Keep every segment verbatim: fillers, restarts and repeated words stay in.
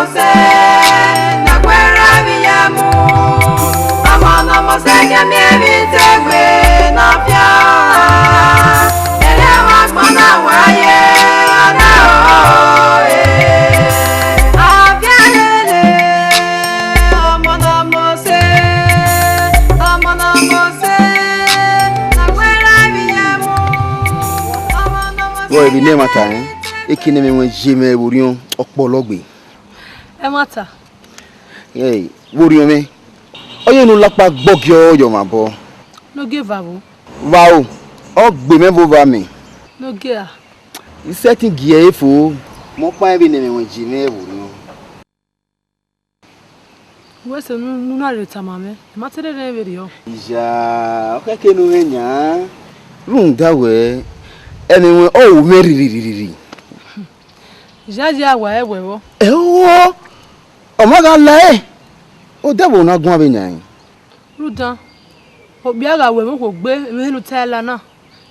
Mose, na kuẹrẹ avbe iyamu, ọmọ ne Mose ghẹ miẹn vbe te egbe ne ọ fian, ẹre wa gbọna wa ye ọna o, eh. Afianrere, ọmọ ne Mose, ọmọ ne Mose, na kuẹrẹ avbe iyamu, ọmọ ne Mose. Vbọ emwi ne ẹmwata rẹn, eke ne ẹmwẹ ruẹn ye mwẹ vbe orhiọn, ọ kpọlọ gbe. Ẹmwata. Hey, vbe orhiọn mwẹ, ọ ye ne u lakpa gbọgiọ yọ mwẹ abọ. Nogie vbe aro? Vbe aro, ọ gbe mwẹ vbe ova mẹ. Nogie a? I sẹtin gie ẹre fo, mẹ ọkpa rẹn vbe ne ẹmwẹ ruẹn ye mwẹ vbe orhiọn. Wẹ sẹ ne u na rhie tama mwẹ, I ma te rherhe vberriọ. Iya, ọ khẹke ne u mwẹ yan. Rhunmwuda wẹ, ẹmwẹ ruẹn ọ ru mwẹ rirhirirhirhi. Iyayi a wa ẹwẹ vbọ? Ẹo, ọ ma gha la ẹre, odẹ vbe na guan vbe yan rẹn. Rhunmwuda, okpia gha ru ẹmwẹ okhuo gbe vbe ne u ta ẹe la na,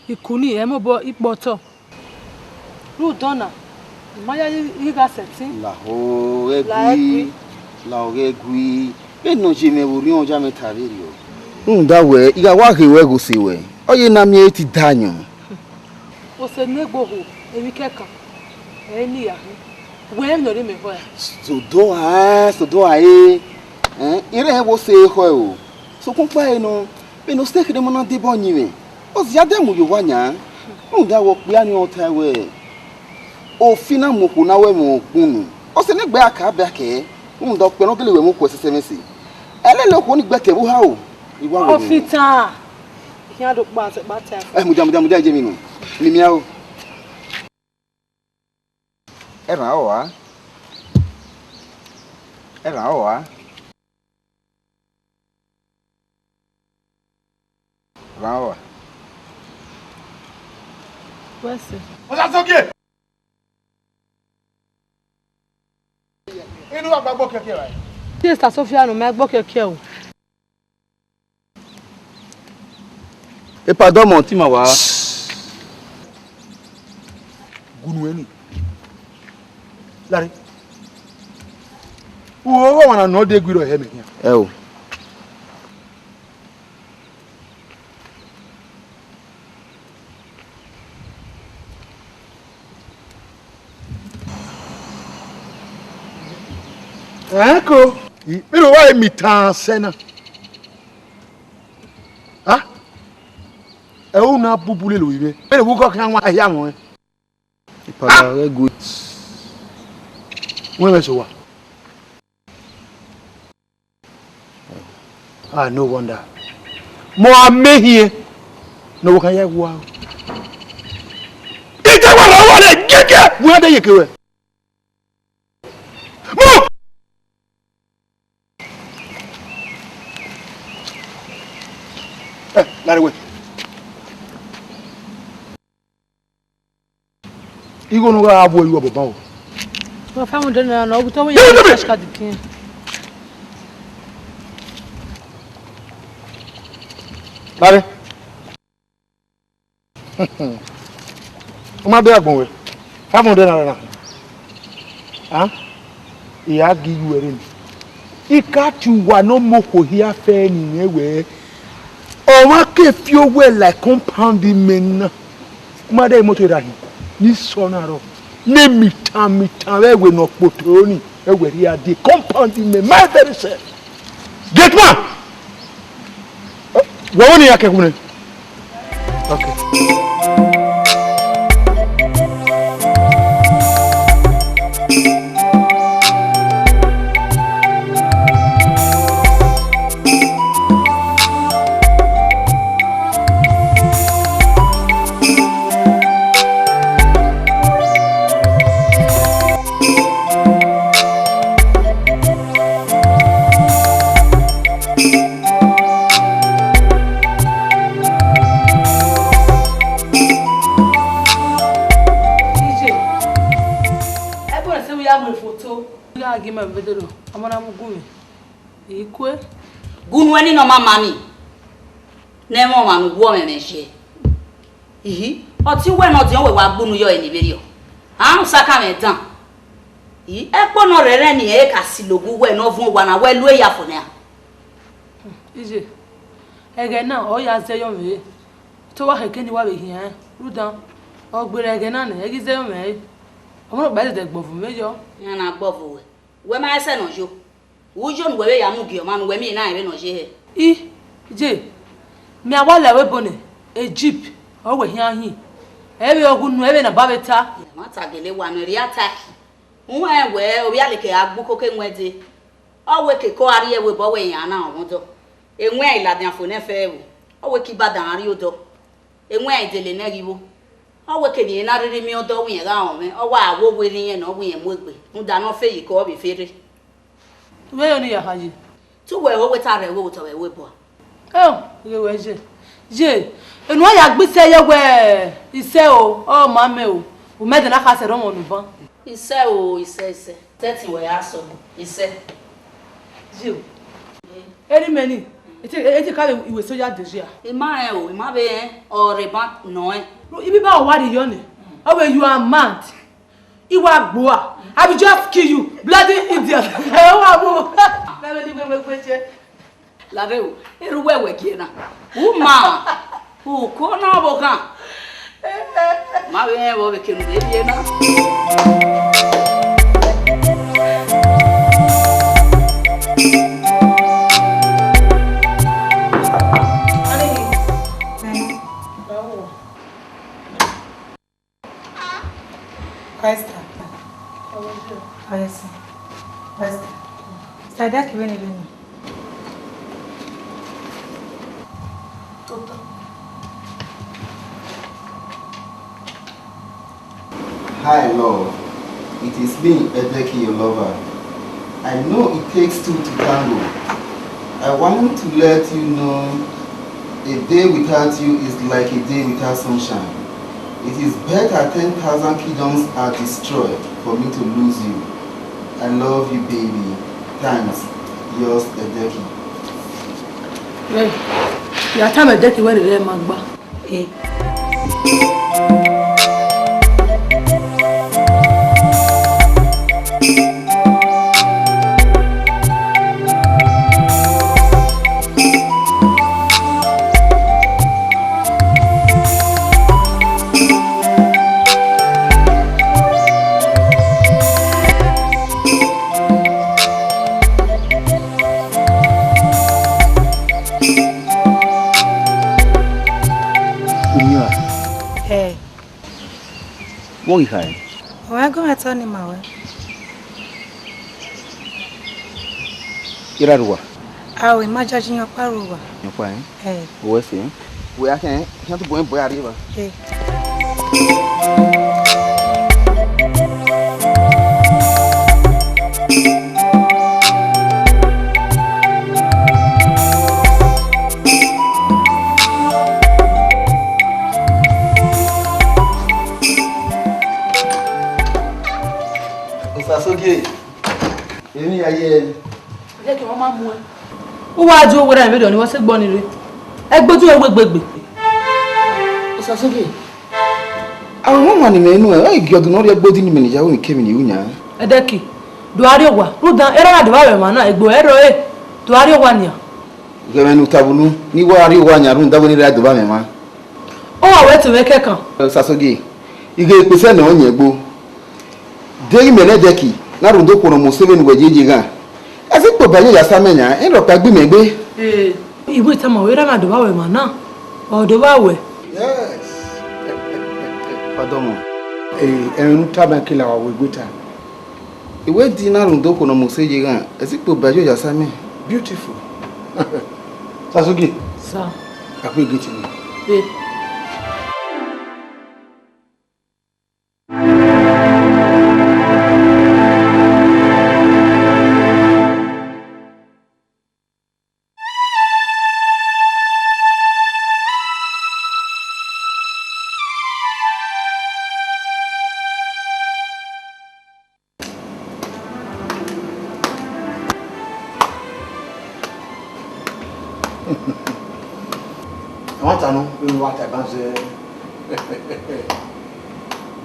ikun ni ẹ mobọ ikpọ otọ. Rhunmwuda ọna, I ma yayi ghi gha sẹtin. Lahọ ghẹ gui, lahọ ghẹ gui. Vbene ọ ye mwẹ vbe orhiọn, ọ ya mwẹ ta vberriọ. Rhunmwuda wẹ, I gha wa ghe ruẹ ghe ose ruẹ, ọ ye ne a miẹn ẹre te I da ayọn. Ose ne egbe okhuo, emwi kẹkan, ẹ i re ne I ya khin. Wẹ rẹn emwi ne ọ rhie mẹ khọe a? Sodọ a, sodọ a re. Ẹn, I rẹn wẹ ose khọe o. Sokpan ọkpa ẹre nọ, vbene ose kherhe ma na deba ọyinmwẹ, ọ zia dẹ mu ye owa yan. Rhunmwuda wẹ okpia ni ọ ta wẹ, ofi na mu okhuo na ru ẹmwẹ ọgbunnu. Ose ne egbe a ka ba kẹ, rhunmwuda okpia ne ọ gele ru ẹmwẹ okhuo ẹsẹse mwẹ ẹse. Ẹ lele okhuo ni gbe ẹkẹ vbe oha o, I wa wẹ ẹmwẹ. Ofi tan, I khian do kpa sẹ kpa ta. Ẹ, mudia, mudia, mudia, je mi nu. Mi miẹn o. Ẹmwẹ ọre a? Ẹmwẹ ọre a? Ẹmwẹ ọre a? Wẹ sẹ. Osasogie! Inu wa gba gbọ kẹkẹ ra? Sister Sophia nu, mẹ gbọ kẹkẹ o. Epa dọmọ ọtẹn ima wa. Gunu ẹni. Lare. Uwẹ ọmwa na nọ de gui rọ hẹ mẹ khian. Ẹ o. Ẹn ko, vbene uwa mitan sẹ na. A? Ẹ u na bubu lele ovbi mwẹ. Vbene vbe ugọ khian wan ahia mwẹ. Ipala ghẹ gu. Wẹ mwẹ so wa. Ah, no wonder. Mọ a mẹ hiẹn. Ne ọvbokhan ya wa. Ite wa la wa le gẹgẹ. Wẹ de ye ke wẹ. Move! Eh, lare wẹ. Igho ne u gha vbuẹ ru ọbọban o. Wa five hundred naira nọ, ọ gu tọ wẹ ya cash card kin. Lare. U ma bẹghe agbọn wẹ, five hundred naira na. Ah? I gha gi yu ẹre ni. I ka tie uwa ne ọ mu okhuo hia fẹ ni mwẹ wẹ, ọmwa ke fi owẹ la compound mẹ na. Ma de imoto ra hin, ni sọ na rọ, ne mitan mitan vbe ẹwe ne ọ kpoto ni, ẹwe rhia die compound mẹ, my very self. Gate man! Wẹ wẹ ne ya kẹ khu nẹ? Okay. Iye, ẹgbẹrẹ sẹ vbe ya mu efoto. Gha gie ima vbe dolo, ọmọ na mu gun mwẹ. I kue. Gu nuẹn ni nọ ma ma ni, ne ẹmwẹ ọmwa ne u gu ọmwẹmwẹ ye. Ihi, ọtẹn uwẹ ne ọdiọn wẹ wa gbunu yọ ẹre ni vberriọ. A rhunmwuda ka mwẹ dan. I, ẹkpo ne ọ rhẹrẹ ni ẹ ka si logu wẹ ne ọ vuọn owa na, wẹ lu eya fo nian. Iye, ẹghẹ na ọ ya zẹ yọ mwẹ re. Te ọ wa khẹke ne I wa vbe hian rẹn, rhunmwuda ọ gberra ẹghẹ na nẹ, ẹ ghi zẹ yọ mwẹ re. Ọmwa nọkpa dẹdẹ gbọvo mwẹ yọ. Iran na gbọvo wẹ. Wẹ ma ẹsẹ ne ọ yo. U yo ne uwẹ vbe ya mu gie ọmwa ne uwẹ miẹn na rẹn vbene ọ ye hẹ. I, ye, mẹ a wa la ẹvbo ebo nẹ, Egypt, ọ wẹ hian hin. Ẹ vbe ọghe unu, ẹ vbe ne a ba vbe ta. Ẹmwata gele wa ne ọ rhie attack. Uwẹ wẹ ovbi aleke a gbe ukoko ẹwẹn dee. Ọ wẹ keke ọ a rrie ẹvbo ebo, ọ wẹ iran na rọnmwẹ odọ. Ẹwẹn a i ladian fo ne ẹfe ẹvbo, ọ wẹ ke ibadan a rrie odọ. Ẹwẹn a i dele nẹ ghi vbo. Ọ wẹ kevbe irẹn na rhirhi miẹn odọ wẹ irẹn gha rọnmwẹ, ọ wa wo wẹ rre irẹn ne ọ wẹ irẹn mu egbe, rhunmwuda ne ọ fe ye ke ọ vbe fe rre. Vbe yo ne I ya kha ye? Te uwẹ ho wẹ ta rre ẹvbo otọ vbe ẹvbo ebo a? Eo, ghe wẹ ye. Ye, enu a ya gbe isẹ ye wẹ, isẹ o, ọ ma mẹ o, u mẹ dẹ na kha sẹ rọmwẹ ne uban. Isẹ o, isẹ, isẹ. Sẹtin wẹ ya sọ, isẹ. Ye o. Eni mẹ ni, ete, ete ka vbe iwe so ya de ye a? I ma rẹn o, I ma vbe rẹn, ọ rre ban nọ rẹn. Ibiba wa rri yọ nẹ, ọ wẹ you are mad. I wa gboa. I will just kill you, bloody idiot. Ẹ wa mu. Mẹ vbe ni gbegbe gbe je. Lare o, erha uwẹ wẹ gie na. U ma, u ko na ọvbokhan. Ma vbe rẹn vbe ọ vbe kene uwẹ rrie na. Esther. Esther. Esther, da ke vbene vbene. Hi, love. It is me, Edeki, your lover. I know it takes two to tango. I want to let you know a day without you is like a day without sunshine. It is better ten thousand kingdoms are destroyed for me to lose you. I love you, baby. Thanks. Yours, Edeki. Ẹ, ya tama Edeki wẹ rere ma gba. Ẹ. Ẹ. Vbọ ghi khae? Ọ wa gu mwẹ ta ọni ma wẹ. I ra rre uwa? Ao, I ma jaji yan ọkpa rre uwa. Yan ọkpa, ẹn? Ẹ. Wẹ sẹ, wẹ a khẹ, khian tobọ ẹn bọ a rrie evba. Ẹ. Osasogie, emwi ya ye. Jẹ ke wọn ma mu ẹ. U wa di owẹ ra vberriọ ni wẹ sẹ gbọ ni rre. Ẹgbodu ẹre wẹ gbegbe. Osasogie, àwọn ọmọ ni mẹ nu ẹ, ọ i gie ọdun ne ọ rhie ẹgbodu ni mẹ ne ya ru ni kẹ emwi ni ru yan. Edeki, do a rrie owa, rhunmwuda erha na do vba vbe emwa na, egbe ẹre rrọọ, do a rrie owa nian. Ghẹ mwẹ ne u tavbe unu, ne I wa rrie owa yan rhunmwuda wẹ ne I ra do vba mwẹ emwa. Ọ wa wẹ te mwẹ kẹkan. Osasogie, I ghe kpesẹ ne ọ yẹn egbo. Deghẹ imẹ ne Edeki na rhunmwuda okhuo ne ọ mu ose vbene uwẹ yeye ghan, ẹ sẹ ikpobọ ẹre ya sa amẹ yan, ẹ rhọkpa gbe imẹ egbe. Ee, I wẹ tama wẹ erha na do vba wẹ emwa na, ọ do vba wẹ. Yes. Ọdọmọ. Ee, ẹmwẹ ne u tama kila wa wẹ egbe ta. I wẹ Edeki na rhunmwuda okhuo ne ọ mu ose ye ghan, ẹ sẹ ikpobọ ẹre ya sa amẹ. Beautiful. Sasogie. Sa. Akpe gate ni. Ee. Ẹmwata nọ, vbene uwa ta ban zẹ.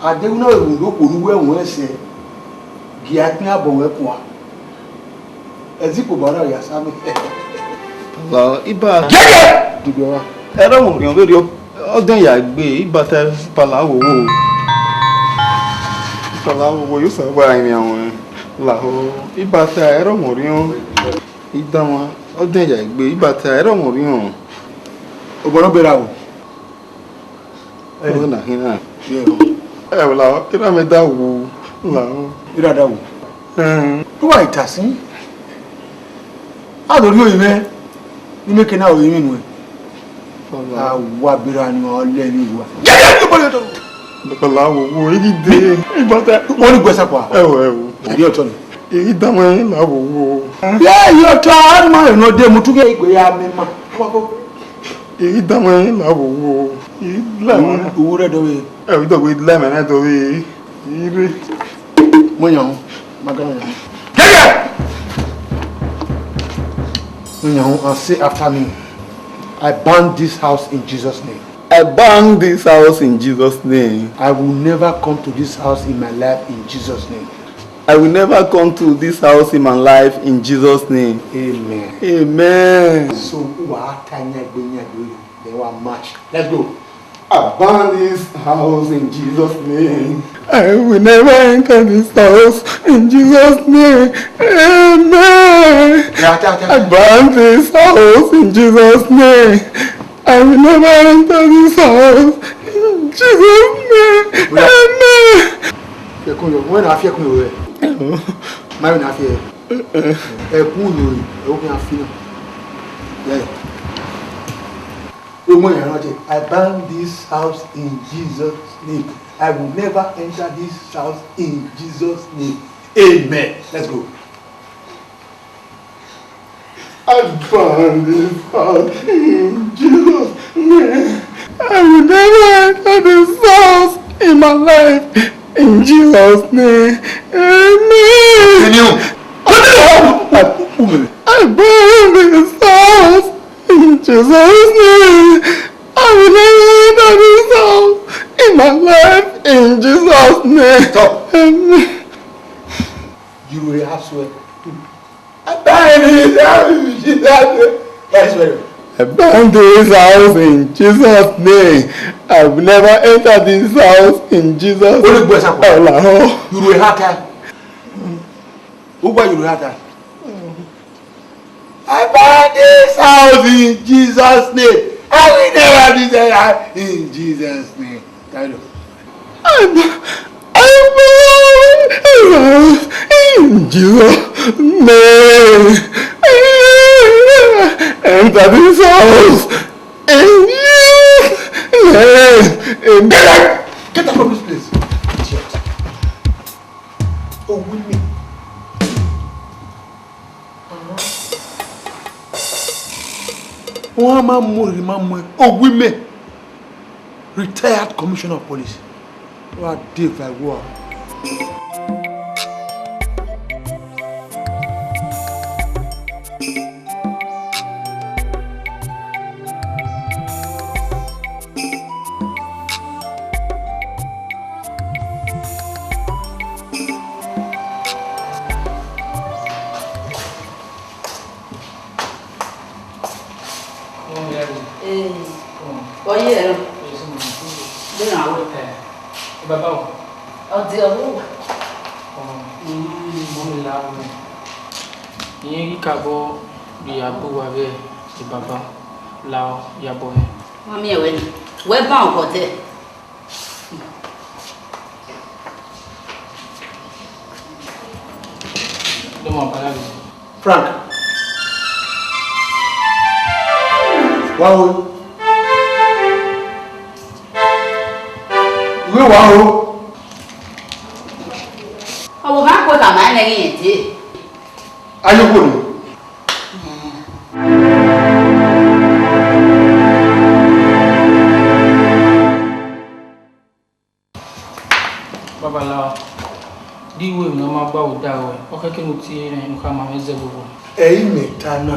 A deghẹ u na vbe rhunmwuda okhuo ne uwẹ ruẹn sẹ, Gie a kpian bọ wẹ kuan. Ẹzikpo ba ra ya sa mẹ. La iba. Gẹgẹ! Dugbe wa. Ẹrọ mu riọn vberriọ, ọ dẹn ya gbe, iba ta pala wowo. Pala wowo, yo sa wa rin awẹn. La ho, iba ta ẹrọ mu riọn. Idanmwa, ọ dẹn ya gbe, iba ta ẹrọ mu riọn. Obọ nọ bera o. Ọ na hin na. Ẹ la, ira mẹ da wu, la. Ira da wu. Ẹn. Who are you, Tasin? A do ri oyi mwẹ, ni mẹ ke na oyi mwẹ nuẹn. A wa bera ni ọ lẹ ni wa. Yẹ yẹ ni bọlẹ tọ. Baba la wo wo igi de. Ibata. Wọ́n ní gbèsè pa. Ẹ wo, ẹ wo. Ẹ rí ọ̀tọ̀ ni. Igi da mọ ẹ la wo wo. Yẹ yọ tọ, a ma rẹ nọ de mu tu kẹ igbe ya mi ma. Igi da mọ ẹ la wo wo. Igi la mọ. Owó rẹ dọ we. Ẹ wi dọ we la mẹ na dọ we. Ire. Mo yan. Magana yan. Gẹgẹ! Mo yan, and say after me. I ban this house in Jesus' name. I ban this house in Jesus' name. I will never come to this house in my life in Jesus' name. I will never come to this house in my life in Jesus' name. Amen. Amen. So, wa ta nya gbe nya gbe, then wa march. Let's go. I ban this house in Jesus' name. I will never enter this house in Jesus' name. Amen. Yeah, yeah, yeah, yeah. I ban this house in Jesus' name. I will never enter this house in Jesus' name. Amen. Fiẹkun yo, wẹ na fiẹkun yo rẹ. Ma wẹ na fiẹ. Ẹkun yo, ẹ wo kí a fi na. Yeah. Omo ya rọjẹ, I ban this house in Jesus' name. I will never enter this house in Jesus' name. Amen. Let's go. I ban this house in Jesus' name. I will never enter this house in my life in Jesus' name. Amen. Continue. Continue. I ban this house in Jesus' name. I will never enter this house in my life in Jesus' name. Stop. Amen. You will have swear. I ban this house in Jesus' name. That is very well. I ban this house in Jesus' name. I will never enter this house in Jesus' name. Holy Ghost, Ọlọ́run. You will have time. Who buy you will have time? I ban this house in Jesus' name. I will never do that in Jesus' name. Thank you. I ban, I ban this house in Jesus' name. Enter this house in Jesus' name. Amen. Get out from this place. Idiot. Owu imẹ. Wọ́n á máa mú òrìrì máa mú ẹ. Owu imẹ. Retired commissioner of police. Wọ́n á dé ìfà ìwọ. Ee, ọ ye ẹre. Baba o. Ọ de ọvbo. Mọmi la wẹ, irẹn ghi ka bọ ya bu uwa vbe baba la ya bọ hẹ. Mọmi ẹwẹ ni, wẹ ban ọkọ tẹ. Frank. Wa o. Iwe wa o. Ọvbokhan kue khama ẹnẹ ghi rẹn te. Ayokhuo nọ. Babalao, de iwe emwi ne ọ ma gba vbe odaro ruẹ, ọ khẹke ne u tie rẹn ne u khama mwẹ zẹ vbe owa. Ẹ i mẹ ta na,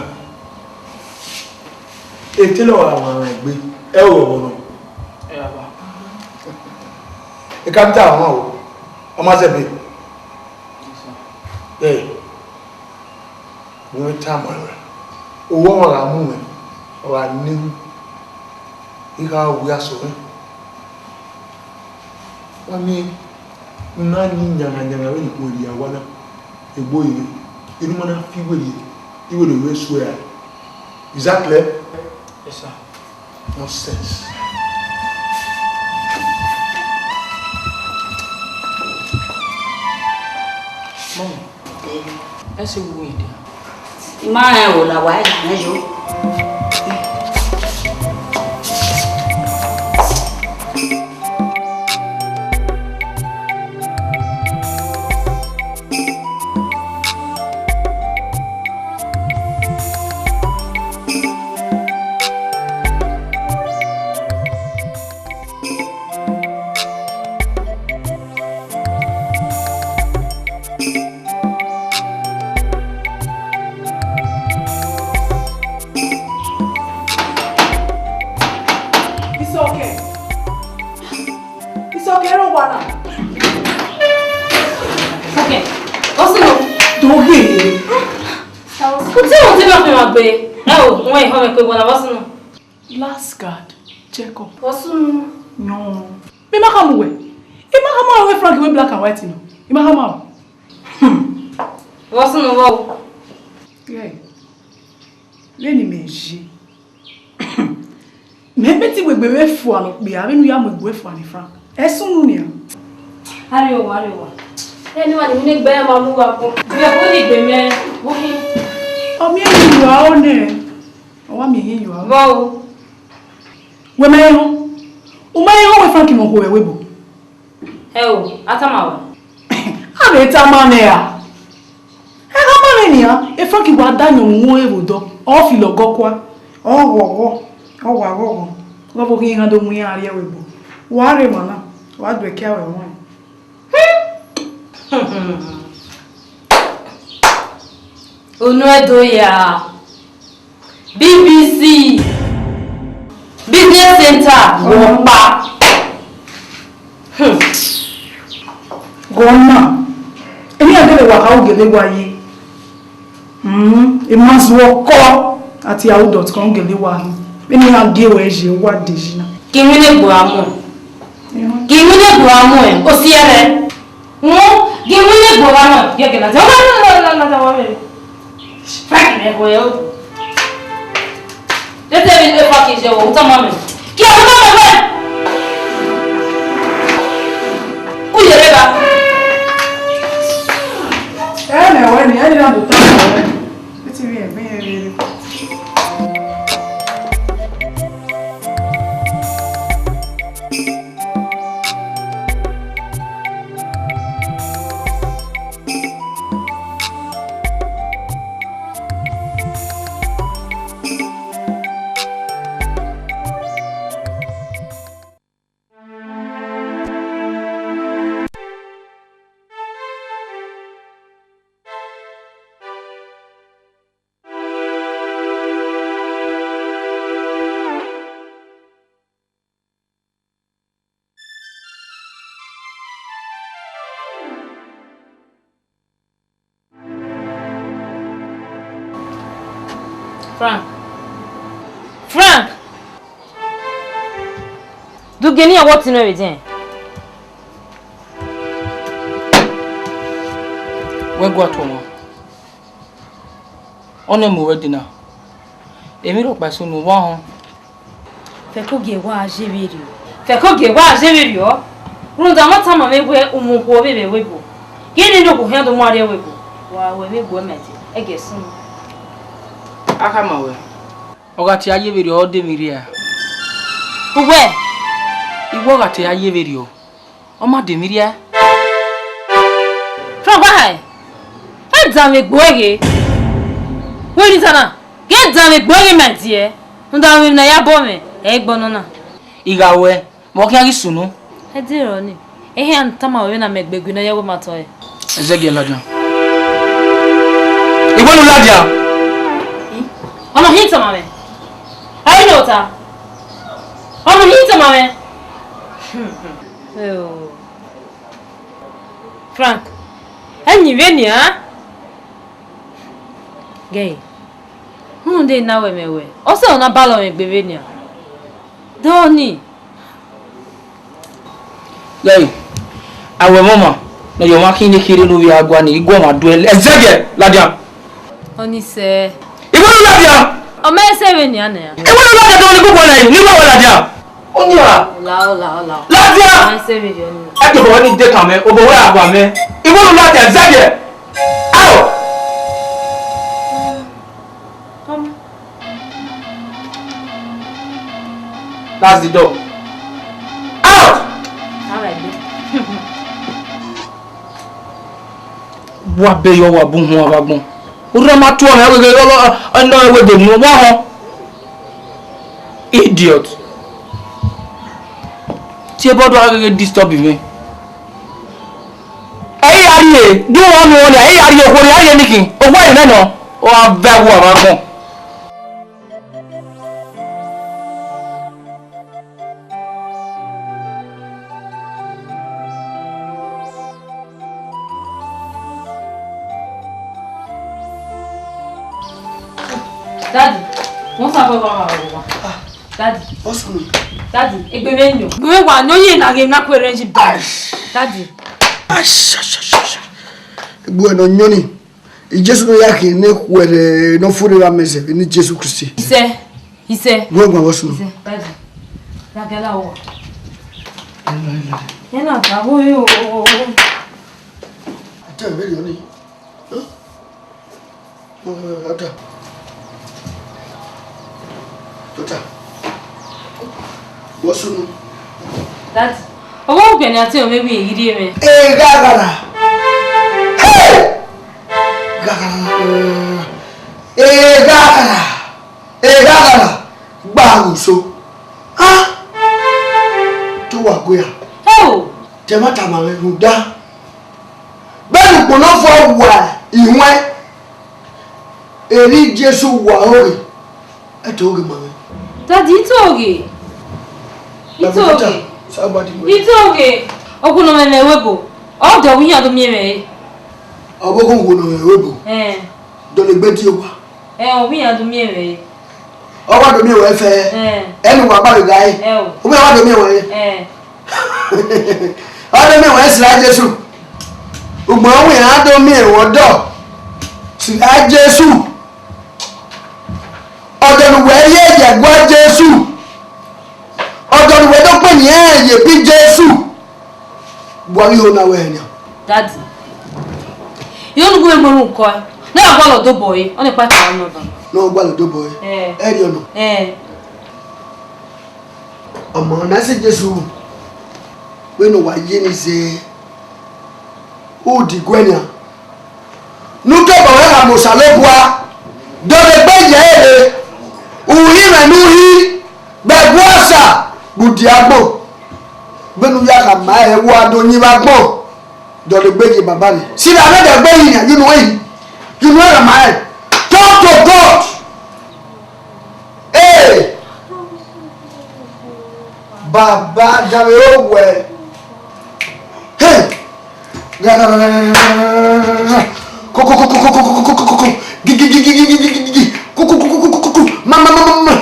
etele ọre a mwamwa egbe, ẹ o vbe nọ. Ẹ, baba. Ekapita ọmwa o, ọ ma zẹ be. Yes, sir. Ẹ, ne I tama ruẹ, owa ọmwa gha mu mwẹ, ọ gha na emu, I gha wu asọn mwẹ. Wa miẹn, u na yin yanghan yanghan vbene ikhuo rhie owa na, egbe ọre, inu ma na fi iwere, iwere vbe suẹ ra. Is that clear? Yes, sir. Nonsense. Mummy, ẹ sẹ vbene u ru ẹn dia? I ma rẹn ẹvbo la wa ẹre ne yo. Isọkẹn. Isọkẹn, rre owa na. Isọkẹn, ọ sẹ nọ. Do ghe. Uti, uti ma fi ma gbe. Ẹ o, wọn ihọ mẹ kpe gbọna, vbọ sunu? Last guard, check up. Vbọ sunu? No. Mi ma khama uwẹ. I ma khama uwẹ Frank wẹ black and white nọ. I ma khama uwẹ. Hmm. Vbọ sunu vbọ? Yeah. Vbene imẹ ye. Mẹ, mẹ te wegbe vbe fua ne okpia, vbene u ya mu egbe fua ne Frank. Ẹ sunu nian. Arriowa, arriowa. Ẹ ne wa ni mu ne egbe ma mu wa kpọ. Vbe ẹvbo ni egbe mẹ, wo khin. Ọ miẹn ehe ye ua nẹ. Ọ wa miẹn ehe ye ua. Vbọ o? Wẹ ma rẹn ehọ. U ma rẹn ehọ wẹ Frank mẹ okhuo vbe ẹvbo ebo. Ẹ o, a tama ruẹ. A vbe tama mwẹ ra? Ẹ gha ma mwẹ nian, e Frank wa da ayọnmwẹ uhunmwu ẹre vbe odọ, ọ filo ọgọ kua, ọ ghọghọ, ọ wa ghọghọ, ghe ọvbokhan iran do mu iran rrie ẹvbo ebo. Wa rre emwa na, wa do ẹkia ruẹ ruẹn. Unu Ẹdo ya. B B C, Business Center, wọ kpa. Hmm. Gọna, emwi a gele wa kha, u gele wa ye. Hmm, I ma zuọ kọ, at yahoo dot com gele wa hin. Vbene iran gie wẹ ye, wa de yi na. Ke iwinna egbe a mu. Ke iwinna egbe a mu, o si ẹre. Wọn, gie iwinna egbe ọmwa na, gie ẹgẹ na zẹ. Ọmwa na, na, na, na, na, wa mẹ. Frank mẹ ẹvbo ẹre o. Dede vbe ne Frank zẹ o, u tama mẹ. Gie u tama mẹ. U yere ba. Ẹ mẹ wẹ ni, ẹ ni na do tama mẹ. Ẹ ti vbe ẹgbẹn yẹn rere. Frank. Frank! Do ghe ne iran wẹ ọtẹn nọ vbe dẹn. Wẹ gua tuẹ wọn. Ọnii mu ruẹ dee na. Emwi rhọkpa eso ne uwa họn. Fẹko gie wa je vberriọ. Fẹko gie wa je vberriọ. Rhunmwuda ọmwa tama mwẹ wẹẹ, u mu okhuo vbe vbe ẹvbo ebo. Ghee ne okhuo khian do mu rrie ẹvbo ebo. Wa ru ẹmwẹ egbe mẹ dee, ẹgẹ sunu. A khama ruẹ, ọ gha te a ye vberriọ, ọ de emwi rhia. Uwẹ? Iwẹ ọ gha te a ye vberriọ, ọ ma de emwi rhia. Frank, wa hae. Ẹ danmwẹ egbe ghe. Wẹ ni ta na, ghẹ danmwẹ egbe ghe, my dear. Rhunmwuda emwi ne a ya bọ mwẹ, ẹ i gbe nọ na. I gha ruẹ, mẹ ọ khian ghi sunu. Ẹ dẹrọ ni, ehia ne tama ruẹ vbene a mẹ egbe gui ne ọ ya wẹ ma tọe. Ẹzẹgiẹ ladian. Iwẹ ne u ladian. Ọmọ hin tama mwẹ. Ẹ i nọ ota. Ọmọ hin tama mwẹ. Frank, ẹ yin vbenian. Gẹe, rhunmwuda na wẹ mẹ wẹ, ọ sẹ ọ na balọ mwẹ egbe vbenian. Dọni. Gẹe, a wẹ ẹmwẹ ọmwa ne ọ yọ ọmwa khin ne kherhe ne ovbi a gua ni, I gu ọmwa duẹ ẹzẹgiẹ ladian. Ọni sẹ. I wẹ ne u ladian. Ọ ma sẹ vbenian nẹ. I wẹ ne u ladian, dọni gbogbo na, ne I wẹ wẹ ladian. Ọni a. Ọ la, ọ la, ọ la. Ladian. Ọ ma sẹ vbenian nẹ. Ẹ tobọ ni de kan mẹ, obọ wẹ a gua mẹ. I wẹ ne u ladian ẹzẹgiẹ. Out! Come. That's the door. Out! All right, then. Wa be yọ wa bu hun avbe agbọn. Orhu ma tuọ mwẹ, weghe ọnọ ẹwe de mu wa họn. Idiot. Tie bọdọ a ghi disturb mwẹ. Ẹ i ya rrie, du wọn nu wọn nia, ẹ i ya rrie, okhuo ne a rhie ni khin, okhuo ẹre nọ, ọ gha vẹ ẹwu ọmwa agbọn. Daddy, wọ́n sábà wà wà wà. Daddy. What's wrong? Daddy, egbe mwẹ yọ. Egbe mwẹ wa, ne ọ ye na ghe na ku arrange ba. Daddy. Ashashasha. Egbe wẹ ne ọ yọ ni. Jesu ne ya khin ne khuẹrhẹ ne ọ furre vbe amẹ zẹ vbe ne Jesu Kristi. Isẹ, isẹ. Wẹ gba what's wrong? Isẹ, Daddy. Dagala wọ. Yẹn na ta wo yo. Ata vbe yọ ni. Huh? Ọta. Ọta. Wọ sunu. Daddy, ọwọ ugbẹn ne a te ọmọ emwi ghi rhie mwẹ. Eghaghara. Hey! Ghaghara. Eghaghara. Eghaghara. Gba awuso. Ha? Te uwa gue ra? Heo! Te ẹmwata ma mwẹ rhunmwuda. Vbene ukpọn nọ fua wa ihuẹn, erha Jesu wa ọghe, ẹ to ghe ma mwẹ. Daddy, I to ghe. I to ghe. Somebody go. I to ghe. Ọghe ne ọ mwẹ mwẹ ẹvbo, ọ dọ vbe iran do miẹn mwẹ re. Ọvbokhan uwu ne ọ mwẹ ẹvbo. Ẹn. Dọlegbe die owa. Ẹn, ọ vbe iran do miẹn mwẹ re. Ọ wa do miẹn wẹ fẹ. Ẹn. Ẹn, ne uwa gba vbe gha re. Ẹn o. Uwẹ wa do miẹn wẹ re. Ẹn. Ọ do miẹn wẹ sila Jesu. Ugbẹn ọvbehe iran do miẹn wẹ ọdọ sila Jesu. Ọdọ ne uwẹ rhie ye ẹguae Jesu. Ọdọ ne uwẹ do kpẹn ye ebi Jesu. Wa ghi ho na wẹ nian. Daddy. Irẹn ọnii gu mwẹ mu ẹmwẹ ukọ ẹe. Ne a gualọ dobọ ẹe, ọnii kpa ta nọ dan. Ne ọ gualọ dobọ ẹe. Ẹn. Ẹrriọ nọ. Ẹn. Ọmọ na sẹ Jesu, vbene uwa ye ni zẹ, u di guẹ nian. Ne u tobọ mwẹ gha mu Osanobua, dọlegbe ye ẹre, uhi mwẹ ne u hi, vbe ẹguae Osa vbe udia agbọn. Vbene u ya khama ẹre, wa do yin vbe agbọn. Dọlegbe ye baba rẹ. Sila vbe dọlegbe yi nian, you know him. You know him, man. Talk to God. Hey. Baba, dame owẹ. Hey. Koko, koko, koko, koko, koko, koko. Gigi, gigi, gigi, gigi, gigi. Koko, koko, koko, koko. Ma, ma, ma, ma, ma.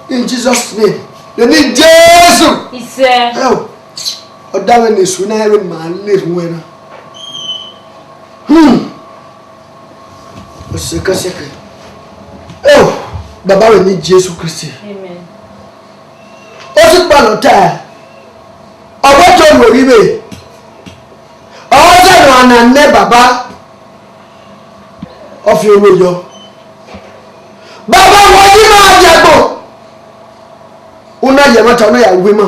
In Jesus' name. Nene Jesu. Isẹ. Ẹ o. Ọ da mwẹ ne Esu na rẹn vbe ma na erhunmwu ẹre na. Hmm. Ọsẹkẹsẹkẹ. Ẹ o. Baba mwẹ ne Jesu Kristi. Amen. Ọ sẹ ikpalọ ta. Ọ wẹ te ọ ru orivbe. Ọ zẹ ne ọ na nẹ baba. Ọ fi oro yọ. Baba, wẹ yi ma dia agbọn. U na ye ẹmwata, u na ya ru ima.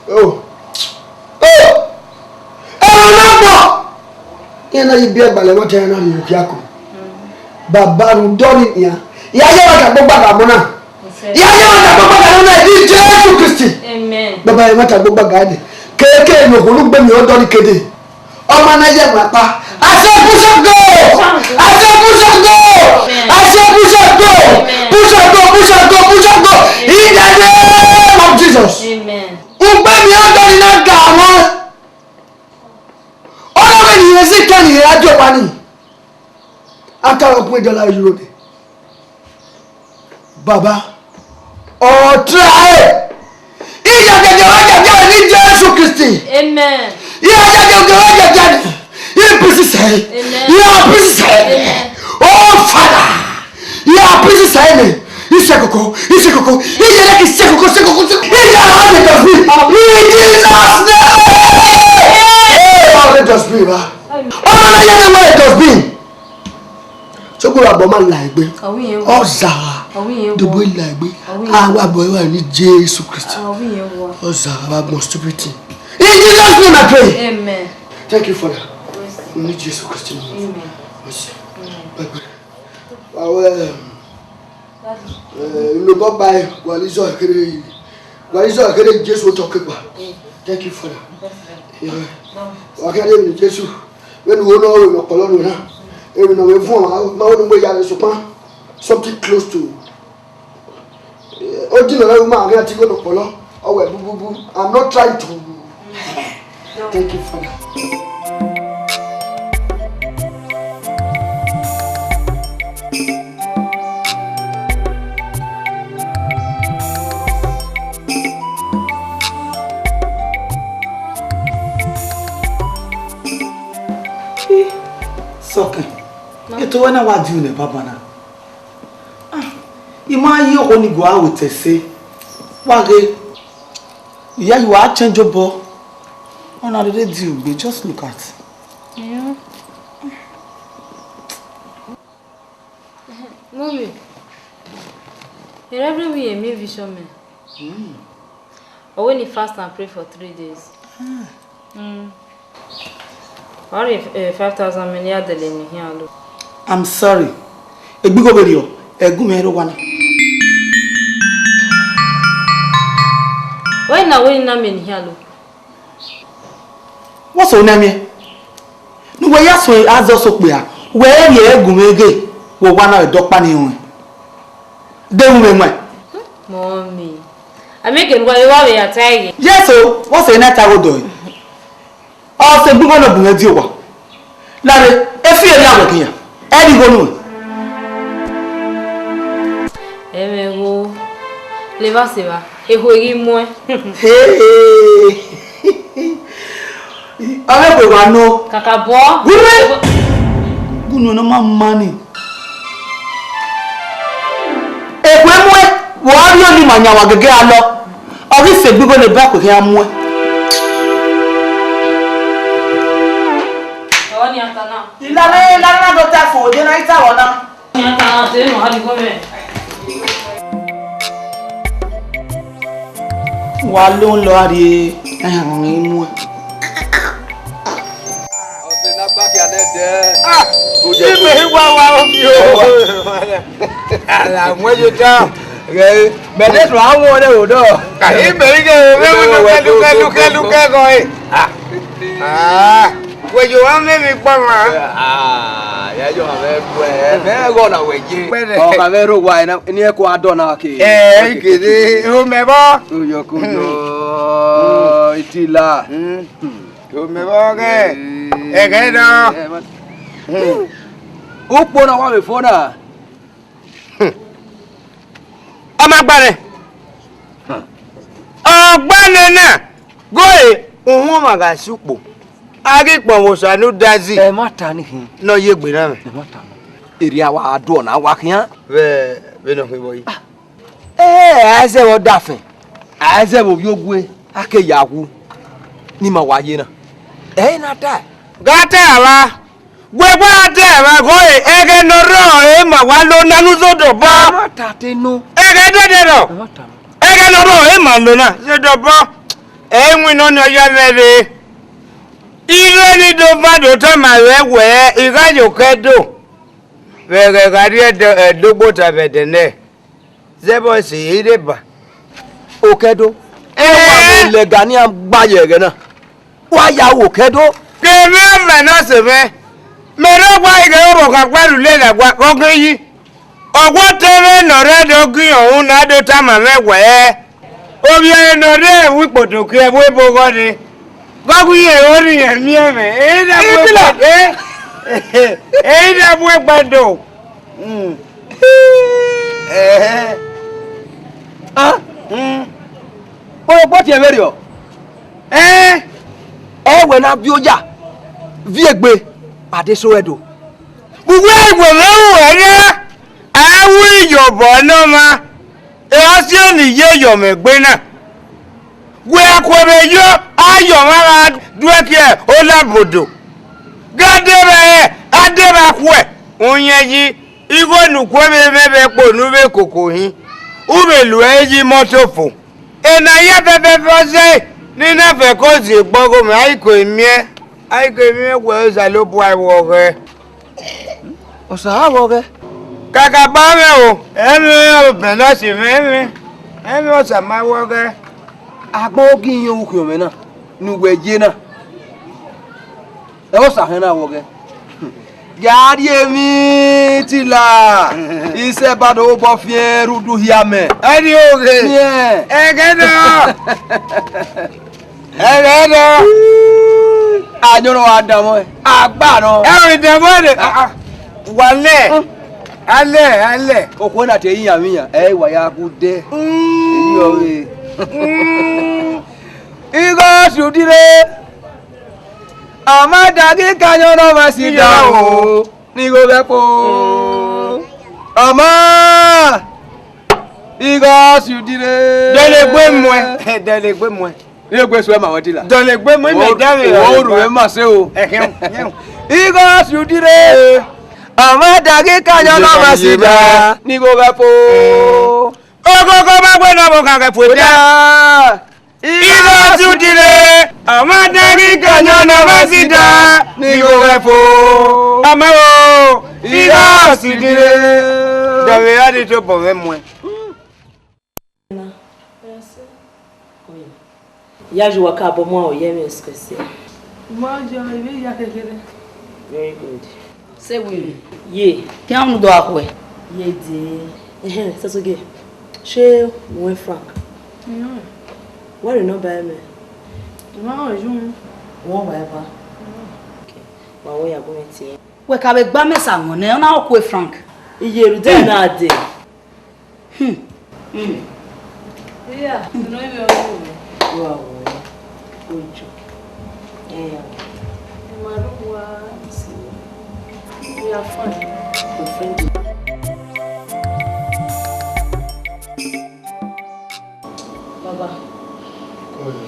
O. O. Ẹmwẹ na gbọn. Iran na ye ibiẹ gbalẹ ẹmwata, iran na rhie okhiako. Baba, rhunmwuda ọnii nian. I ya ye ẹmwata gbogba gha ọmọ na. I ya ye ẹmwata gbogba gha ọmọ na, ẹdẹ Jesu Kristi. Amen. Baba, ẹmwata gbogba gha ẹdẹ. Keke ne okhuo ne u gbe miẹn ọdọ ni kede. Ọmọ na ye ẹmwata kpa. I say push up go. I say push up go. I say push up go. Push up go, push up go, push up go. In the name of Jesus. Amen. U gbe miẹn ọdọ ni na ga ọmọ. Ọna vbe ne irẹn zẹ kan ni Wẹ dọla yọ ne. Baba, ọ try. Iya gẹgẹ wa gẹgẹ ni Jesu Kristi. Amen. Iya gẹgẹ wa gẹgẹ ni. Iya pisi sẹ. Amen. Iya pisi sẹ. Amen. Oh, Father. Iya pisi sẹ ni. Isekoko, isekoko, iya ki sekoko, sekoko, sekoko. Iya ha the dustbin. In Jesus' name. Hey, ha the dustbin, ba. Ọmọ na ya ne wa dustbin. Sokuru abọ ma la egbe. Ọ wẹ irẹn wa. Ọ zagha. Ọ wẹ irẹn wa. Dogbe la egbe. Ọ wẹ irẹn wa. A wa bọ ẹre ni Jesu Kristi. Ọ wẹ irẹn wa. Ọ zagha, wa gbọn stupid thing. In Jesus' name I pray. Amen. Thank you, Father. Praise. Ni Jesu Kristi. Amen. Mercy. Amen. Bye bye. Wa wẹ, um, Daddy. Eh, inu bọ ba e, wa li zọ kere, wa li zọ kere Jesu otọ kekpa. Mm. Thank you, Father. Yes, sir. Yeah. Lord. Wa kere ni Jesu. Vbene uwẹ nọ, vbene ọkpọlọ nọ na. Emwi ne ọ vbe vuọn, ma, ma vbe ne uwẹ ya vbe sokpan. Something close to. Eh, o di nọ na, ma gha ti go nọ ọkpọlọ. Ọ wẹ bu, bu, bu. I'm not trying to. Thank you, Father. Sọkẹn, ma, eto wẹ na wa di unu baba na. Ah, I ma ye okhuo ni gua aro te ẹse. Wa ghe, iya, you are change obọ. Ọna dede di ugbe, just look at. Yeah. Mommy, the Reverend will make vision, man. Mm. Ọ wẹ ne I fast and pray for three days. Ah. Mm. Ọ rhie, eh, five thousand mẹ ne I ya dẹlẹ emwi hia lo. I'm sorry. Egbigho vberriọ, ẹgu mwẹ rre owa na. Wẹ na wẹ ne I na mẹ emwi hia lo. What's your name? Ne uwẹ ya suẹn azọ sokpia, wẹ rhie ẹgu mwẹ ghe, wẹ owa na ẹdẹ ọkpa ni ruẹn. De ru mwẹ muẹn. Mommy, a miẹn ke ne uwa vbe ya ta ẹre. Yes o, what's your name? Ta gho dọe. Ọ sẹ egbigho nọ bu mwẹ die owa. Lare, efi erriọ wẹ khian. Ẹ rhie igho nuẹn. Ẹmwẹ gho, levba sẹ evba, ekhue ghi muẹn. Hey! Ọ vbe gbe wa nọ. Kaka bọ. Gu nuẹn. Gu nuẹn ne ọ ma ma ni. Ekhue muẹn, vbe ọ rhie ni ma yan wa gege a lọ. Ọ ghi sẹ egbigho ne ba ekhue khian muẹn. Ọni ata na. Ilana, ilana na do ta fo, de na ita wọ na. Ọni ata na, te no ha di gome. Wa lo lọ a rhie, ẹhẹn, muẹn. Ọsẹ na gba kia nẹ dẹ. Ah, ime wa wa omi o. Ala mu ye ta. Mẹ de sọ awon rẹ odọ. Ime ige o, me mu lukẹ, lukẹ, lukẹ, lukẹ gọ e. Ah. Ah. Wẹ yo wa mẹ mi kpọ ma. Ah, ya yo ha mẹ gu ẹ, mẹ gọ na wẹ ye. Ọ ka vbe ro wa na, ni ẹ ko adọ na ke. Eh, kede, o mẹ bọ. O yo ko yo. Itila. Mm. Omẹ vbe ọghẹ, ẹghẹ nọ. Ukpo na wa vbe fo na. Ọ ma gba nẹ. Ọ gba nẹ na. Gọe, uhunmwu ọmwa gha si ukpo, a ghi kpọnmwẹ Osa ne udazi. Ẹ ma ta ni hin. Ne ọ ye egbe na mwẹ. Ẹ ma ta. Erriọ a wa do ọna wa khian. Vbe, vbene ọ khin vbọ yi? Ẹ, a zẹ vbe ọdafẹn, a zẹ vbe ovbiogue, a ke ya wu, ne ima wa ye na. Ẹ i na tae. Gha tae avba, wẹ wa tae avba gọe, ẹghẹ ne ọ rrọọ, ẹ ma wa lo nanu zodobọ. Ẹ ma ta te nọ. Ẹghẹ dẹdẹ rọ. Ẹ ma ta nọ. Ẹghẹ ne ọ rrọọ, ẹ ma lo na zodobọ. Ẹ i winna ọnii ọ ya mwẹ rre. Irẹn ni do ba do tama ruẹ wẹẹ, I gha ye okẹ do. Vbe ẹghẹ gha rrie Ẹdo, Ẹdo ogbota vbe ẹdẹ nẹ, zẹ vbe ọse i rre ba. Okẹdo. Ẹ wa vbe lẹga ne iran gba ye ẹghẹ na. Wa ya ru Okẹdo. Ke mwẹ ọmwa na sẹ mwẹ, mẹ rre ọgua ighẹ ọvbokhan gba rhulẹ lẹwa, ọ ghe yi. Ọ wa te mwẹ ne ọ rre Ẹdo gi ọhun na do tama mwẹ wẹẹ, ovbi ẹre ne ọ rre ẹvbo ikpoto ke ẹvbo ebo ghe ọnii. Gọgụiye ori yẹn miẹn mwẹ, ehe na bu egbe do. Mm. Ẹhẹn. Ah, mm. Kpọlọkpọ tiẹ vberriọ. Ẹn, ẹ wẹ na viọ oya, viọ egbe, a de so ẹdo. Uwẹ iwẹ mwẹ ru ẹre, a ru iyobọ ne ọmwa, e ọ si eni ye yọ mwẹ egbe na. Wẹ a ku ẹmwẹ yọ, ayọ ọmwa gha duẹ ke olabodo. Gha de vbe, a de vbe akhuẹ, uyẹn yi, igho ne u ku ẹmwẹ mwẹ vbe kpo ne u vbe koko hin, u vbe lu ẹre ye imọto fo. Ena ya fẹfẹfẹ ọzẹ, ne I na fẹ ko zie gbọgho mẹ, a i ko miẹn, a i ko miẹn wẹ Osanobua vbe ọghẹ. Osa gha vbe ọghẹ. Kakabọ mwẹ o, ẹmwẹ ọbẹn na si mwẹ, ẹmwẹ, ẹmwẹ Osa ma vbe ọghẹ. Agbọn ogiẹn ukhiọnmwẹ na ne uwẹ ye na, ẹ Osa hẹn na vbe ọghẹ. Ya rhie emwi tila, isẹ ba do obọ fiẹn rhunmwuda uhi amẹ. Ẹni oghe. Fiẹn. Ẹghẹ nọ. Ẹghẹ nọ. Ayọn nọ wa danmwẹ, agba nọ. Ẹ vbe danmwẹ rẹ. Ah, ah. Wa lẹ. A lẹ, a lẹ. Okhuo na te iyan vbe iyan, ẹ i wa ya gu dẹ. Mm. Eyi ọre. Mm. Igho si udire. Ọ ma da ghi ka ayọn ne ọ ma si da o, ne igho ghẹ fo. Ọ ma, igho si udire. Dọlegbe muẹn, dọlegbe muẹn. Rhie egbe suẹ ma wẹ tila. Dọlegbe muẹn, mẹ da vbe. Wo ru ẹ ma se o. Ẹhẹn, ẹhẹn. Igho si udire. Ọ ma da ghi ka ayọn ne ọ ma si da, ne igho ghẹ fo. Ogogo ma wẹ ne ọ vbe ghan ghẹ fo da. Igho si udire, ọ ma da ghi ka ayọn ne ọ ma si da, ne igho ghẹ fo. Ama o, igho si udire. Dọlegbe a ni tobọ mwẹ muẹn. Ya ju wa ka bọ mu aro ye mwẹ express ya. Ma jọ, I vbe ya kekere. Very good. Sẹ wẹ. Ye. Khian unu do akhuẹ. Ye de. Ẹhẹn, sẹsoge. Ṣé wẹ Frank? Wa rhie nọmba ẹre mẹ. Ma rẹn yu. Wẹ wa eva. Okay. Wa wẹ ya gu mwẹ tie. Wẹ ka vbe gba mẹ sa wọn nẹ, ọ na ku Frank. Iye rudẹ na de. Hmm. Hmm. Yeah, no, you are. You are. Good job. Yeah. You are. We are fine. We're friendly. Baba. Kọlu.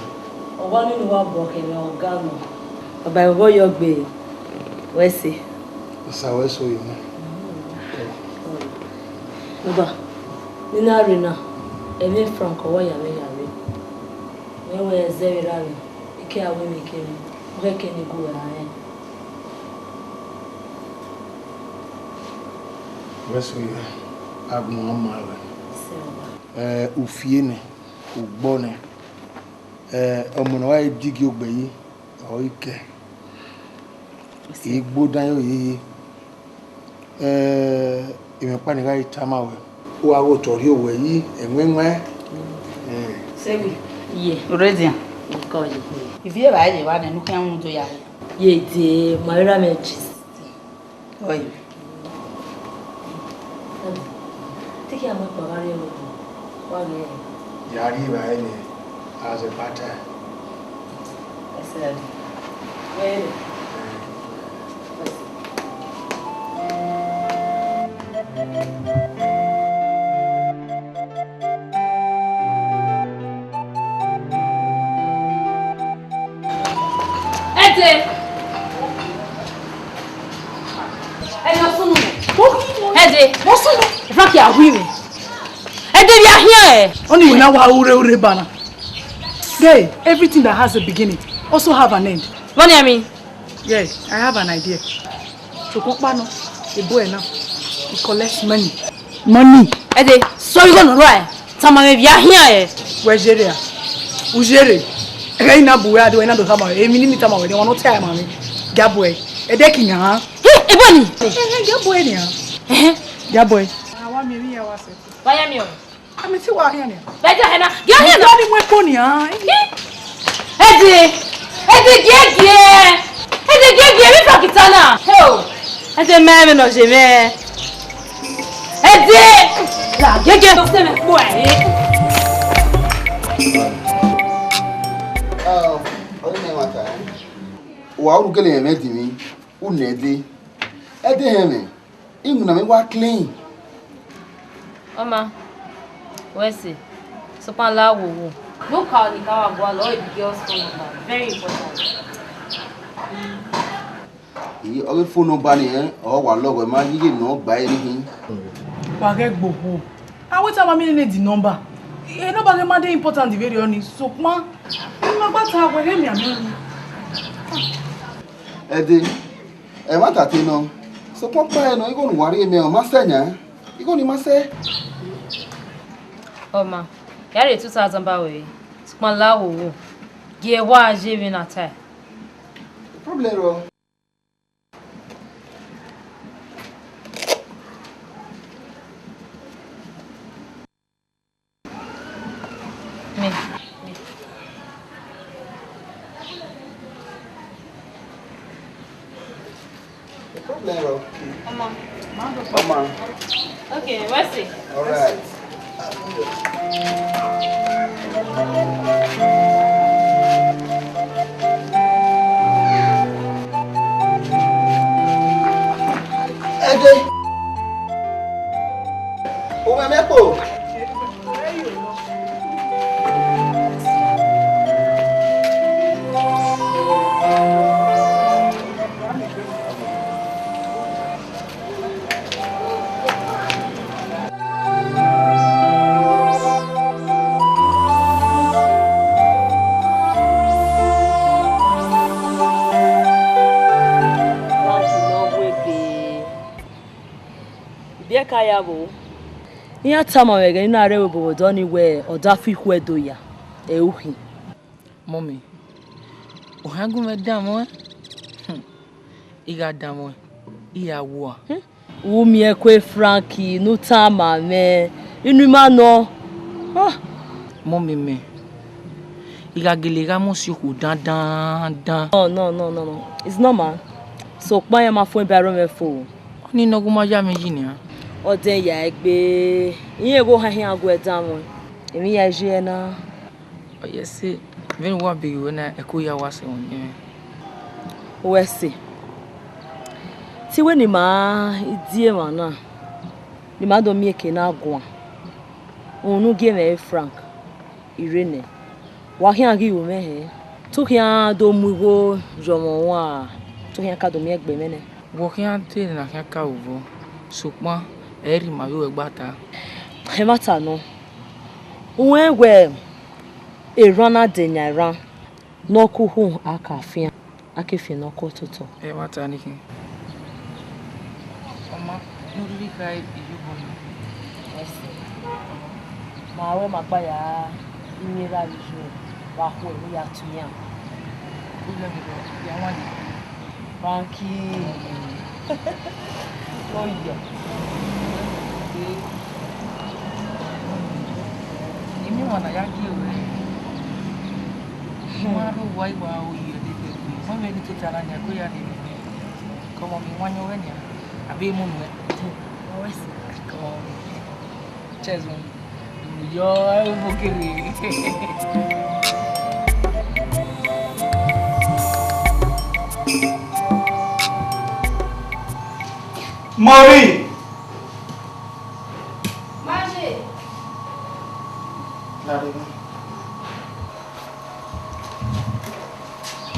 Ọwa nínú wa bọ kẹmẹ ọga nọ. Baba, ẹvbo yọ gbe wẹ se. Osa wẹ so yọ na. Baba, ne I na rre na, ẹmwẹ Frank ọwa ya mwẹ ya rre. Wẹ wẹ zẹ vbe ra rre, ike a wẹ mwẹ kẹmẹ, ọ khẹke ne I gu ẹre rẹn. Wẹ so yọ, agbọn ma rẹ. Sẹ, baba. Eh, u fie nẹ, u gbọ nẹ. Eh, ọmọ ne ọ gha digi ogbe yi, ọ i kẹ. I gbodan yo yeye. Eh, emwi ọkpa ni gha tama wẹ. U gha ghe otọ rhie owẹ yi, ẹwẹn wẹn. Eh. Sebi. Ye. Oredian. Nko ye. Ivie vba ye vba nẹ, ne u khian rhunmwuda ya rre. Ye de, ma rre amẹ gist. Ọye. Te I khian mu ẹkpo gha rrie ẹvbo, wa ghe ẹre. Ya rrie evbare nẹ, as a part time. Ẹsẹ ẹre. Wẹ rre. Ẹdẹ. Ẹdẹ, ọ sunu. Ẹdẹ. Ọ sunu. Frank ya wi mi. Ẹdẹ, vbe a hian ẹ? Ọni wẹ na wa ure ure bana. Guy, everything that has a beginning also have an end. What do you mean? Yeah, I have an idea. Sokpan ọkpa nọ, ebo ẹre na, he collects money. Money? Ẹdẹ, sọ igho ne ọ rua ẹ, tama mwẹ vbe a hian ẹ. Wẹ zere a? U zere? Ẹghẹ I na bu wẹ ade, wẹ I na do tama wẹ, emwi ne I tama wẹ, de wan nọ ta ma mwẹ. Gia bu ẹre. Ẹdẹ ki yan. He, ebo ni? Ẹhẹn, gia bu ẹre nian. Ẹhẹn. Gia bu ẹre. Wa ya miẹn ọ. Amẹ te wa hian nian. Vẹ dia hẹ na. Gia hian na. Ni mu ẹko nian. Ẹdẹ, Ẹdẹ, giẹgiẹ. Ẹdẹ, giẹgiẹ, vbe Frank ta na. Heo. Ẹdẹ, mẹ vbe nọ ye mwẹ. Ẹdẹ! La gẹgẹ sẹ mẹ kpo ẹre. Ọ, ọ nẹ ẹmwata, wa ru gele ẹmwẹ dinmwi, u nẹ Ẹdẹ. Ẹdẹ hẹ mwẹ, iwinna mwẹ wa clean. Ọ ma, wẹ sẹ, sokpan la wo wo. Ne u ka ọni ka wa gualọ, ọ i girl's phone number, very important. Iyi, ọ ghe phone number ni, ẹn, ọ wa lọghọ, ma ghi ghe ne ọ gba ẹre khin. Wa ghẹ gbe okhuo. A wẹ te a ma miẹn nene the number. E number ghe ma dey important vberriọ ni, sokpan, I ma gba ta wẹ ghe mianmian ni. Ẹdẹ, ẹmwata te nọ, sokpan ọkpa ẹre nọ, igho ne uwa rhie mẹ, ọ ma sẹ yan, igho ni ma sẹ. Ọ ma, ya rhie two thousand ba wẹ, sokpan la wo wo, gie wa ye vbe na tae. Problem rọ. Me. No problem, bro. Come on. Come on. Okay, what's it? All right. Ẹdẹ. Uwẹ mẹ kpo. Ibiẹka ya vbo? Iran tama mwẹ ẹghẹ ne I na rre ẹvbo obọ vbe odọ ni wẹẹ, ọ da fi ikhuẹ do ya, ẹ i ru khin. Mummy, u hia gu mwẹ danmwẹ? Hmm. I gha danmwẹ, I ya wua. Hmm. U miẹn ẹko Frankie ne u tama mwẹ, inu ima nọ. Ah. Mummy mẹ, I gha gele gha mu si okhuo dandan dan. No, no, no, no, no. It's normal. Sokpan iran ma fuẹn ba ẹre mwẹ fo. Ọnii ne ọ gu ma ya mwẹ yi nian. Ọ dẹn ya egbe, irẹn vbe ohan hia gu ẹdanmwẹ, emwi ya ye ẹre na. Ọ ye ẹse, vbene uwa be ghe ruẹ na, ẹko ya wa sẹ ẹmwẹ. Uwẹ ẹse, te wẹ ne ima die emwa na, ne ima do miẹn eke na guan, uhunmwu ne u gie mwẹ re Frank, I rre nẹ, wa khian ghi ru mwẹ hẹ, te u khian do mu igho ye ọmwa uan, te u khian ka do miẹn egbe mwẹ nẹ. Wẹ ọ khian te ne a khian ka ru vbọ, sokpan ẹ i rre ima vbe uwẹ gba ta. Ẹmwata nọ, u rẹn wẹẹ erhan na dẹ yan erhan, ne ọ ke uhu a ka fian, a ke fian ne ọ ke ototọ. Ẹmwata ni khin. Ọ ma, ne u rhirhi kha iyobọ na. Ẹse. Ma wẹ ma gba ya rinmwian erha vbe iye, wa khuẹ ne u ya tu iran. Problem rọ, ya wan ye. Frankie. Oya. Emwi ọmwa ne a ya gie ruẹ. Ma rho uwa, I wa ru ye dede. Wẹ mẹ ghi tota na nia, ko ya rhie mwẹ. Kọmọ, mẹ wan yọ wẹ nia. Abe mu nuẹ. Cheers, man. Yo, ẹ wo kere. Mọmì. Maje.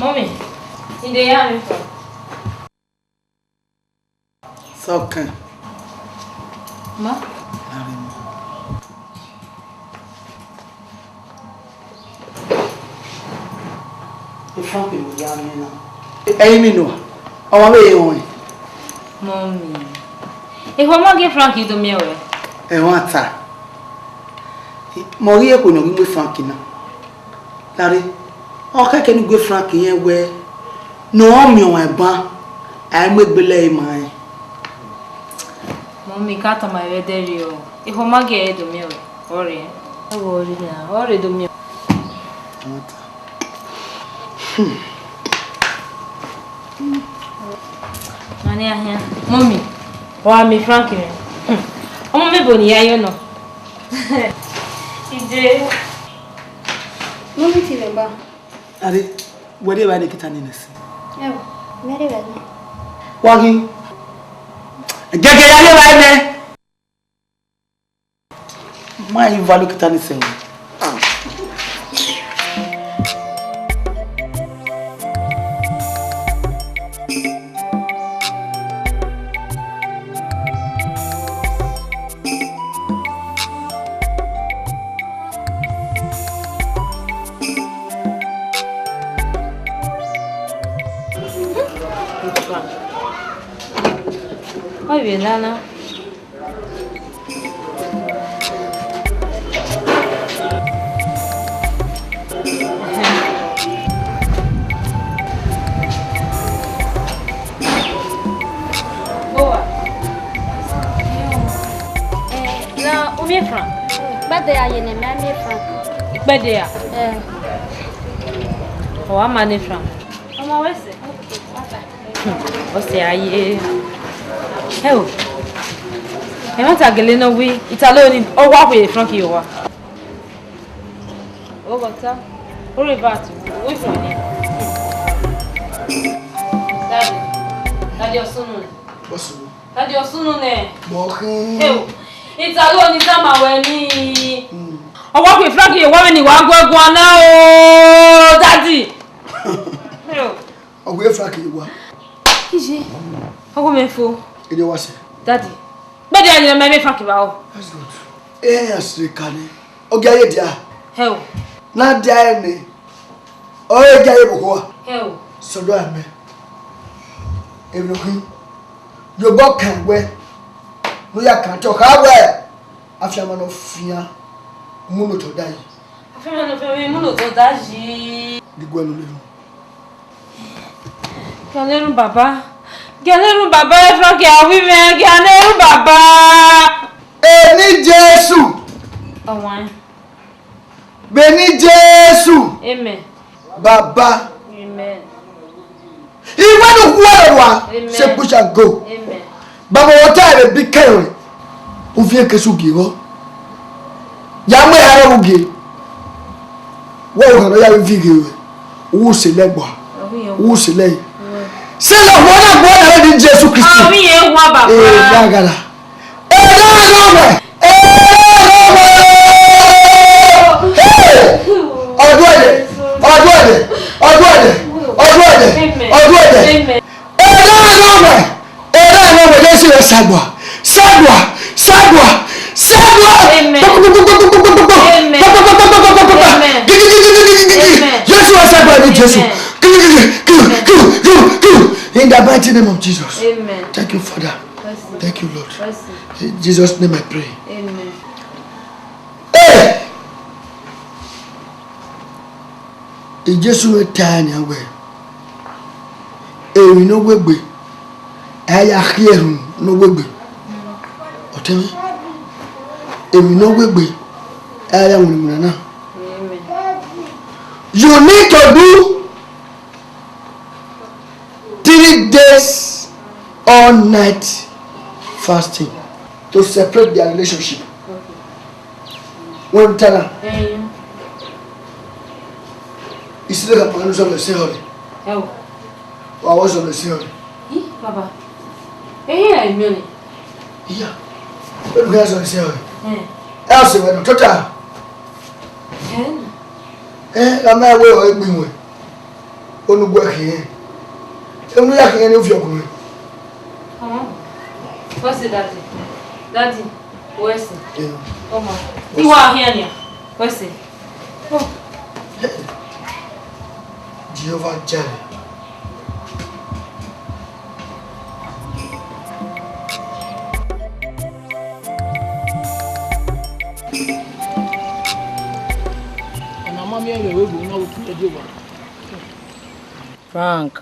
Mọmì, inde ya mwẹ fo. Sọkẹn. Ma? Lare mẹ. E Frank ne ya mwẹ na. Ẹ i re emwi nua, ọmwa vbe họn ẹn. Mọmi, ekhọe ma gie Frank do miẹn ruẹ. Ẹmwata. Mẹ ọ ghi re ekhue ne ọ ghi mu Frank na. Lare, ọ khẹke ne u gu Frank rẹn wẹẹ ne ọ miẹn ọmwa ban, a i mu egbele ẹre ma rẹn. Mọmi, ka tama ẹre ẹdẹrriọ, ekhọe ma gie ẹre do miẹn ruẹ, ọ rre. Ẹ wo, ọ rre nian, ọ rre do miẹn. Ẹmwata. Mọmi, ọ gha miẹn Frank nẹ. Ọmọ mẹ bo ne I ya yọ nọ. Ije. Mummy ti vbe ba. Are, wẹ rri evbare ne I ke ta nene ẹse? Ẹo, mẹ rri evbare nẹ. Wa ghi. Gẹgẹ ya rri evbare nẹ. Ma i va lo ke ta nene ẹse. Ọ vbe nana. Bowa. Eh, na, u miẹn franc? Ikpẹdẹ ya ye ne mẹ miẹn franc. Ikpẹdẹ ya? Eh. Ọ wa ma ne franc. Ọmọ wẹ sẹ? Hmm, ọ sẹ a ye. Ẹo. Ẹmwata gele ne ọ wẹ, Italo ni, ọ wa wẹ franc ye owa. Oghọta, o rre eva tu, uwu ifuẹn nẹ. Daddy, daddy, ọ sunu nẹ. Ọ sunu. Daddy, ọ sunu nẹ. Mọ khin. Eo, Italo ni tama wẹ ni. Hmm. Ọ wa khin franc ye owa vbene I wa guẹ guan na o, daddy. Eo. Ọ wẹ franc ye owa. Iye, ọ wẹ mẹ fo. Ede wa sẹ. Daddy, kpẹdẹ ya ne mẹ miẹn franc vbe aro. That's good. Eh, asirika nẹ. Ọ gia ye dia. Hell. Na dia ẹre nẹ. Ọ re gia ye vbe okhuo a? Hell. Sọdọ amẹ. Emwi ne ọ khin. Ye obọ kan wẹ. Ne u ya kan te ọ kha wẹ. Afianma ne ọ fian. Mu ne otọ da yi. Afianma ne ọ fian, mu ne otọ da yi. Ghi guẹ ne u lerhun. Gia ne erhunmwu baba. Gia ne erhunmwu baba, e franc a wi mwẹ, gia ne erhunmwu baba. Eni Jesu. Ọwaẹn. Vbe eni Jesu. Amen. Baba. Amen. I wẹ ne u khuẹ rua. Amen. Say push and go. Amen. Baba, wẹ ta ẹre bi kẹrẹ. Uvie ke su gie vbọ. Ya mu ẹre aro gie. Wẹ u hẹn ne ọ ya vbe viọ ighe ruẹ, u sẹ lẹ gba, u sẹ lẹ yi. Sẹ lẹ wẹ na gba na vbe Jesu Kristi. Avbe irẹn wa baba. Ee, da ghala. Ee, da ghala. Ee, da ghala. Ee! Ọdún ẹ̀dẹ̀, ọdún ẹ̀dẹ̀, ọdún ẹ̀dẹ̀, ọdún ẹ̀dẹ̀, ọdún ẹ̀dẹ̀. Amen. Erha ne ọ mwẹ, erha ne ọ mwẹ, Jesu rẹ sagbua, sagbua, sagbua, sagbua. Amen. Amen. Amen. Jesu rẹ sagbua ni Jesu. Amen. In the mighty name of Jesus. Amen. Thank you, Father. Mercy. Thank you, Lord. Mercy. In Jesus' name I pray. Amen. Hey! Jesu vbe ta nian wẹẹ, emwi ne ọ wegbe, a ya khiẹ erhunmwu ne ọ wegbe. Ọtẹn mwẹ, emwi ne ọ wegbe, a ya winna winna na. You need to do three days, all night fasting to separate their relationship. Wẹ ta na? Ẹn. Isi lẹ ka kpọnmwẹ ne u zọlọ ẹse ehọ rre. Ẹ o. Wa wẹ zọlọ ẹse ehọ rre. Ih, baba. Ẹn, ẹ miẹn ọnii. Iya. Vbene u khian zọlọ ẹse ehọ rre. Ẹn. Ẹ ọse wẹ nọ tota. Ẹn. Ẹ, gha ma wẹ ọ i gbẹn wẹ. Onu gu ẹ khian. Emu ya khian ne u viọ gun mwẹ. Ọmọ, wẹ sẹ daddy. Daddy, wẹ sẹ. Yeah. Ọmọ, I wa khian nian. Wẹ sẹ. Oh. Jehovah Jireh. Ọna ma miẹn vbe ẹvbo na vbe otu ẹdẹ owa. Frank,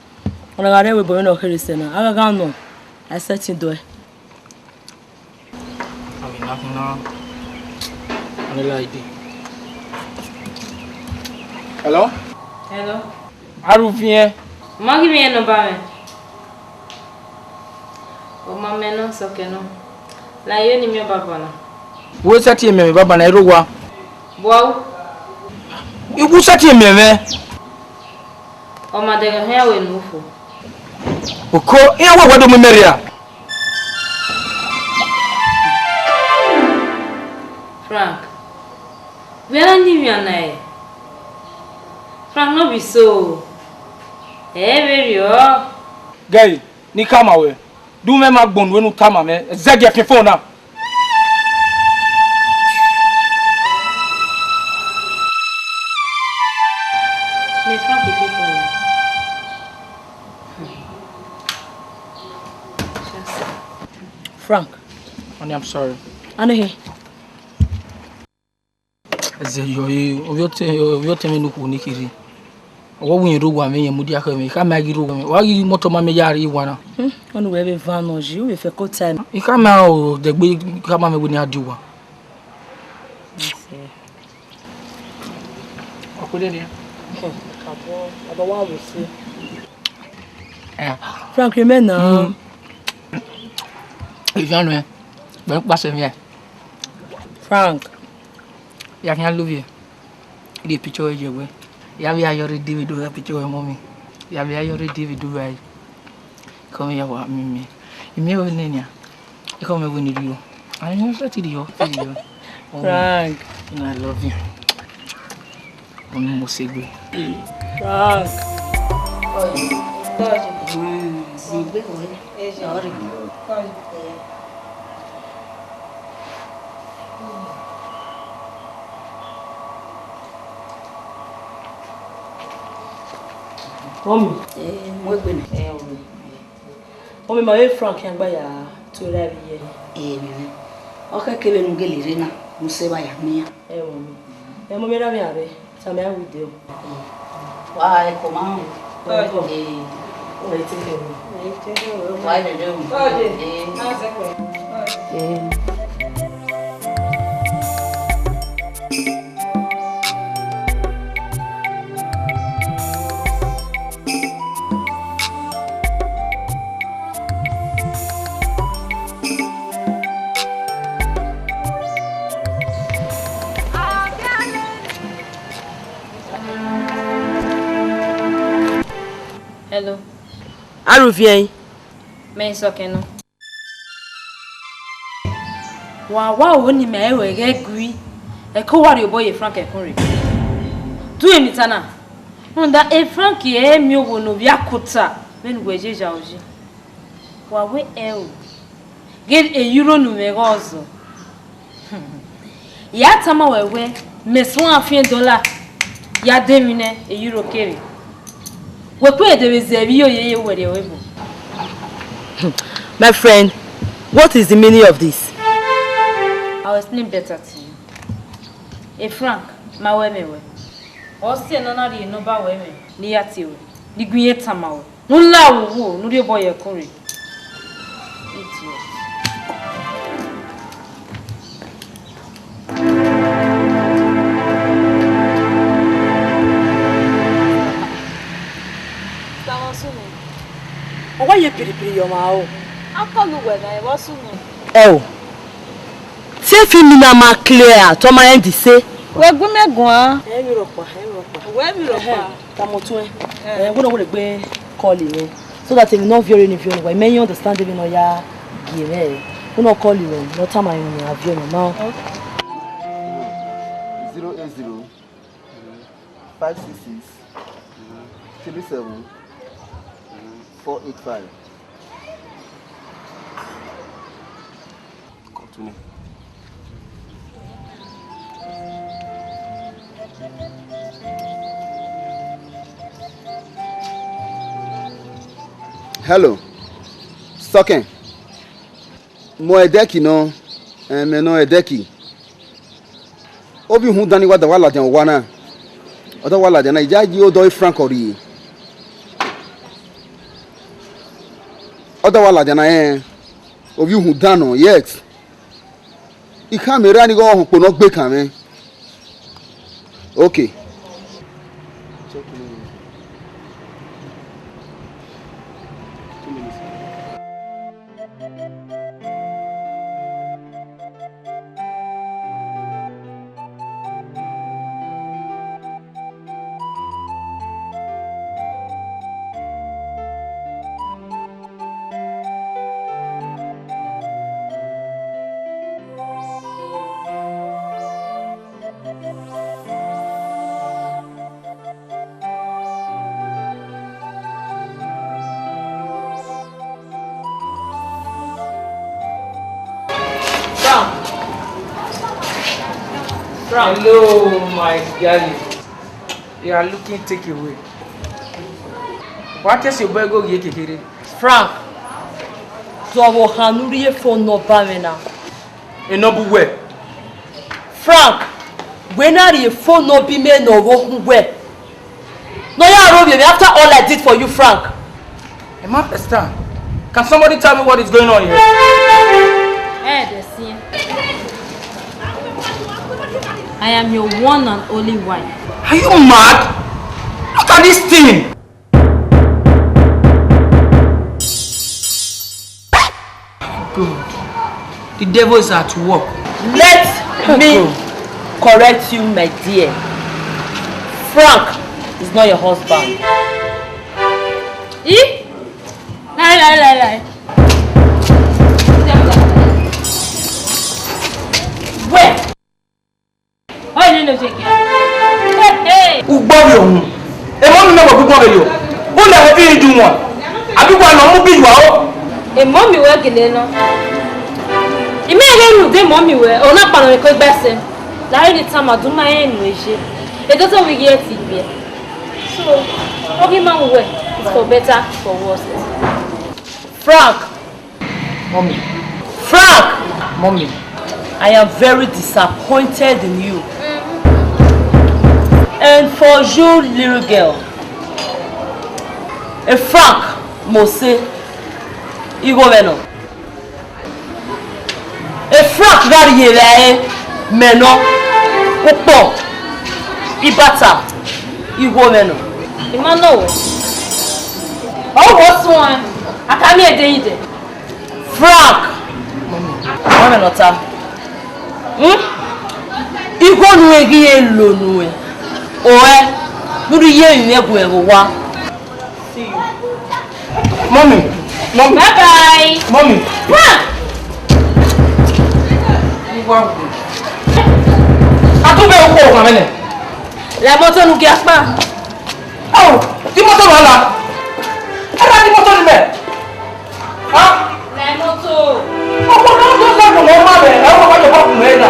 ọna gha rre ẹvbo na ọ kherhe sẹ na, a gha gha nọ, a i sẹtin dọe. Ami na khin na, a ni la ide. Hello? Hello? Aruviẹn. Ọ ma ghi mwẹ nọmba mwẹ. Ọ ma mẹ nọ, sọkẹ nọ. La ye ne I miẹn ọba na. Wẹ sẹtin miẹn mwẹ baba na, I rre owa. Bua u. I gu sẹtin miẹn mwẹ. Ọ ma dẹghe hia wẹ ne u fo. Oko, iran wẹ wẹ do mu imẹ rria. Frank, wẹ na yin emwi na ẹre? Frank, no be so. Ẹ vberriọ. Gẹe, ne I khama ruẹ, du mwẹ ma gbọnnu enu tama mwẹ, zẹgiẹ fian phone na. Mẹ Frank efe phone na. Frank. Honey, I'm sorry. Aneghe. Ẹzẹ yọ e, ovbi ọtẹn, ovbi ọtẹn mwẹ ne okhuo ni kherhe. Ọ wẹ irẹn rre owa mwẹ, irẹn mudia khẹ mwẹ, I khama ghi rre owa mwẹ. Wa ghi mu otọ ma mẹ ya rrie owa na. Hmm, ọni wẹ vbe van nọ yi, u vbe fẹko tae. I khama o, dẹgbe khama mwẹ wẹ ne I dia owa. Ọ kue dede. Hmm, abọ, abọ wa vbe se. Eh. Frank, rhie mẹ na. Hmm. Ivian nuẹn, bẹ n kpasẹ mwẹ. Frank. Ya khian love you. Rhie picture wẹ ye wẹ. Ya vbe ya yọ rre David, ya picture wẹ mọ mi. Ya vbe ya yọ rre David, right? Come here, wa mi mi. Imi o ne nia. Come here when you do. I know that you do. Frank. I love you. Ọmọ mo ṣe gbé. Frank. Sorry. Mọmi. Eh, mu egbe nẹ. Eh, mọmi. Mọmi, ma vbe Frank khian gba ya tu ra vbe ye. Eh, mọmi. Ọ khẹke vbene u gele rre na, ne u sẹ evba ya miẹn iran. Eh, mọmi. Eh, mọmi, erha mwẹ a rre. Tama iran wẹ I dee o. Wa ẹko ma rẹn o. Welcome. Ee. Wa dede o. Ee. Ee. Hello. Aruviẹn. Mẹ i sọkẹn nọ. Wa wa ro ne imẹ ẹre ẹghẹ gui, ẹko wa rhie obọ ye Frank ẹkun rre. Du emwi ta na, rhunmwuda e Frank ẹre miẹn owo ne ovbi akota vbene uwẹ ye ya oyi. Wa wẹ ẹo, ghe e euro ne u mwẹ ghe ọzọ. I ya tama wẹ wẹ, mẹ suẹn afiẹn dollar ya de emwi nẹ, e euro kere. Wẹ ku ẹdẹ vbe zẹ vbe iyo ye ye wẹ rrie ẹvbo. My friend, what is the meaning of this? I'll explain better to you. E Frank, ma wẹ mẹ wẹ. Ọ sẹ ne ọ na rhie nọmba wẹ mwẹ, ne I ya tie ruẹ, ne I gu irẹn tama ruẹ. Ne u la uwu, ne u rhie obọ ye ẹkun rre. Idiot. Ọ wa ye piripiri ye ọmwa o. Akọlu wẹ na, ẹ vbe ọ sunu. Ẹo. Te film na ma clear, te ọ ma end se. Wẹ gu mẹ guan. Ẹ vbe rhọkpa, ẹ vbe rhọkpa. Wẹ vbe rhọkpa. Tama ọtuẹn. Eh. Eh, wẹ ne ọ wẹ gbe call mwẹ. So that emwi ne ọ viọ rre ne I viọ ne uwa, I mẹ i understand emwi ne ọ ya gie mwẹ. Wẹ ne ọ call mwẹ, ne ọ tama emwi ne a viọ ne ma. Okay. Zero eight zero, five six six, three seven, four eight five. Continue. Hello. Sọkẹn. Mọ ẹdẹki nọ, ẹmwẹ nọ ẹdẹki. Ovbi uhunmwu dan ni wa da wa ladian owa na. Ọ da wa ladian na, I ya yi odọ Frank ọ rrie. Ọ da wa ladian na rẹn, ovbi uhunmwu dan nọ, yes. I khama erha ni ighe ọhọn kpo ne ọ gbe kan mwẹ. Okay. Two minutes. Hello, my darling. You are looking take away. Wa te si obọ ẹghe oghian kekere. Frank, dọvbokhan ne u rhie phone ne ọ ba mwẹ na. Enọ bu wẹ. Frank, wẹ na rhie phone ne ọ ba imẹ ne ọ vbe okhuo wẹ. Ne ọ ya ro vbe emwi after all I did for you, Frank. I don't understand. Can somebody tell me what is going on here? Ẹ dẹ siẹn. I am your one and only wife. Are you mad? Look at this thing. God, the devil is at work. Let me correct you, my dear. Frank is not your husband. Eh? Lie, lie, lie, lie. Where? Ọ nene oje kia. Hey, hey. Ugbọrriọ họn. Emọ mi mẹ wẹ gu ugbọrriọ. Gu lẹ wẹ bi ju wọn. Abi wa nọ mu bi ju aro. Emọ mi wẹ gele nọ. I mẹ ghe rhunmwuda emọ mi wẹ, ọ na kpa nọ ko egbe ẹse. Lahọ ni tama, du ma rẹn enu eje. Edodo vbe ghi ẹti gbe. So, ọ ghi ma wẹ, it's for better, for worse. Frank, Mommy. Frank! Mommy. I am very disappointed in you. And for you, little girl, a Frank mose igho mwẹ nọ. A Frank gha rhie vbe ẹre mẹ nọ, ukpọn, ibata, igho mwẹ nọ. I ma nọ wẹ. Ọ wẹ suẹn, a ka miẹn ẹdẹ yi dẹ. Frank! Ọmọ nọ ta. Hmm? Igho ne uwẹ ghi re lo nuẹn. Ọe, ne u rhie emwi mwẹ gu ẹvbo owa. Mommy, mommy. Bye bye. Mommy. Frank! Iwa wu. A tun bẹ ukpo ọmwa mwẹ nẹ. La moto nu gie akpa. Oh, di moto nu la. Ẹ ra di moto ni mẹ. Ha? La moto. Ọkọ na do sa ko mo ma mẹ, ẹ wo wa yo ba ku mẹ na.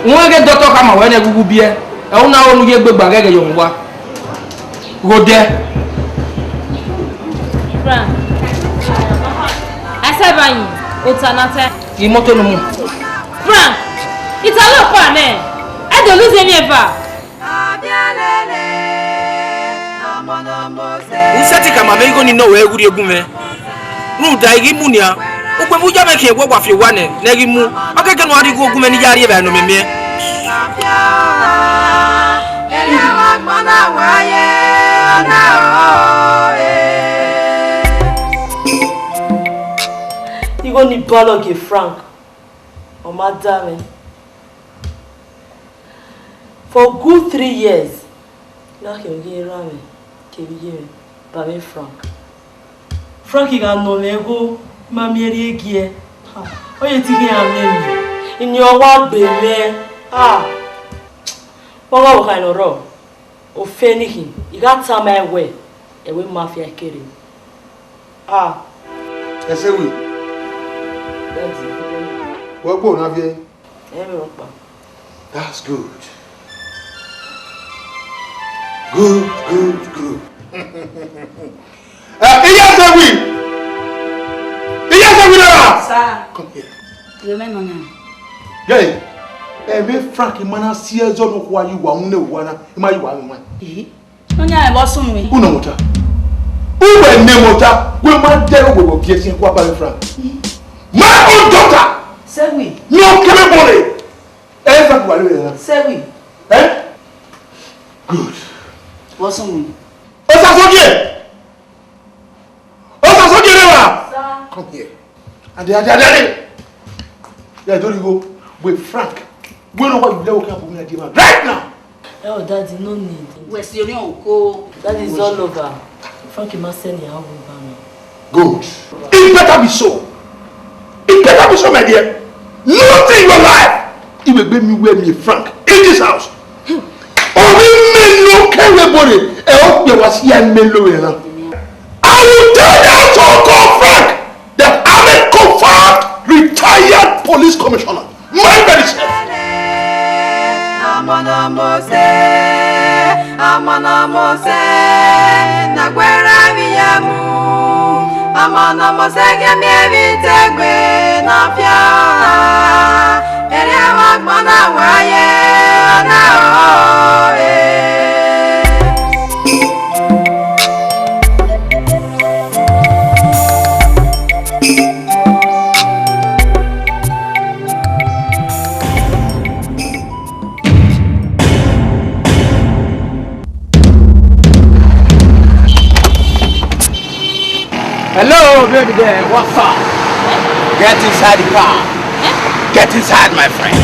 Wọ́n gẹ́gẹ́ dọ́tọ̀ ka ma wẹ ne gugu biẹ. Ẹ wo na wo nu ye gbegba gẹ́gẹ́ yo wa. Ghodẹ. Frank. Asaba yin, ota na ta. Imoto nu mu. Frank, italo pa nẹ. Ẹ do lose any ever. U sẹtin ka ma mwẹ igho ni nọ wẹ ghurhie gun mwẹ. Rhunmwuda I ghi mu nian, ukpẹvbo uya mwẹ khian wẹ wa fi owa nẹ, ne ẹ ghi mu, ọ kẹkẹ ne u gha rhie igho gun mwẹ ne I ya rri evbare ne ọ miẹn miẹn. Igho ni balọ gie Frank, ọ ma da mwẹ. For good three years, na khian ghi erha mwẹ kevbe iye mwẹ ba mwẹ Frank. Frank gha nọ mwẹ igho, I ma miẹn rhie giẹ. Ha, ọ ye te I ghi ra mwẹ emwi. Iniọn wa gbe mwẹ. Ha. Vbe ọghe ọvbokhan ne ọ rrọọ, ofe ne I khin, I gha tama ẹn wẹẹ, ẹvbo ima fian kere. Ah. Ẹse wi. Daddy. Wẹ gbe na viẹ? Ẹ vbe rọkpa. That's good. Good, good, good. Eh, Iyasewi! Iyasewi na! Sir. Come here. Yo me no na. Hey, eh, me Frank, I ma na si ẹzọ ne okhuo a ye uwa, unu ne uwa na, I ma ye uwa rinmwian. Eh? Nọyan ẹvbo sunu. Unu mota. Uwẹ ne mota, wẹ ma dẹrẹ wẹ wẹ gie ẹse kua ba Frank. My own daughter. Sewi. No kere bole. Eh, Frank wa le na. Sewi. Eh? Good. Ẹvbo sunu. Osasogie. Osasogie ne wa. Sir. Come here. Ade, ade, ade, ade. Yeah, don't you go. Wait, Frank. Wẹ ne ọ wa yu lẹvbo khian bu mwẹ a die man right now. Oh, Daddy, no need. Wẹ si orhiọn oko. Daddy, it's all over. Frank ma sẹ ne a wu ba mwẹ. Good. It better be so. It better be so, my dear. Nothing in your life. I wẹ egbe miẹn uwẹ miẹn Frank in this house. Ọ ghi mẹ ne ọ kẹ wẹ bọre, ẹ ọ kpẹ wa si a mẹ lo rẹ na. I will tell that so-called Frank that I'm a confirmed retired police commissioner. Mind very self. Mose, ọmọ ne Mose, ne a gbe rre avbe iyẹn mu. Ọmọ ne Mose ghẹ miẹn emwi te egbe ne ọ fian ọnrẹn. Erriọ vbe agbọn na wa ye, ọ na ho, eh. Hello, baby girl, what's up? Get inside the car. Eh? Get inside, my friend.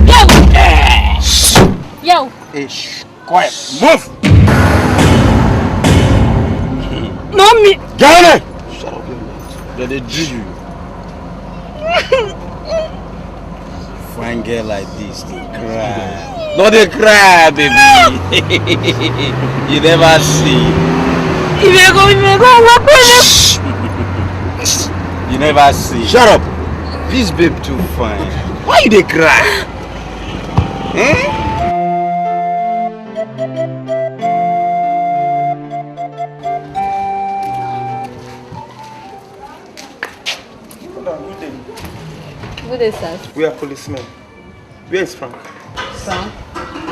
Yo! Yes. Yo! Ish. Quiet. Move. No, me. Get in there. Shut up, your mouth. They, they do you. Fine girl like this, they cry. No, they cry, baby. You never see. If you go, if you go, what? You never see. Shut up. This babe too fine. Why you dey cry? Eh? Madam, good day. Good day, sir. We are policemen. Where is Frank? Frank?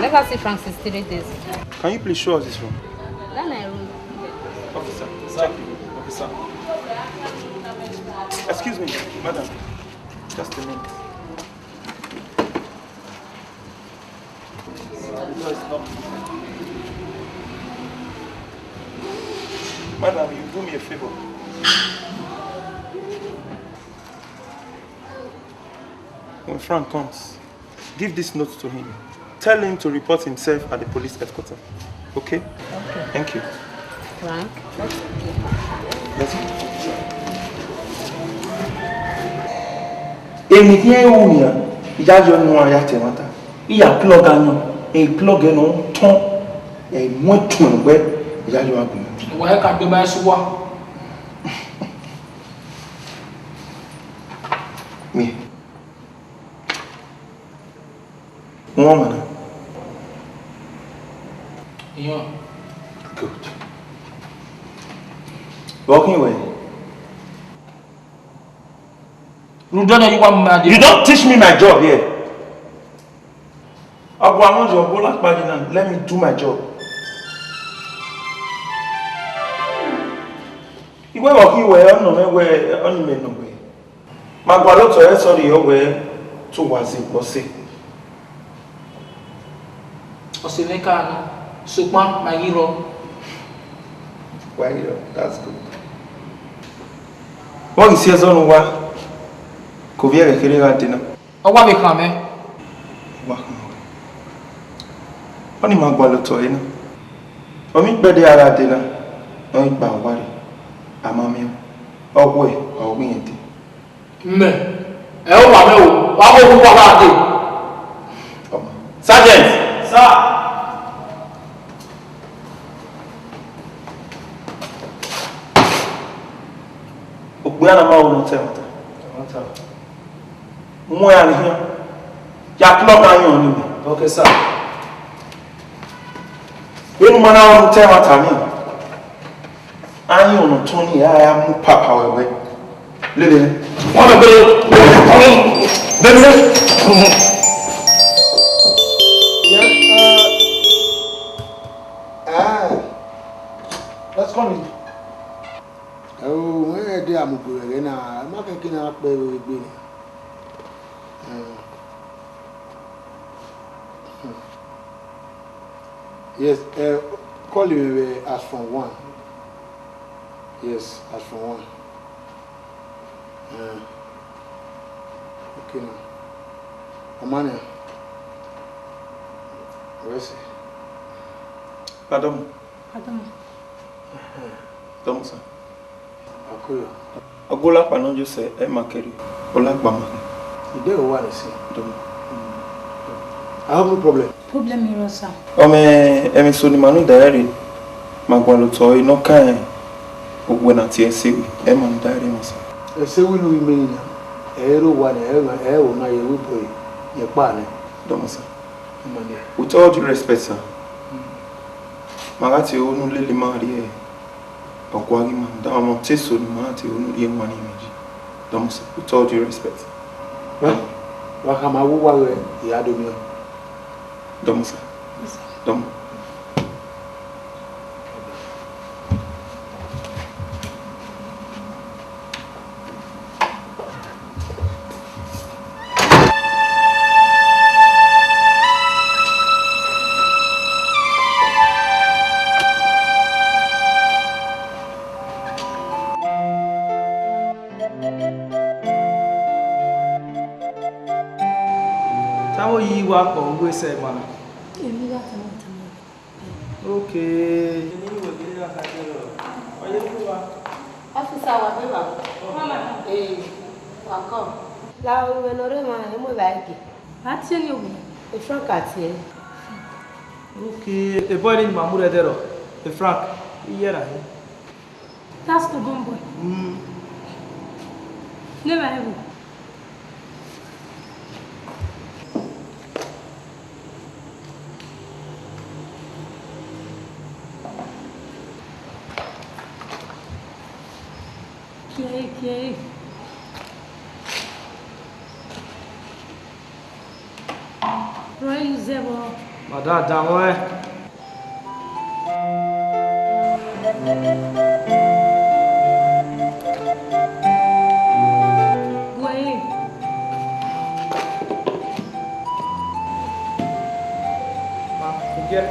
Never see Frank since three days. Can you please show us his room? That na room. Officer, sir. Check the room. Officer. Excuse me, madam. Just a minute. The door is locked. Madam, you do me a favor. When Frank comes, give this note to him. Tell him to report himself at the police headquarters. Okay? Okay. Thank you. Frank, let's go. Let's go. Emwi ne I ru nian, I ya yọ ne uan ya ta ẹmwata. I ya plug ayọn, e plug ẹre ne ọ tọn, e mu ẹtuẹn gbe, I ya yọ gha gbe. Wa ka gbe ba ẹse uwa. Miẹn. Uwọnmwa na? Iran. Good. Vbe ọ khin wẹ? Rhunmwuda ne I wa ma dee. You don't teach me my job here. Ọ bu amwẹ yọ, ọghe lakpa yi na, let me do my job. Iwẹ vbe ọ khin wẹ, ọ nọ mwẹ wẹ, ọ ni mẹ nọ wẹ. Ma gualọ otọ ẹre, sorry, ọ wẹ te uwa zẹ egbe ọse. Ọse mwẹ ka nọ, sokpan ma ghi rrọọ. Wa ghi rrọọ, that's good. Vbe ọ ghi si ẹzọ ne uwa, ke ovbi ẹre kherhe gha dee na? Ọ wa vbe khan mwẹ. Ọ wa khan mwẹ. Ọnii ma gualọ otọ ẹre na. Ọ mwẹ ikpẹdẹ a gha dee na, ọ i kpa owa rre, a ma miẹn ọe. Ọ wẹ, ọ wẹ irẹn dee. Mẹ, ẹ o wa mẹ o, wa vbe owa gha dee. Sergeant! Sir! Okpia na ma ru ne ọ ta ẹmwata. Mu ẹre rhie, ya plug ayọn ni mẹ. Okay, sir. Vbene u ma na ru ne ọ ta ẹmwata ni, ayọn ne ọ tọn ni, a ya mu papa wẹ wẹ. Lele. Wọ́n bẹ bẹ bẹ bẹ. Yes, uh, ah, let's come in. Ẹo, wẹ ẹdẹ amugbere ẹghẹ na, ma kẹkẹ na kpẹ vbe egbe na. Eh, hmm. Yes, uh, call him uh, as from one. Yes, as from one. Uh, okay now. Amania. Where's he? Pardon. Pardon. Pardon, sir. Akoyo. Ọghe olakpa ne ọ yo sẹ, ẹ ma kẹrriọ. Olakpa ma khin. Ide o wa ni si. Do. I have no problem. Problem iro, sir. Ọ mẹ, ẹmwẹ eso ne ima rhunmwuda ẹre, ma gualọ otọ ẹre ne ọ kan owẹ na tie ẹse wẹ, ẹ ma rhunmwuda ẹre mwa, sir. Ẹse wẹ ne u ru imẹ na, ẹ i re owa nẹ, ẹ i re ona ye ẹvbo ẹre. Ẹkpa nẹ. Dọmọ sir. With all due respect, sir. Ma gha tie unu lele ma rrie ọgua ghi ma, da ma te so ne ma tie unu rrie wan ni mẹ ji. Dọmọ sir. With all due respect. Wa, wa khama vbe uwa vbe I ra do miẹn. Dọmọ sir. Dọmọ. Tama oyi wa kpọ uwu esẹ ma. Emwi gha tama tama. Okay. Ọfisa, wa be vba? Ee, wa kọ. La, owẹ ne ọ rre emwa, e mu evbare gie. A tie ne owu. E Frank a tie. Okay, e boy ni ma mu rre ẹdẹrọ, e Frank, iye ra he. That's the bomb boy. Mm. Never ever. Kiẹ, kiẹ. Rọ enu zẹ vbọ. Madam, danmwẹ. Gu ẹre. Ma, forget.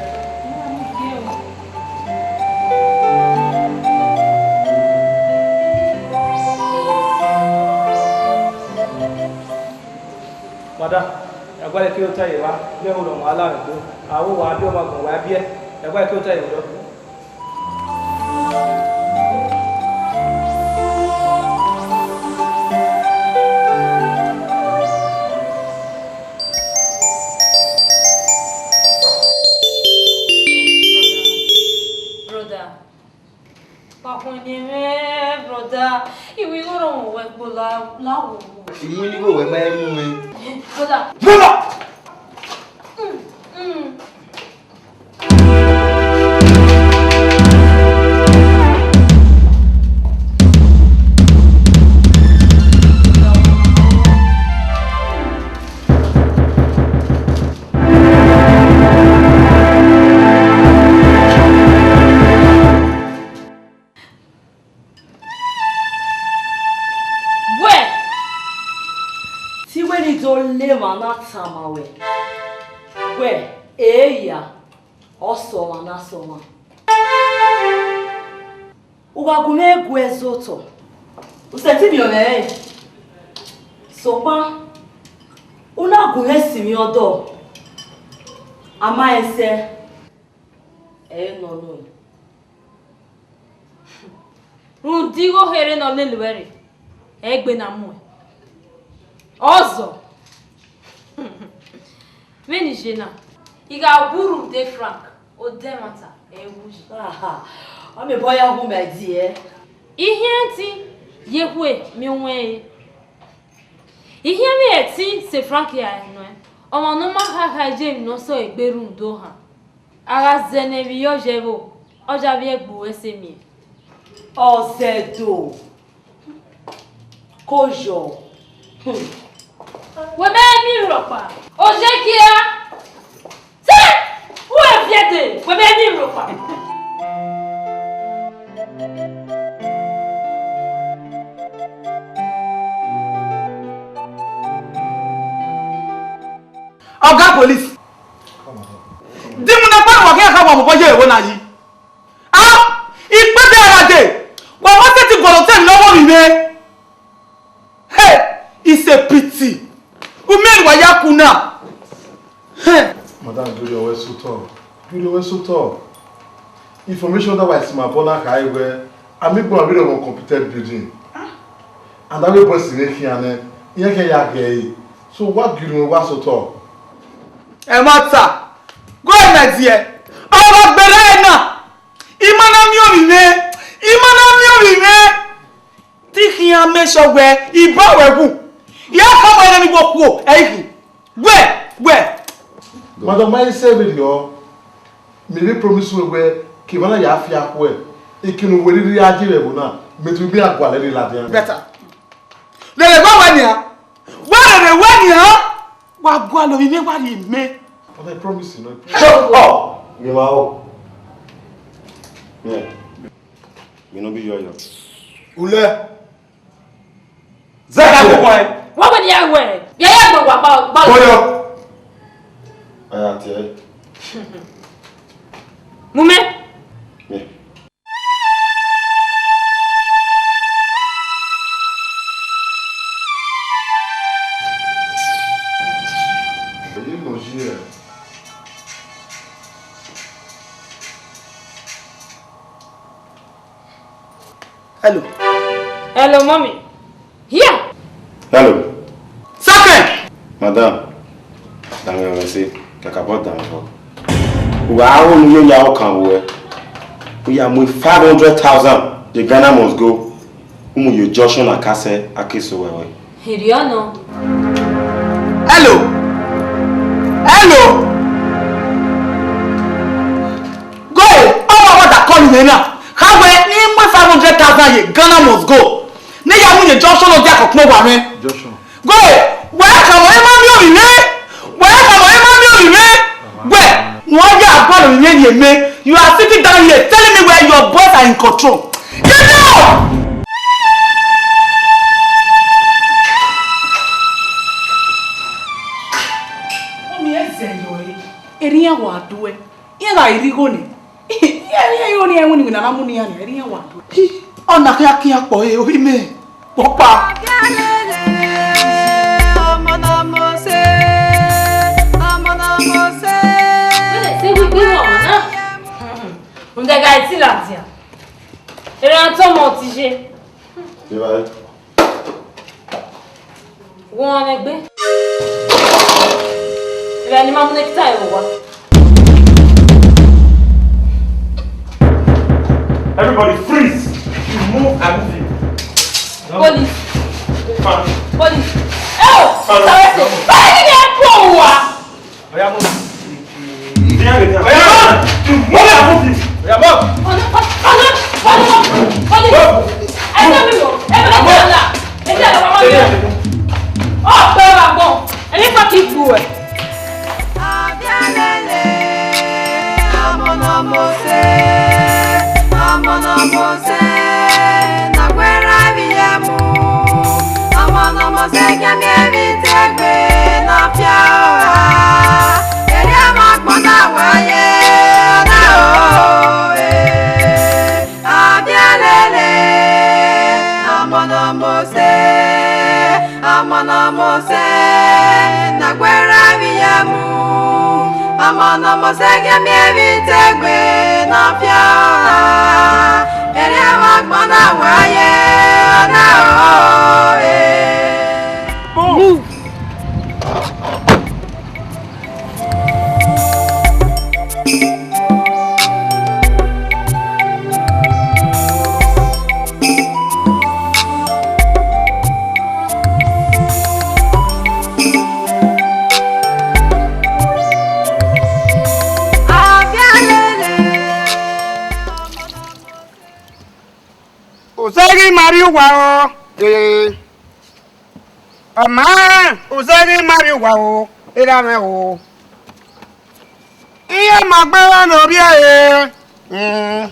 Madam, ẹguae ke ota ye evba, vbe ẹho ne ọ ma la mwẹ egbe. A wo wa biẹ ọmwa agbọn, wa biẹ, ẹguae ke ota ye vbe odọ. Brother, wa khuẹnnẹ mwẹ, brother. I wẹ igho rọmwẹ wẹ gbe la, la wo. I mu igho wẹ ma mu mwẹ. Brother. Brother! Mm, mm. Wẹ, te I wẹ ne I do la emwa na tama ruẹ, wẹ, eya, ọ sẹ ọmwa ne a sẹ ọmwa. U gha gu mwẹ gu ẹzotọ, u sẹtin miẹn ọnrẹn rẹn, sokpan u na gu mwẹ sinmwi ọdọ, a ma rẹn sẹ, ẹ i re nọ nọẹn. Rhunmwuda igho kherhe ne ọ lele uẹ rre, ẹ i gbe ne a muẹn. Ọ zọ. Vbene I ye na, I gha wu rhunmwuda Frank, odẹ ẹmwata, ẹ i wu yi. Aha, ọ miẹn obọ ya wu my dear. I hiẹn ẹtin ye ekhue miẹn uwẹ ẹre. I hiẹn vbe ẹtin sẹ Frank ya nuẹn, ọmwa ne ọ ma khakha ye emwi ne ọ sẹ ọre egbe rhunmwuda ohan. A gha zẹ ne emwi ye ọyẹ vbo, ọ ya vbe ẹgbe uwẹ sẹ miẹn. Ọzẹdo, ko yọ. Hmm. Wẹ mẹ miẹn rhọkpa. Ojekia. Te, wẹ viẹ dee, wẹ mẹ miẹn rhọkpa. Oga police. Di mu ne kpa wa khian kha wa mobọ ye ẹvbo na yi. Ah, ikpẹdẹ ra dee, wa ma sẹtin guọlọ te emwi ne ọ vbe mwẹ. Hey, it's a pity. U miẹn wa ya ku na. Hey. Madam, do your way so tall. Do your way so tall. Information that was my bona kai where I make one really uncompleted building. And that way boys in here, yeah, can ya gay. So what do you know what's so tall? Ẹ ma ta. Go ahead, my dear. Ọmọ gbẹrẹ ẹ na. I ma na miẹn ovbi mwẹ. I ma na miẹn ovbi mwẹ. Te I khian make sure wẹ I ba wẹ wu. Ya ka wẹ ne mi wo kuo, ẹ i khin. Wẹ, wẹ. Madam, ma i sẹ vberriọ, mẹ vbe promise wẹ wẹ, ke emwa na ya fi akhuẹ, ekene uwẹ rhirhi a je vbe ẹvbo na, mẹ tu miẹn agualẹ rre ladian. Better. Rere wẹ wẹ nian. Wẹ rere wẹ nian. Wa gualọ ovbi mwẹ, wa rhie mẹ. But I promise you, no. Shut up! Ghe ma o. Yeah. You no be yo yo. Ulẹ. Zẹkẹ. Wọ́n wẹ̀ ní ẹ̀wẹ̀. Yẹ́yẹ́ gbọ̀ngbọ̀n gbà gbà. Bóyá. Aya tiẹ̀. Mumẹ. Yeah. Èyí mọ̀ sí ẹ̀. Hello. Hello, mommy. Here. Hello. Second. Madam, danmwẹ mwẹ ẹse, kakabọ danmwẹ vbọ. Uwa aro ne u yo ya ọkan vbe uwẹ. U ya mu five hundred thousand, the Ghana must go. U mu ye junction na kasẹ, a ke so wẹ wẹ. Erriọ nọ. Hello. Hello. Go ahead. Ọmọ wa da call me na. Kha wẹ ne I mu five hundred thousand ye, Ghana must go. Ne ya mu ye junction ọ dia kọkpọn wa mwẹ. Junction. Go ahead. Wẹ khama emwa miẹn ovbi mwẹ. Wẹ khama emwa miẹn ovbi mwẹ. Wẹ, ne u ya gualọ ovbi mwẹ rhie mẹ. You are sitting down here telling me where your boys are in control. Get out! Ọmọ ẹ zẹ yọ ẹre, erriọ iran wa duẹ, iran gha rhie igho nẹ, iran rhie igho ne iran winna na mu ne iran nia, erriọ iran wa duẹ. Ọ na khian khian kpọ re, ovbi mẹ, kpọkpa. Ọmọ ne ọ mose, ọmọ ne ọ mose. Wẹ lẹ sẹ wípé ọmọ na. Rhunmwuda ẹghẹ a i te ladian, erha tọmọ ọtẹn ye. Evbare. Wọ ọnrẹn egbe. Evbare ne ima mu ne kita ẹre owa. Everybody freeze! If you move, I move you. Police. Fine. Police. Oh! Fine. Sorry, sir. Fine, you didn't go. Oya, move. Oya, move. Oya, move. Oya, move. Ọ̀nà, ọ̀nà, ọ̀nà, ọ̀nà. Ẹ jẹ́ mi lọ. Ẹ bẹ̀rẹ̀ mi lọ́la. Ẹ jẹ́ lọ́wọ́ mi. Ọ̀pẹ wa gbọ́n. Ẹ ní kọ́ kí n kú ẹ̀. Abialele, ọmọ ne ọ mose, ọmọ ne ọ mose, na wẹrẹ vbe ya mu. Ọmọ ne ọ mose kẹmiẹn vbe te egbe ne ọ fia ora. Erriọ ma gbọn na wa ye, ọna o, eh. Abialele, ọmọ ne ọ mose, ọmọ ne ọ mose, na wẹrẹ vbe ya mu. Ọmọ ne ọ mose kẹmiẹn vbe te egbe ne ọ fia ora. Erriọ ma gbọn na wa ye, ọna o, eh. Move. Useghi ma rrie uwa o, ee. Ọ ma, useghi ma rrie uwa o, erha mwẹ o. Iye ma gbe vbe ne ovbi ẹre. Mm.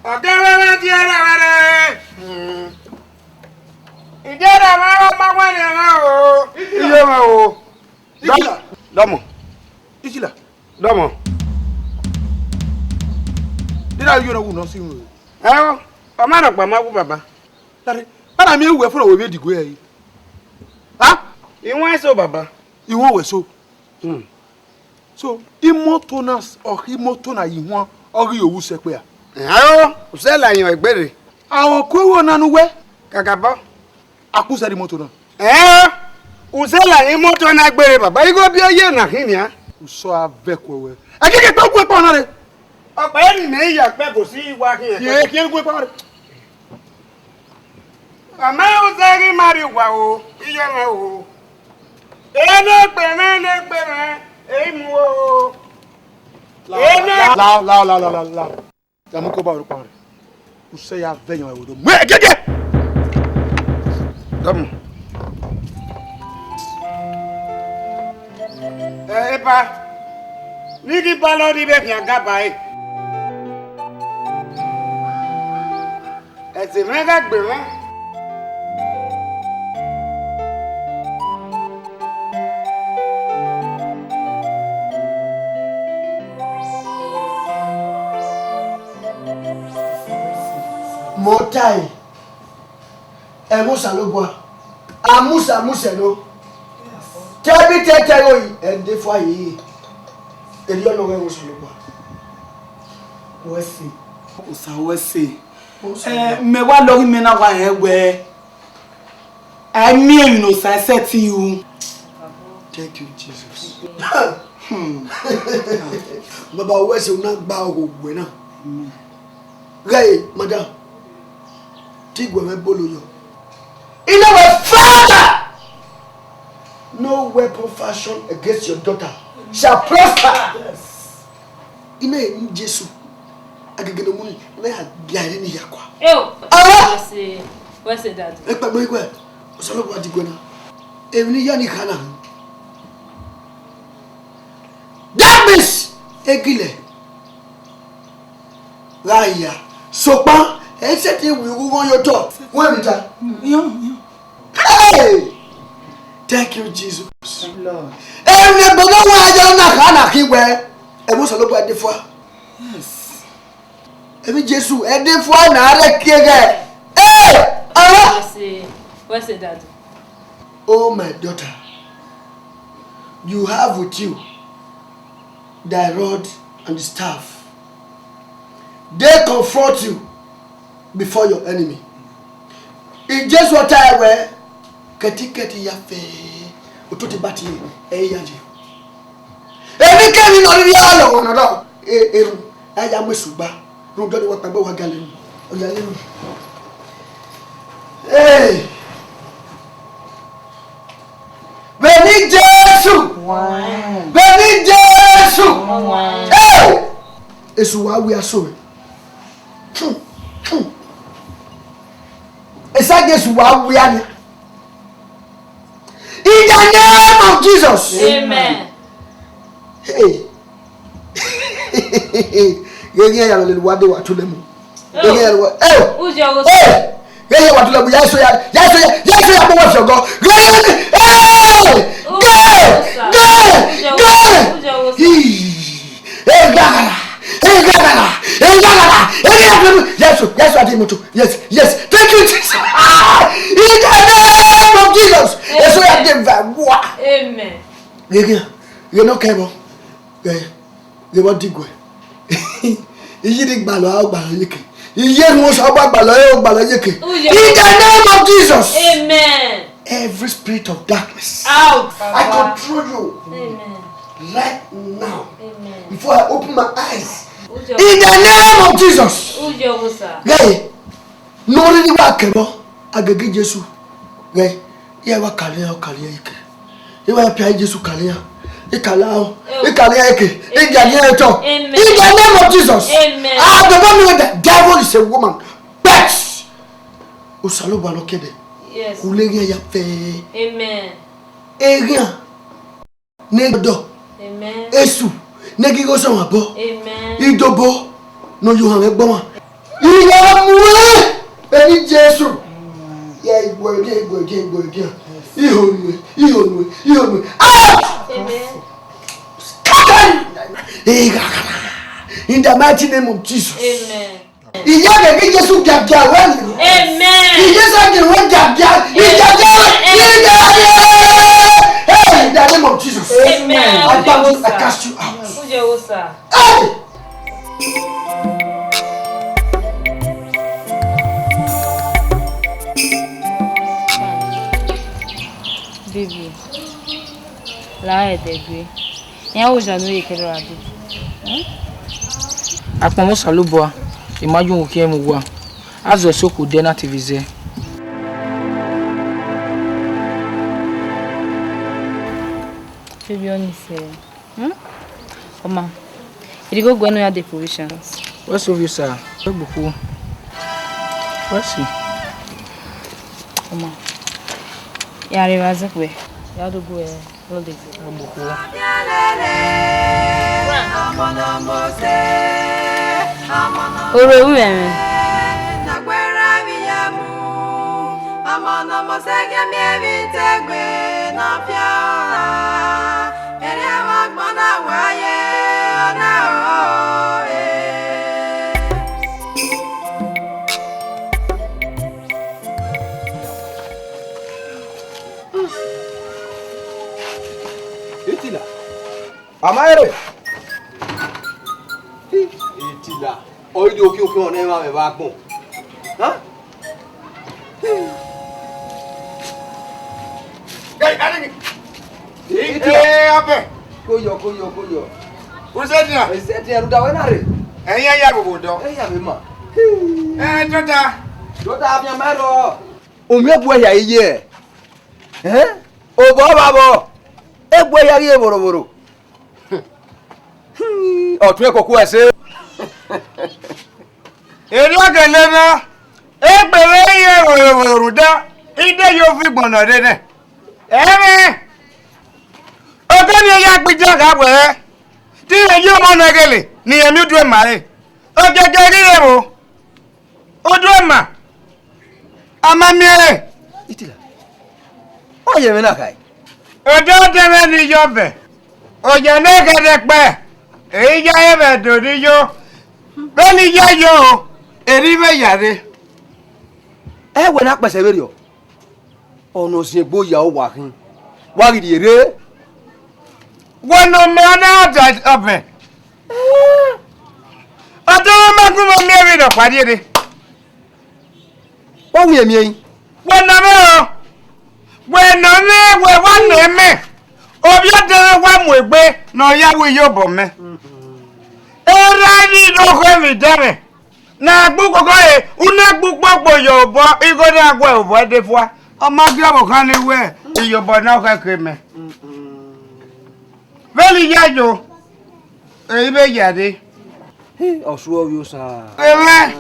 Ọ gẹrẹ vbe die erha mwẹ rre. Mm. Ide erha mwẹ rre, ọ ma wẹ ne ẹmwẹ o. Iye mwẹ o. Ichila. Dọmọ. Ichila. Dọmọ. Dena yo na wu nọ si ru. Ẹo, ọ ma nọ gba ma wu baba. Dare, ana mi ru wẹ fọlọ wẹ vbe digue ẹre. Ha? I wan eso baba. I wan wẹ so. Hmm. So, imoto na, ọ khe imoto na ye ihuan, ọ ghi yo vbe usẹ kpẹa. Ẹo, usẹ la yan egbe rre. Aro ku ewo na ne uwẹ. Kakabọ. A ku usẹ rre imoto na. Ẹn, usẹ la yan imoto na gbe rre baba, igho bi oye na khin nian. Usọ a vẹ kuẹ wẹ. Ẹ kẹkẹ tọ gu ekpa na rre. Ọkpa eni mẹ ya kpẹ go si wa khin. Ye, ye gu ekpa na rre. Ọ ma usẹ ghi ma rrie uwa o, iye mwẹ o. Enegbe mwẹ, enegbe mwẹ, ehi mu o. Lao, lao, lao, lao, lao, lao, lao. Ya mu koba orukpa rẹ. Usẹ ya vẹ yan ẹvbo do. Mu ẹgẹgẹ. Dọmọ. Ẹ, epa. Ni ghi ba lọ ni vbe khian gaba ẹre. Ẹse mwẹ gha gbe mwẹ. Mẹ ọ tae, ẹmwẹ Osanobua, a musa musẹ no. Tẹbi tẹtẹ ẹghoe, ẹdẹ fua yeye. Erriọ ne ọ ghẹ ẹmwẹ Osanobua. Wẹ ẹse. Osa wẹ ẹse. Osa. Eh, mẹ wa lọghe imẹ na wa rẹn wẹẹ, a i miẹn emwi ne Osa sẹtin ru. Thank you, Jesus. Hmm. Baba, wẹ ẹse, u na gba ọghe uwẹ na. Amen. Ghẹ, madam, te I guẹ mwẹ bolo yọ. I na wẹ, Father, no weapon fashioned against your daughter shall prosper. Yes. I na eni Jesu, agege ne ọ mu ni, I na ya gia ẹre ni ya kua. Eo. Ah! Wẹ ẹse, wẹ ẹse, Daddy. Ekpa gbe igwe, Osanobua diguẹ na. Emwi ne I ya ni kha na. That means, egilẹ gha hia. Sokpan, ẹ i sẹtin wi ughughan ye otọ. Wẹ vbe ta? Iyan, iyan. Hey! Thank you, Jesus. Lord. Emwi ne ẹgbẹdẹ wa ya na kha na khin wẹ, ẹmwẹ Osanobua de fua. Yes. Emwi Jesu, ẹdẹ fua na rre kiẹghẹ. Hey! Ah! Wẹ ẹse, wẹ ẹse, Daddy. Oh, my daughter, you have with you thy rod and the staff. They confront you before your enemy. Jesu ọ tae wẹẹ, kẹtikẹti ya fẹẹ, ototọ ba tie, ẹ i ya ye. Emwikemwi ne ọ rhirhi a lọghọ nọ, e- erhunmwu, a ya mu esu gba, rhunmwuda ọnii wa kpaegbe wa ga lele. Ọ ya lele. Hey! Vbe eni Jesu! Amen. Vbe eni Jesu! Amen. Hey! Esu wa wia so. Esa Jesu wa wia nia. In the name of Jesus. Amen. Hey. Ghe ghi ya lele wa de wa tu lemu. Ghe ghi ya wa. Eh. Ujo wo. Eh. Ghe ghi wa tu lemu, ya so ya, ya so ya, ya so ya kpo wa fi ọgọ. Ghe, eh. Ghe, ghe, ghe. Ih. Eghaghala, eghaghala, eghaghala, eghaghala. Yes, yes, I did moto. Yes, yes. Thank you, Jesus. Ah, in the name of Jesus. Eso ya de va wa. Amen. Ghe ghe, ghe nọ kẹ vbọ. Ghe, ghe vbọ diguẹ. Iye ni gbalọ, a gbalọ yeke. Iye ni Osanobua gbalọ, a gbalọ yeke. Oh, yes. In the name of Jesus. Amen. Every spirit of darkness, out. I control you. Amen. Right now, amen, before I open my eyes, in the name of Jesus. Ujo wo, sir. Hey, no really wa kẹrọ, agege Jesu. Hey, ye wa kale, kale eke. Ye wa pia Jesu kale. Ikala o, ikale eke, igiagia eto. Amen. In the name of Jesus. Amen. I don't know the devil is a woman. But Osanobua nọ kẹdẹ. Yes. Kule eghian ya fẹ. Amen. Eghian ne dọ. Amen. Esu ne ghi gho sẹ ọmwa obọ. Amen. Idobo ne ọ ye ohanmwẹ gbe ọmwa. Iran mu eni Jesu. Ya igwe dia, igwe dia, igwe dia. Iho nue, iho nue, iho nue. Ah! Amen. Scatter! In the mighty name of Jesus. Amen. Iye ghe ghe Jesu giagia wẹ ni. Amen. Iye sa ghe wẹ giagia. Iye giagia wẹ. Iye giagia. Hey, in the name of Jesus. Amen. I bound you, I cast you out. Ujo wo, sir. Hey! Baby, la ẹdẹ gbe. Iran wo oja ne u ye kẹrẹ ra dee. Akpọnmwẹ Osanobua, I ma ye uhunmwu khian mu uwa. A zẹ sokhuo odẹ na te vbe zẹ. Ọni sẹ. Hmm? Ọma, irigho guẹ ne u ya de provisions. Wẹ so vbe sa, wẹ gbe okhuo. Wẹ si. Ọma, ya rre vbe azẹkpe, ya do gu ẹ lọdẹ. Wẹ gbe okhuo. Oro ru ẹmwẹ. Ọmọ ne ọmọ sẹ ghe miẹn vbe te egbe ne ọ fian ọra, erriọ vbe agbọn na wa ye ọna o, eh. Itila, a ma rre. Itila, ọ i do khian khian ne emwa mwẹ vbe agbọn. Hẹn? Gai, gai, gai. Iti. Ẹ, abẹ. Ko yọ, ko yọ, ko yọ. U sẹ dia? Ẹ sẹ dia, rhunmwuda wẹ na rre. Ẹ i ya ya vbe odọ. Ẹ ya vbe ma. Ẹ, tota. Tota, afianma rrọọ. Omiẹn bu ẹre hia ye. Ẹ? Obọ vbe abọ. Egbe hia ghi vborhovborho. Ọtuẹn koko ẹse. Erriọ gele na, egbe vbe i re vborhovborho rhunmwuda, I de ye ovigbọn ne ọ rre nẹ. Ẹmwẹ, ọghe ne ya gbe idan gha wẹẹ, te irẹn ye ọmọ nẹ ghele ne irẹn miẹn udu ema ẹre. Ogege ghi rre vbo? Udu ema, a ma miẹn ẹre. Itila, ọ ye ẹmwẹ na khae? Odẹ odẹ mwẹ ne I yọ vẹ, oya ne ghẹ rhẹkpẹ, ẹ i ya ẹmwẹ do ne I yo, vbene I ya yo, erriọ I vbe ya rre. Ẹ wẹ ne a kpẹsẹ vberriọ? Ọna ọ siẹn egbe oya uwa khin, wa ghi rhie rre. Wẹ ne ọ ma na da ọvẹn. Ọdọ ma gun ma miẹn vbe nọkpa rhie rre. Wa wu miẹn i? Wẹ nọ mwẹ o. Wẹ nọ mwẹ, wẹ wa nọ mẹ. Ovbi ọdẹmwẹ wa mu egbe ne ọ ya ru iyobọ mẹ. Erha ni ne okhue vbe idẹmwẹ. Ne a gbe ukoko re, u na gbe ukpokpo ye obọ, igho na gu obọ ẹdẹ fua. Ọ ma gie ọvbokhan ni wẹ, iyobọ na ọ khẹke mẹ. Vbene I ya yo, ẹ i vbe ya rre. Ọse ovbi Osa. Ẹmwẹ.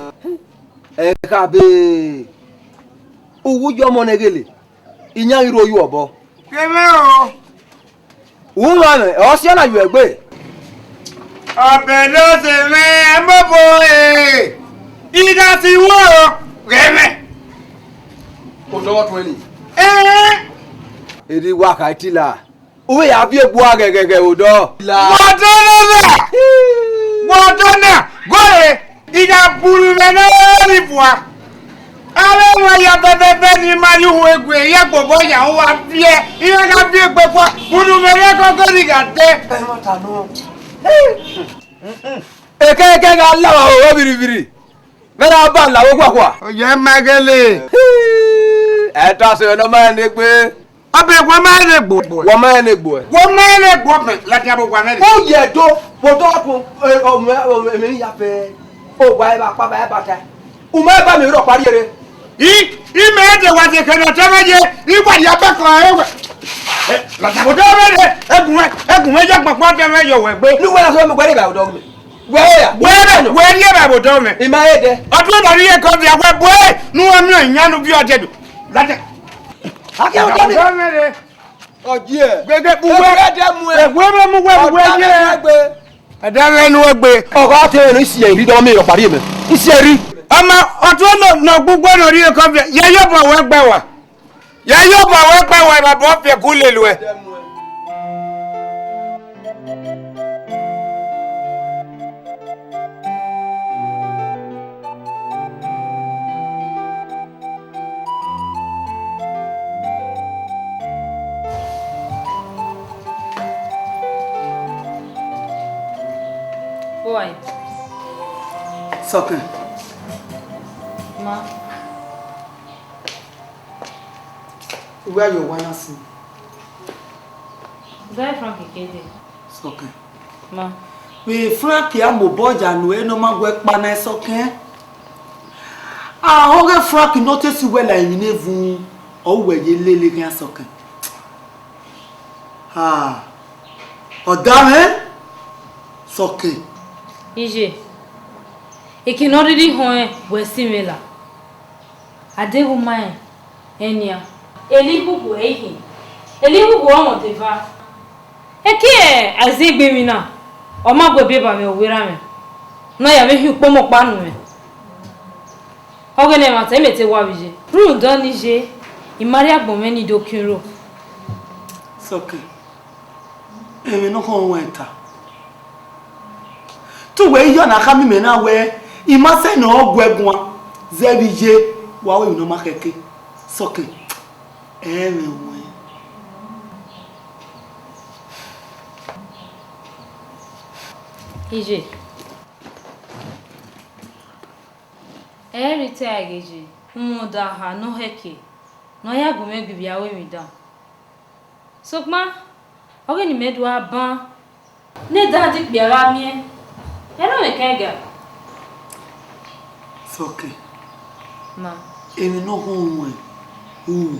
Ẹ kha be, uwu ye ọmọ nẹ ghele, iyan ghi rre oyu obọ. Kevbe o. U mwẹ mwẹ, ọ siẹ na yu egbe. Ọbẹ ne ọ sẹ mwẹ, ẹmọbo e, I gha si wo, ghẹ mwẹ. Odọ tuẹn ni. Ẹn. Erha I wa kha Itila. U vbe ya viọ egbua ghẹghẹghẹ vbe odọ. Wa dọ na! Wa dọ na! Gọre, I gha buru mwẹ ne ọ rri vua. Avbe ẹmwẹ ya bẹbẹbẹ ne I ma rœghe uwu egue, I ya gbobọ yan uwa viẹ, I gha viọ egbe fua, buru mwẹ rre ẹkọkọ ne I gha dẹ. Ẹmwata nọ. Ekẹkẹ gha la vbe aro vbirivbiri. Vbe na ba la vbe okhuakhua. Ọ ye ma ghele. Ẹ ta sẹ ne ọ ma rẹn egbe. Ọbẹ, wẹ ma rẹn egbe. Wẹ ma rẹn egbe. Wẹ ma rẹn egbe, mẹ, ladian vbe owa mwẹ rre. Ọ ye do, vbe odọ ọkun, emwi ya fẹ. Owa ẹvba kpa ba ẹvba ta. U ma ba mi rhọkpa rhie rre. I, I mẹ de wa de kene ọtẹn mwẹ ye, I wa ya bẹkọ ẹre wẹ. Ladian vbe odọ mwẹ rre, egun mwẹ, egun mwẹ ya gbọngbọn ọtẹn mwẹ ye wẹ gbe. Ne uwẹ na sẹ wẹ mu gbe rre ba odọ mwẹ. Wẹ ya. Wẹ rẹ, wẹ rhie vbe odọ mwẹ. I ma he dẹ. Ọdún ọdọ rhie kọ via wẹ bu ẹre, ne uwẹ miẹn iyan ne u viọ ọdẹdẹ. Ladian. Akẹ odọ mwẹ. Ọjiẹ. Gege bu wẹ. Egbe dẹ mu ẹ. Egbe mu wẹ, bu wẹ ye. Ẹdẹ mwẹ ne uwẹ gbe. Ọ gha te ne I si ẹre dọ mẹ rhọkpa rhie mẹ. I si ẹre. Ọma, ọtẹn nọ, nọ gbugbo nọ rhie kọ via. Ye yo bọ wẹ gbe wa. Ye yo bọ wẹ gbe wa, ma bọ fiẹ ku lele uẹ. Who are you? Sọkẹn. Ma. Uwẹ a ye owa na sin. Zẹ Frank kede. Sọkẹn. Ma. Vbe Frank a mobọ ya nu ẹre ne ọ ma gu ẹkpa na Sọkẹn. Ahọ ọghe Frank ne ọ te si wẹ la emwi ne evun, ọ wẹ ye lele khian Sọkẹn. Ha. Ọ da mwẹ, sọke. Iye, eke ne ọ rhirhi họn ẹn, wẹ si mwẹ la. A deghẹ u ma rẹn, ẹn nian. Elihuhu ẹ i hin, Elihuhu ọmọ deva. Eke Aizegbe emwi na, ọ ma gu ẹbe ba mwẹ, ọ werriẹ mwẹ, ne a ya vbe hin ukpọmọ ọkpa nu mwẹ. Ọghe ne ẹmwata, imẹ te wa vbe iye. Rhunmwuda ọnii ye, I ma rhie agbọn mwẹ ni do kin ro. Sọke, emwi ne ọ khọn ruẹn ta. Te uwẹ i ya na khama imẹ na wẹẹ, I ma sẹ ne ọ gu ẹ guan, zẹ vbe iye, wa ru emwi ne ọ ma khẹke. Sọke, ẹ i mwẹ ruẹn. Iye. Ẹ i re te a ghe ye, rhunmwuda oha ne ọ khẹke, ne ọ ya gu mwẹ gu ivbi aro emwi dan. Sokpan, ọghe ne imẹ do gha ban, ne dadi ikpia gha miẹn, ẹ i re ọmwẹ kẹga. Sọke, ma, emwi ne ọ khọn ruẹn, u.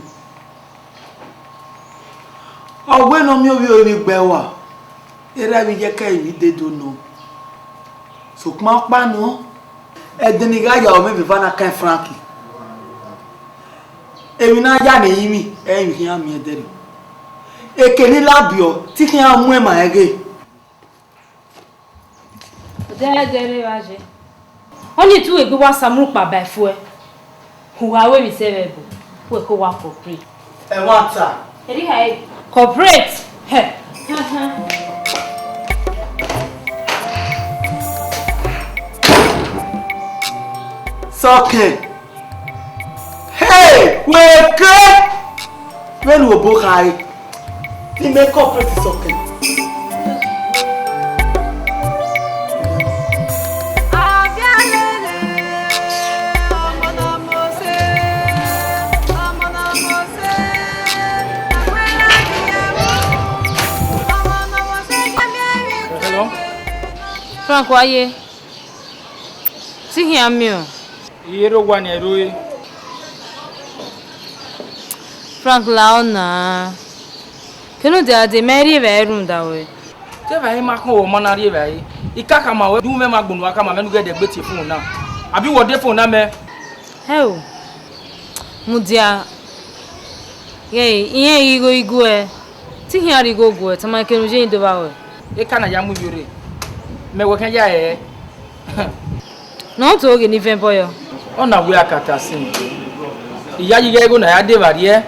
Ọ wẹ ne ọ miẹn ovbi ore vbe gbe ẹe rua, erha vbe iyeke ẹre emwi dedo nọ. Sokpan ọkpa nọ, ẹdẹ ne I gha ya ọmọ vbe eva na kan Frank. Emwi ne a ya ne ẹrinmwi, ẹrinmwi khian miẹn ẹdẹrriọ. Eke ne I la biẹ ọe, te I khian mu ẹn ma ẹghe. Ọ dẹrẹdẹrẹ vbe a ye. Ọnii te u wẹ egbe wa sa mu ukpa ba ẹfuẹ. U gha ru emwi sẹ vbe ẹbo, wẹ ke wa cooperate. Ẹmwata. Erriọ hẹ. Cooperate. Hẹ. Sọke. Hey, wẹ ke. Vbene u obo khare. Te imẹ cooperate sọke. Hello? Frank, wa ye? Te I khian miẹn ọ. I rre owa nian, I rre ore. Frank, la ọna. Kene u dia dee, mẹ rri evbare rhunmwuda ruẹ. Te evbare ma khọn, wẹ ọ ma na rri evbare. I ka khama ruẹ, du mwẹ ma gbọnnọ uwa khama mwẹ ne u ghẹ dẹgbe tie phone na. Abi wẹ ọ de phone na mẹ? Hẹ o, mudia, ghẹ irẹn ghi igho iguẹ, te I khian rhie igho guẹ, tama kene u ye yin do vba ruẹ. Eka na ya mu ivbiorre, mẹ wẹ khian ya rẹrẹ. Ne ọ to ghe ne I vẹn ẹbọ yọ. Ọ na wẹ akata sin. I yayi ghe igho na ya dee vba rriẹ,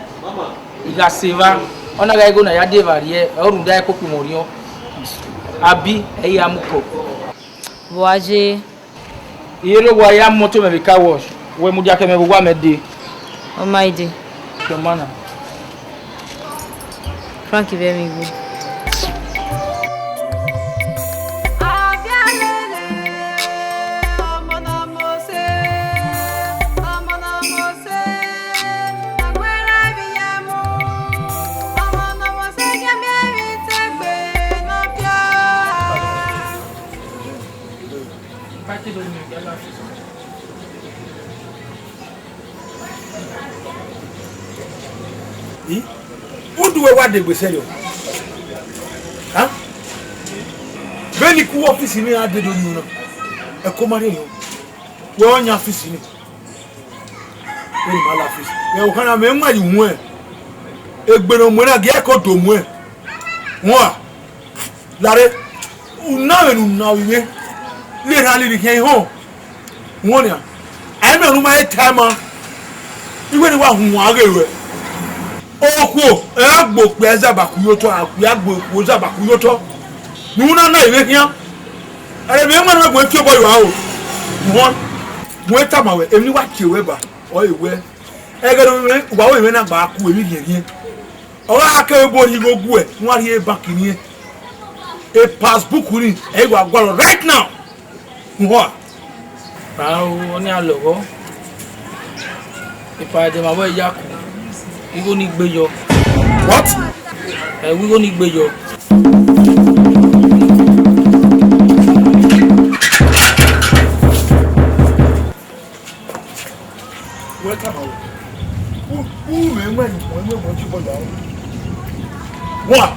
I gha sẹ evba, ọ na gha igho na ya dee vba rriẹ, ọ rhunmwuda ẹko kpumwẹ orhiọn. Abi, ẹ i ra mu kọ. Vbe uwa ye? I rre owa ya mu ọtẹn mwẹ vbe car wash, wẹ mudia ke mẹ vbe owa mẹ dee. Ọ ma i dee. Ke ọ ma na. Frank vbe ẹmwẹ igho. I? Udu wẹ wa degbe sẹrriọ? Ha? Vbene I ku ọfisi ne iran dede oniọn na, ẹko ma rhiẹnrhiẹn. Wẹ ọ yan ọfisi ni. Vbene I ma la ọfisi, vbe okhan na mẹ wan ye uwẹn. Egbe ne ọ muẹn na, gie ẹko do muẹn. Wan. Lare, u na vbene u na vbe mwẹ, le erha liri khian họn. Wọnnian, a i miẹn ọnii ma he tae ma, iwẹ ne wa huan ghe ruẹ. Okhuo, ẹ gha gbe okpia zagba ku ye otọ, a gbe okhuo zagba ku ye otọ. Ne u na na ivbe khian. Ẹre vbe mwa na gu fi obọ ye aro. Uhọn, mu tama wẹ, emwi ne I wa tie ruẹ ba, ọre wẹ, ẹghẹ ne wa ru emwi na gba ku emwi rhiẹnrhiẹn. Ọ gha kẹ ebo rhie igho guẹ, ne u wa rhie bank ni ẹn. E passbook ni, ẹ i wa gualọ right now. Uhua. Rao, ọnii a lọghọ. Epa ẹdẹ ma wẹ ya ku, igho ni gbe yọ. What? Ẹ, igho ni gbe yọ. Wẹ tama wẹ. U, u mwẹ, mwẹ, mwẹ, mwẹ, mwẹ, tubọ ya. Wa.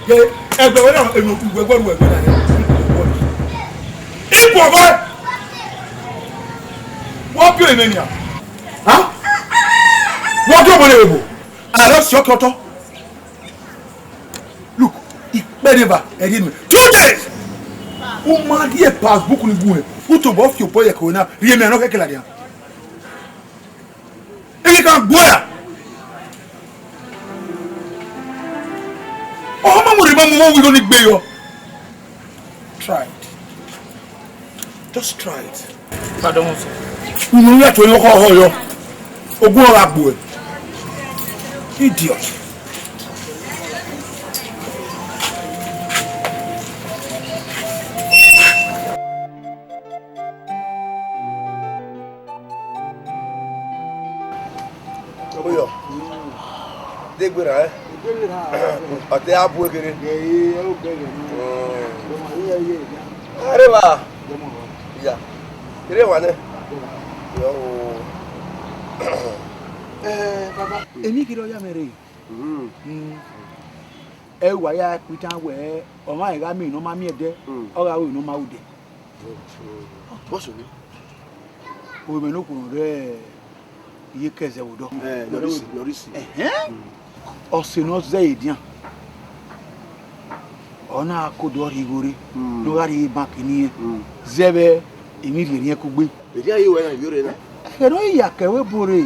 Ẹgbẹ wẹ na, eno uwẹ wẹ ruẹ wẹ na. Ipo vẹ. Wọ pio emẹ nia. Ha? Wọ pio mo le bo. Aro si ọkọtọ. Look, ikpẹ neva, ẹ rhie nuẹn. Two days! U ma rhie passbook ni gun ẹn, u tobọ fi obọ ye ẹko na, rhie mẹ nọ kẹkẹ ladian. Ẹ ghi ka gbe ra? Ọ ma mu rhie ma mu igho ni gbe yọ. Try it. Just try it. Pardon, sir. Unu ya to yọ khọ yọ. Ogun ọgha gbuẹ. Idiot. Oyọ. De gbe ra, eh? Ọtẹ a bu ekere. Areva. Ya. Ere wa nẹ. Yo. Eh, baba. Emi kiri ọya mẹ rre. Mm. Ẹ wa ya kpitan wẹ, ọmwa gha miẹn ne ọ ma miẹn ẹdẹ, ọ gha ru ne ọ ma ru dẹ. Bọsẹ ni. Ovbi mwẹ ne okhuo rre iye kẹzẹ vbe odọ. Eh, Norisi, Norisi. Ẹhẹn. Ọse ne ọ zẹ edian, ọ na ko do rhie igho rre, ne ọ gha rhie bank ni rẹn, zẹ vbe emwi rhiẹnrhiẹn kugbe. Edian ye wẹ na, ivbiorre na. Ẹghẹ ne ọ ya kẹ vbe ebo rre,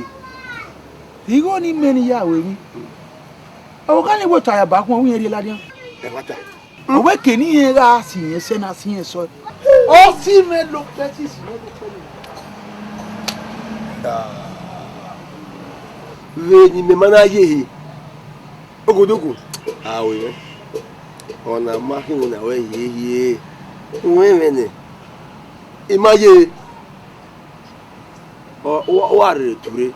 igho ni mẹ ne I ya ru emwi. Ọvbokhan ni wẹ otọ a ya ba khuan, wẹ irẹn rhie ladian. Ẹmwata. Ọ wẹ ke ne irẹn gha si irẹn sẹ ne a si irẹn sẹ. Ọ si mwẹ lo pẹ, si si mwẹ lo pẹ ni. Vbe ne imẹ ma na ye ehe, ogodogo, a ru mwẹ. Ọna ma khin wẹ na wẹ hiehiere, wẹ mwẹ nẹ, I ma ye, ọ, ọ, ọ wa rre ture,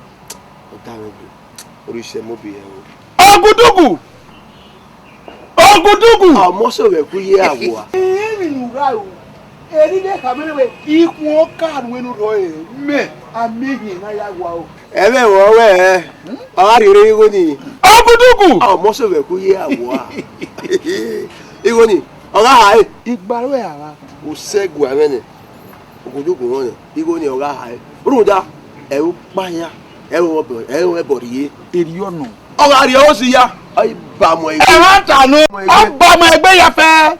ọ da mwẹ gbe, oríṣi ẹmọ bi ẹro. Ogudugu! Ogudugu! Ọmọ sẹ vbe ẹkhu ye awua. Emwi ne u gha ru, eni vbe khama mwẹ wẹ, ikhuo ọka ne u rrọọ ẹre, mẹ, a miẹn ehiẹn na ya wua o. Ẹmwẹ vbe ọ wẹ, ọ gha rhie igho ni. Ogudugu! Ọmọ sẹ vbe ẹkhu ye awua. Igho ni, ọ gha ha ẹre. Igba ruẹ a gha. U sẹ gu amwẹ nẹ. Ogojogo rọnrẹn, igho ni ọ gha hae. Rhunmwuda, ẹre ukpa hia, ẹre ọbọ, ẹre ẹbọ rhie. Erriọ nọ. Ọ gha rhie osi ya, ọ i ba mu ẹre. Ẹ ma ta nọ, ọ ba mu egbe ya fẹ.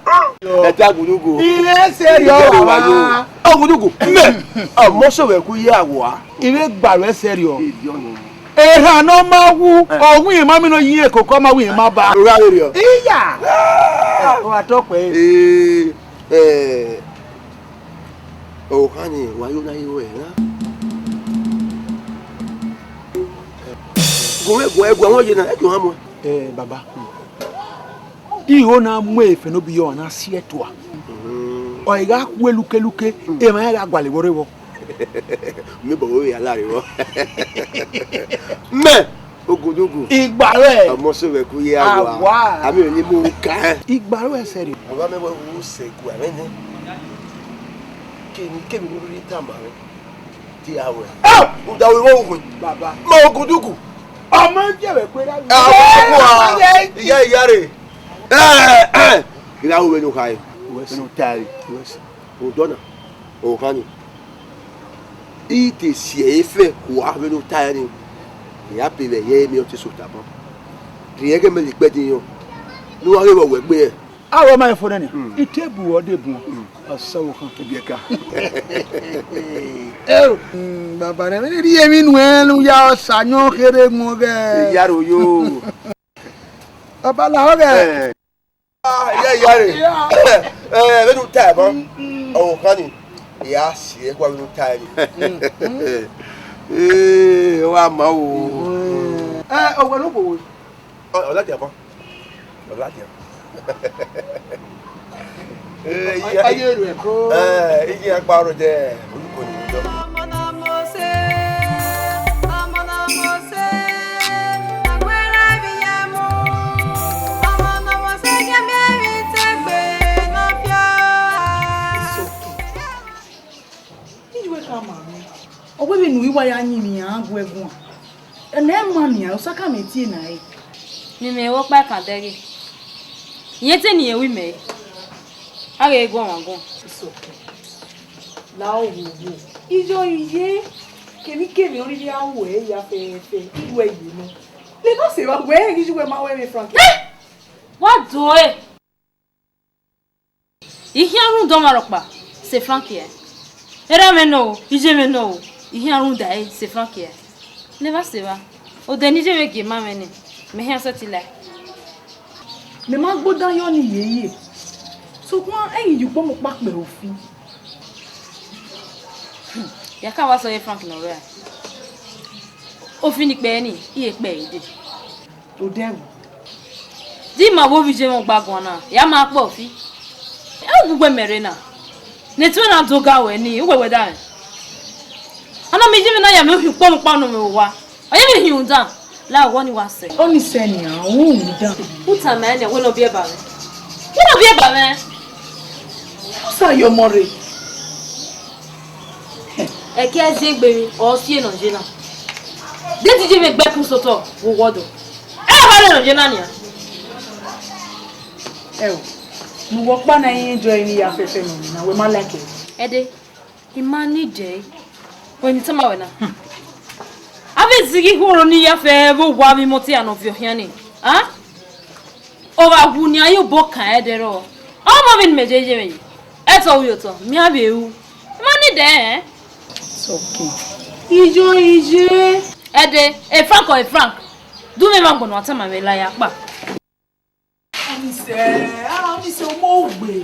Ẹta gudugu. Ire sẹrriọ wa. Ogudugu, mẹ, ọmọ sẹ vbe ẹkhu ye awua. Ire gba ruẹ sẹrriọ. Erriọ nọ. Erha ne ọ ma wu, ọ wu irẹn ma mi nọ yi ekoko, ọ ma wu irẹn ma ba. Ọ gha vberriọ. Iya. Ọ gha tọ kpẹẹ. Ee, eh, Ọvbokhan ni wa yo na ye ruẹ na. Gu mwẹ, gu ẹguẹ wọn ye na, ẹ gie ọ han muẹn. Eh, baba. Igho na mu efe ne obi yọ na si ẹtua. Ọ i gha khuẹ lukeluke, emwa gha gualọ vbọ rre vbọ. Mẹ bọ vbe ya lare vbọ. Mẹ, ogodogo. Igba rẹ. Ọmọ sẹ vbe ẹkhu ye awua. Awua. Amẹ ni mu ka. Igba rẹ sẹrriọ. Baba mẹ wẹ wo sẹ gu amẹ nẹ. Keni, keni wo rhie tama mwẹ. Dia wẹ. Ah! Uda wẹ wo gun. Baba. Ma ogodogo. Ọmọ jẹ vbe kue ra. Ah, ọmọ kua. Iya, iya re. Eh, eh. Ira wo vbe no khai. Wẹ si. No tari. Wẹ si. Odọ na, ọvbokhan ni, I te si ẹre fẹ kua vbene u ta ẹre ni, I ya pe vbe ẹyẹ emwi ọtẹn sẹ otabọ. Rhie ẹghẹ mẹ ye ikpẹdẹ irẹn, ne u wa ghe vbe ọ wẹ gbe rẹn. Aro ma fo nene. Mm. I te bu ọ de bu. Mm. Ọsa ọvbokhan. Ibiẹka. Ero, mm, baba ne emwi rhie emwi nuẹn ne u ya ọsa yọn kherhe mu ọghẹ. Iyaro yo. Baba lahọ ghẹ. Eh. Ah, iya, iya re. Iya. Eh, vbene u ta ẹbọ, ọvbokhan ni, I a si ẹre kua vbene u ta ẹre. Eh, ọ wa ma o. Eh, ọwẹ ne u khuo. Ọ, ọ ladian mọ. Ọ ladian. Eh, iya, aye ru ẹko. Eh, iya gba ro je, orúkọ ni jọ. It's okay. Iju wẹ ka ma mwẹ. Ọ wẹ vbene u i wa ya yin emwi iran gu ẹguan. Ẹnẹ ma nian, Osaka mẹ tie na ẹre. Ne imẹ vbe ọkpa kan dẹghe. Iyẹn te ne irẹn ru imẹ, a ghe guọmwa guan. It's okay. La owowo. Iyọ iye, kemikemi ọrhirhi a ru ẹre ya fẹfẹfẹ, I ru ẹre ye nọ. Levba sẹ evba, wẹ ghi yu wẹ ma wẹ vbe Frank. Eh! Wa do ẹre. I khian rhunmwuda ọmwa rhọkpa, sẹ Frank ẹre. Erha mwẹ nọ o, iye mwẹ nọ o, I khian rhunmwuda ẹre, sẹ Frank ẹre. Levba sẹ evba, odẹ ne iye mwẹ gie ma mwẹ nẹ, mẹ khian sẹtin la ẹe. Mẹ ma gboda yọ ne I ye ye, sokpan ẹi ghi ye ukpọmọ ọkpa kpẹ ofin. Hmm, ya ka wa sẹ ọre Frank ne ọ rre a? Ofin ni kpẹre ni, I ye kpẹre dee. Odẹ ẹvbo. Di ima vbe ovbi iye mwẹ ọgba guan na, ya ma kpọ fi. Ẹ, ugbugbe mẹ rre na. Ne etuẹn na do ga ruẹ ni, uwẹ wẹ da rẹn. Ọna mẹ iye mwẹ na ya mẹ hin ukpọmọ ọkpa nọ mwẹ owa. Ọ ye vbe hin udan, la owa ni wa sẹ. Ọni sẹ nian, u hin udan. U tama ẹn nẹ, wẹ ne ọ biẹ ba mwẹ. Wẹ ne ọ biẹ ba mwẹ. U sa ye ọmọ rre. Ẹki ẹziẹn egbe emwi, ọ si enọ ye na. De te iye mwẹ gbe ẹkun sotọ vbe owa ọdọ. Ẹ wa rẹn enọ ye na nian. Ẹo, ne uwẹ ọkpa na i enjoy emwi ya fẹfẹ nọ na, wẹ ma like ẹre. Ẹdẹ, I ma need ẹre. Wẹ ne I tama wẹ na. A vbe zighi khoro ni ya fẹ vbe owa vbe imọto iran ne ọ viọ khian ni. A? Ọ gha wu nian ye obọ kan ẹdẹ rrọọ. Ọmọ vbene imẹ ye ye mwẹ ye. Ẹtọ ru ye otọ, miẹn vbe ru. I ma need ẹre. It's okay. Iye, iye. Ẹdẹ, e Frank ọ e Frank. Du mwẹ emwa agbọn ne wa tama mwẹ la ya kpa. Ọni sẹ, ah, ọni sẹ ọmọ ogbe.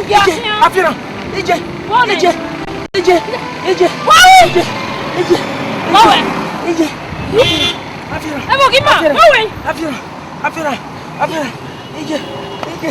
Ije, afiran, ije, ije, ije, ije, ije, ije, afiran, afiran, afiran, afiran, ije, ije,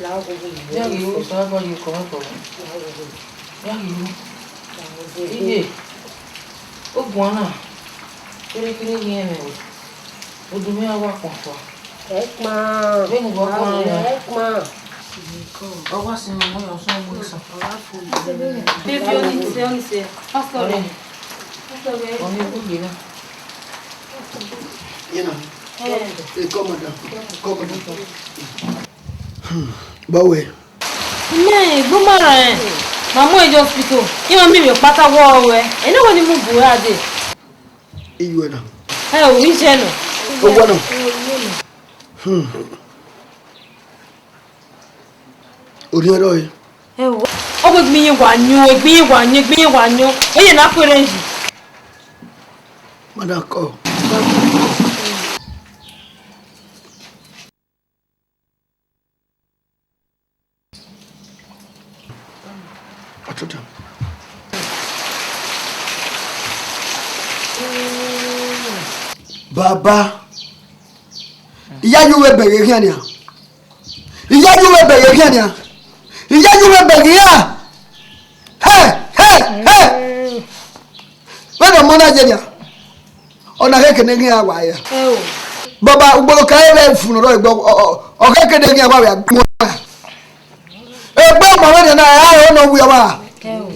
Ya ghi ru, Osanobua ye okọ mwẹ kọ. Ya ghi ru. Iye, oguan na, kherhe kherhe ghi rẹn mwẹ wẹ, odunmwu iran wa kpọnfua. Ẹkpan. Vbene uwa guan na. Ẹkpan. Ọ wa sẹ mwẹ, ọ sẹ mwẹ sẹ. Baby, Onise, Onise, pastor rẹ. Pastor rẹ. Ọni ẹvbo ye na. Yena. Eh. Hey, come, madam. Come, madam. Hmm. Bawẹ. Mẹ, igboma rẹ, ma mu ẹn ye hospital. Iran miẹn emwi ọkpa ta wọ ruẹ. Ene wẹ ne I mu bu ruẹ dee. Iye na. Ẹ o, I jẹ nọ. Owa na. Hmm. Orhiọn rrọọ. Ẹ o, ọ wẹ egbe iye wa yan, egbe iye wa yan, egbe iye wa yan. Eye na khuẹrhẹ yi. Madam, call. Ọtọtọ. Baba, I ya ye uwẹ bẹghe khian nian. I ya ye uwẹ bẹghe khian nian. I ya ye uwẹ bẹghe iran. Hẹ, hẹ, hẹ. Vbene ọmọ na ye nian. Ọna khẹke ne ghian wa ya. Ẹ o. Baba, ugbọnọ ka ẹre funu rọ egbe, ọ, ọ, ọ khẹke ne ghian wa ya gbọn. Egbe ọmọ mwẹ na, a ho nọ wi ọmwa. Ẹ o.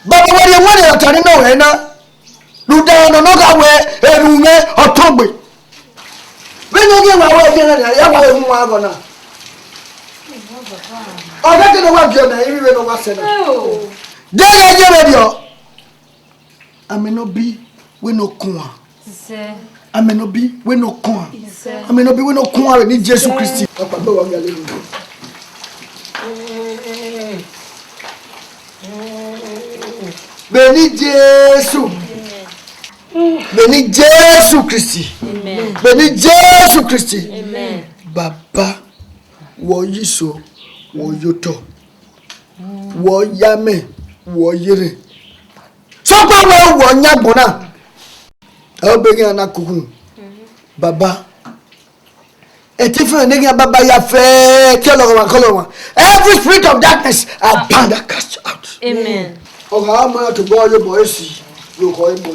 Baba, wẹ rhie wẹ rhie ọta ni nọ wẹ na. Rhunmwuda ọnọna gha wẹ erhunmwu mwẹ ọtọgbe. Vbene ọ ghi wa wẹ ẹdẹ na, ya wa ru wa gọ na. Ọ ghẹ te ne wa gie ọna, I vbe ne ọ wa sẹ na. Deghẹ ye vberriọ, amẹ ne ọ bi wẹ ne ọ kuan. Amẹ ne ọ bi wẹ ne ọ kuan. Amẹ ne ọ bi wẹ ne ọ kuan vbe eni Jesu Kristi. Ọkpa gbe wa gha lele. Vbe eni Jesu. Vbe eni Jesu Kristi. Amen. Vbe eni Jesu Kristi. Amen. Baba, wẹ ọ ye iso, wẹ ọ ye otọ, wẹ ọ ye amẹ, wẹ ọ ye erhẹn. Sokpan wẹ wẹ ọ yan agbọn na. Ẹ o be ghi na kuku. Baba, ẹtin fẹnfẹn ne ghian baba ya fẹ, te ọlọghọmwa ke ọlọghọmwa. Every spirit of darkness, I bind and cast you out. Amen. Ọ gha ma tobọ ye obọ esi, ye okọ ẹbọ.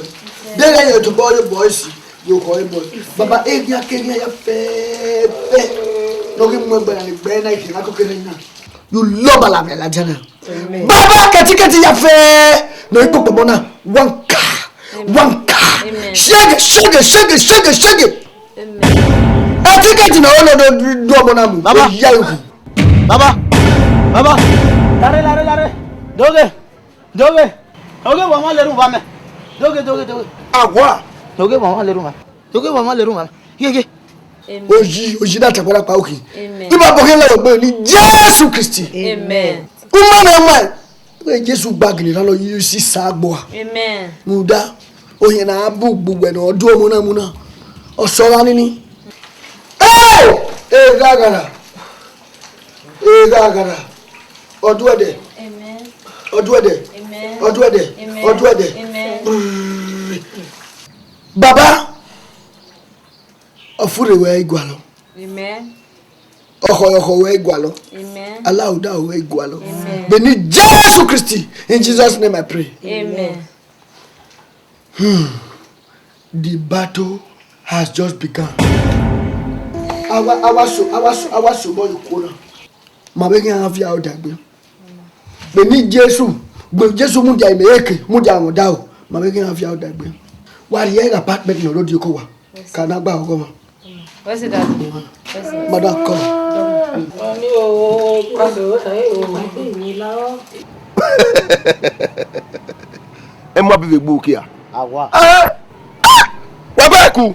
Deghẹ ye tobọ ye obọ esi, ye okọ ẹbọ. Baba, eghian keghian ya fẹfẹ. Ne ọ ghi mu ẹgbẹe na, egbe na, ikhian na koko na. You love ala mẹ ladian na. Amen. Baba, kẹtikẹti ya fẹ. Ne ọ ikpokpo ọmọ na, one car, one car. Amen. Shege, shege, shege, shege, shege. Amen. Ẹtikẹti na ọ nọ do du ọmọ na mu. Baba. Ọ ya ihu. Baba. Baba. Lare, lare, lare. Doghe. Doghe. Doghe, wa ma lerun uva mẹ. Doghe, doghe, doghe. Awa. Doghe, wa ma lerun uva. Doghe, wa ma lerun uva mẹ. Ye, ye. Amen. Oyi, oyi na tẹgbẹrẹ kpa okhi. Amen. Iba bọ khe la ogbe ni Jesu Kristi. Amen. Uma mẹ mẹ. Wẹ Jesu gba gele rhan lọ yi si sa gbua. Amen. Muda, ohiẹn na bu gbugbe ne ọ du ọmọ na mu na. Ọ sọ gha nini. Hey! Eghaghara. Eghaghara. Ọduẹdẹ. Amen. Ọduẹdẹ. Amen. Ọduẹdẹ. Amen. Ọduẹdẹ. Amen. Baba, ọfurre wẹ i gualọ. Amen. Ọkhọe ọkhọe wẹ i gualọ. Amen. Alauda wẹ i gualọ. Amen. Vbe eni Jesu Kristi, in Jesus' name I pray. Amen. Hmm. The battle has just begun. Awa, awa so, awa so, awa so bọ yo kuo na. Ma vbe ghi a via odagbe. Vbe eni Jesu, vbe Jesu mudia imẹ eke, mudia rhunmwuda o, ma vbe ghi a via odagbe. Wa rhie apartment ne ọ rre odieko wa, ka na gba ọghọ mwa. Where's the dad? Where's the Madam, come. Ẹ ma bi vbe gbe ukia. Awa. Eh! Ah! Wa ba ku.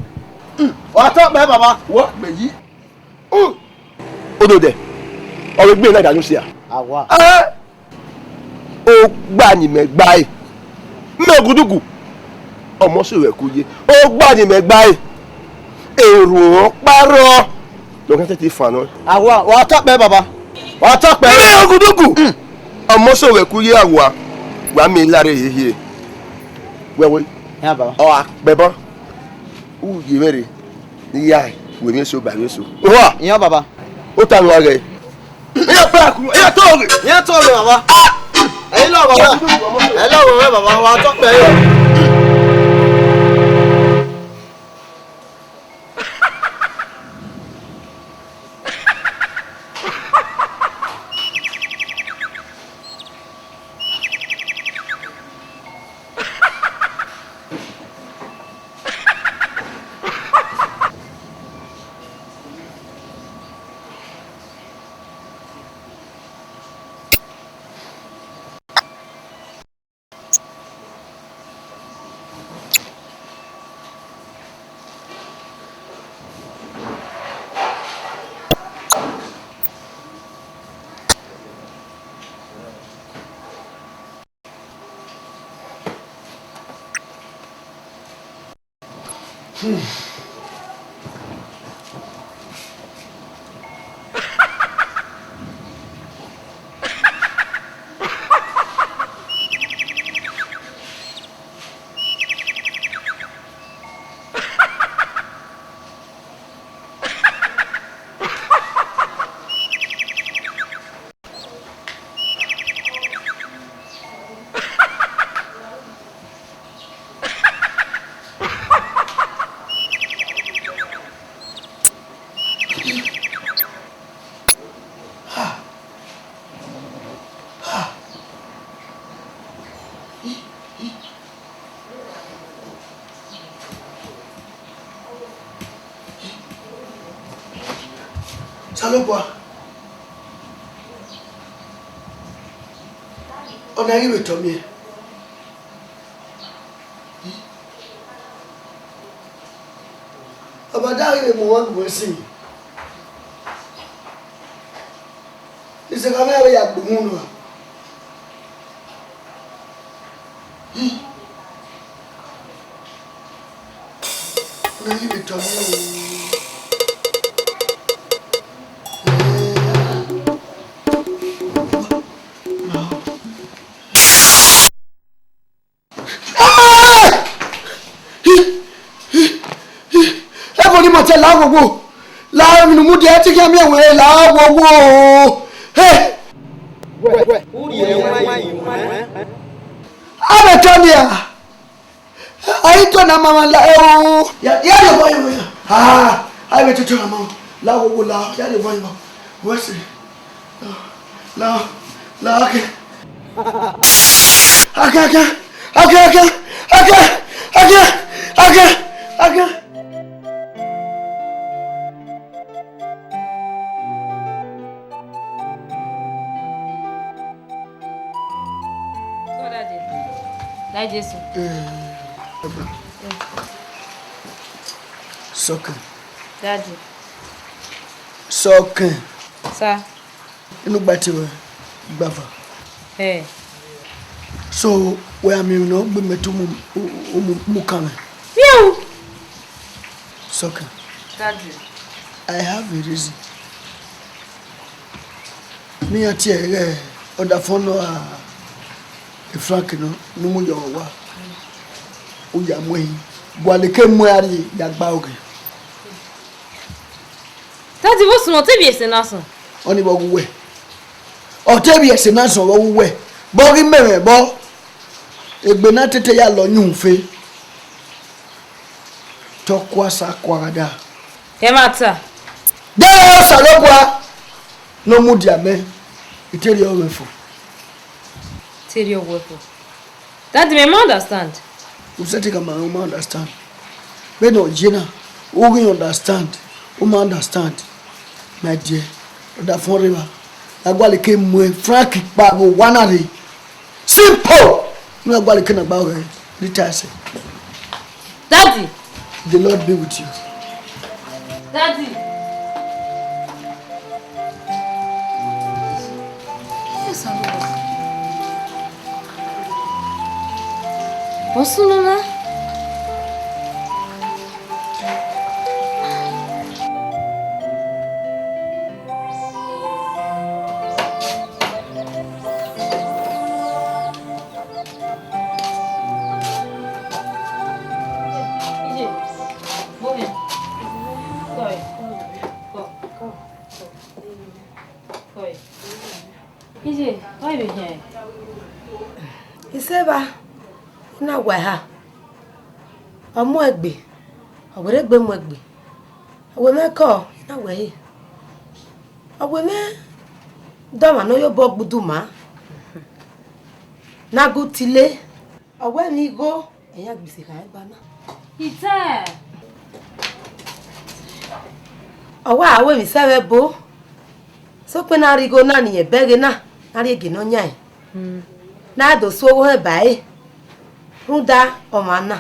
Wa ta mẹ, baba. Wa gbe yi. Ododẹ, ọ vbe gbe na da unu sia. Awa. Eh! Ogba ni mẹ gba ẹe. Mẹ ogudugu. Ọmọ sẹ ruẹ ku ye. Ogba ni mẹ gba ẹe. Erhuọn ọkpa rrọọ. Lọ kẹtẹ te fan nọ. Awa, wa ta kpẹ, baba. Wa ta kpẹ. Mẹ ogudugu. Ọmọ sẹ ruẹ ku ye, awa. Wa miẹn lare hiehie. Wẹ wẹ. Ya, baba. Ọ a kpẹ ban. U ye vberre. Ne I ya wẹ emwi eso ba emwi eso. Owa. Iran, baba. Ota nua ghẹ. Iran pẹ akuru, iran to ghe. Iran to ghe, baba. Ẹ i lọ, baba. Ẹ i lọ, baba, baba, wa tọ kpẹ yo. Osanobua, ọna ghi vbe tọ miẹn. Baba, da ghi vbe mu ọmwa gu ẹsin. Isẹkha mwẹ vbe ya gbe uhunmwu nua. Ọna ghi vbe tọ miẹn o. Ẹvbo ne ima tie, la ghogho, la emwi ne u mudia ẹtin khian miẹn wẹ, la ghogho. He! Avbe Tony a, a i do na ma mwa la ẹvbo. Ya, ya rhie obọ yọ, ya. Ah, a i vbe toto na ma, la ghogho, la, ya rhie obọ yọ. Wẹ sẹ. La, la, akẹ. Akẹ, akẹ, akẹ, akẹ, akẹ, akẹ, akẹ, akẹ. Daddy. Daddy Jesu. Eh, Sọkẹn. Daddy. Sọkẹn. Sir. Inu gba te wẹ, gbava. Eh. So, wẹ a miẹn emwi ne ọ gbe mẹ te umu, umu, umu kan mwẹ? Fiu! Sọkẹn. Daddy. I have a reason. Ne iran tie ẹre ighẹ ọdafẹn nọ a Frank nọ, ne u mu yọ owa. U ya mu ẹre hin. Gualọ ke mu ẹre rrie ya gba oghe. Daddy, vbọ sunu, ọ te vbiẹ ẹse na sunu? Ọnii vbe ọ ghe uwẹ. Ọ te vbiẹ ẹse na sunu vbe ọ ghe uwẹ. Vbe ọ ghi mẹ mwẹ vbọ? Egbe na tete ya lọ yunmwu fe. Te ọ kua sa kua gha da. Ẹmwata. Deghẹ Osanobua ne ọ mudia mẹ, I te rhie ọghe fo. Te rhie ọghe fo. Daddy, mẹ ma understand. U sẹtin khama rẹn, u ma understand. Vbene ọ ye na, u ghi understand, u ma understand. My dear, ọdafẹn rre evba. A gualọ ke mu Frank kpa vbe owa na rre. Simple! Ne a gualọ ke na gba ọghẹ, Rita ẹse. Daddy! The Lord be with you. Daddy! Yes, I will. What's going on? Iseva, I na wa eha, ọ mu egbe, ọ werriegbe mu egbe, ọ wẹ mwẹ kọ, I na wẹ ẹre. Ọ wẹ mwẹ dọmwa ne ọ ye obọ gbudu ma, ne a gu tile, ọ wẹ mwẹ igho, ẹyan gbese kha ẹgba na. Itẹ. Ọ wa wẹ emwi sẹ vbe ẹbo, sokpan na rhie igho na ne irẹn bẹghe na, na rhie gie ne ọ yan ẹn, na do su oghorhẹn ba ẹre, rhunmwuda ọmwa na,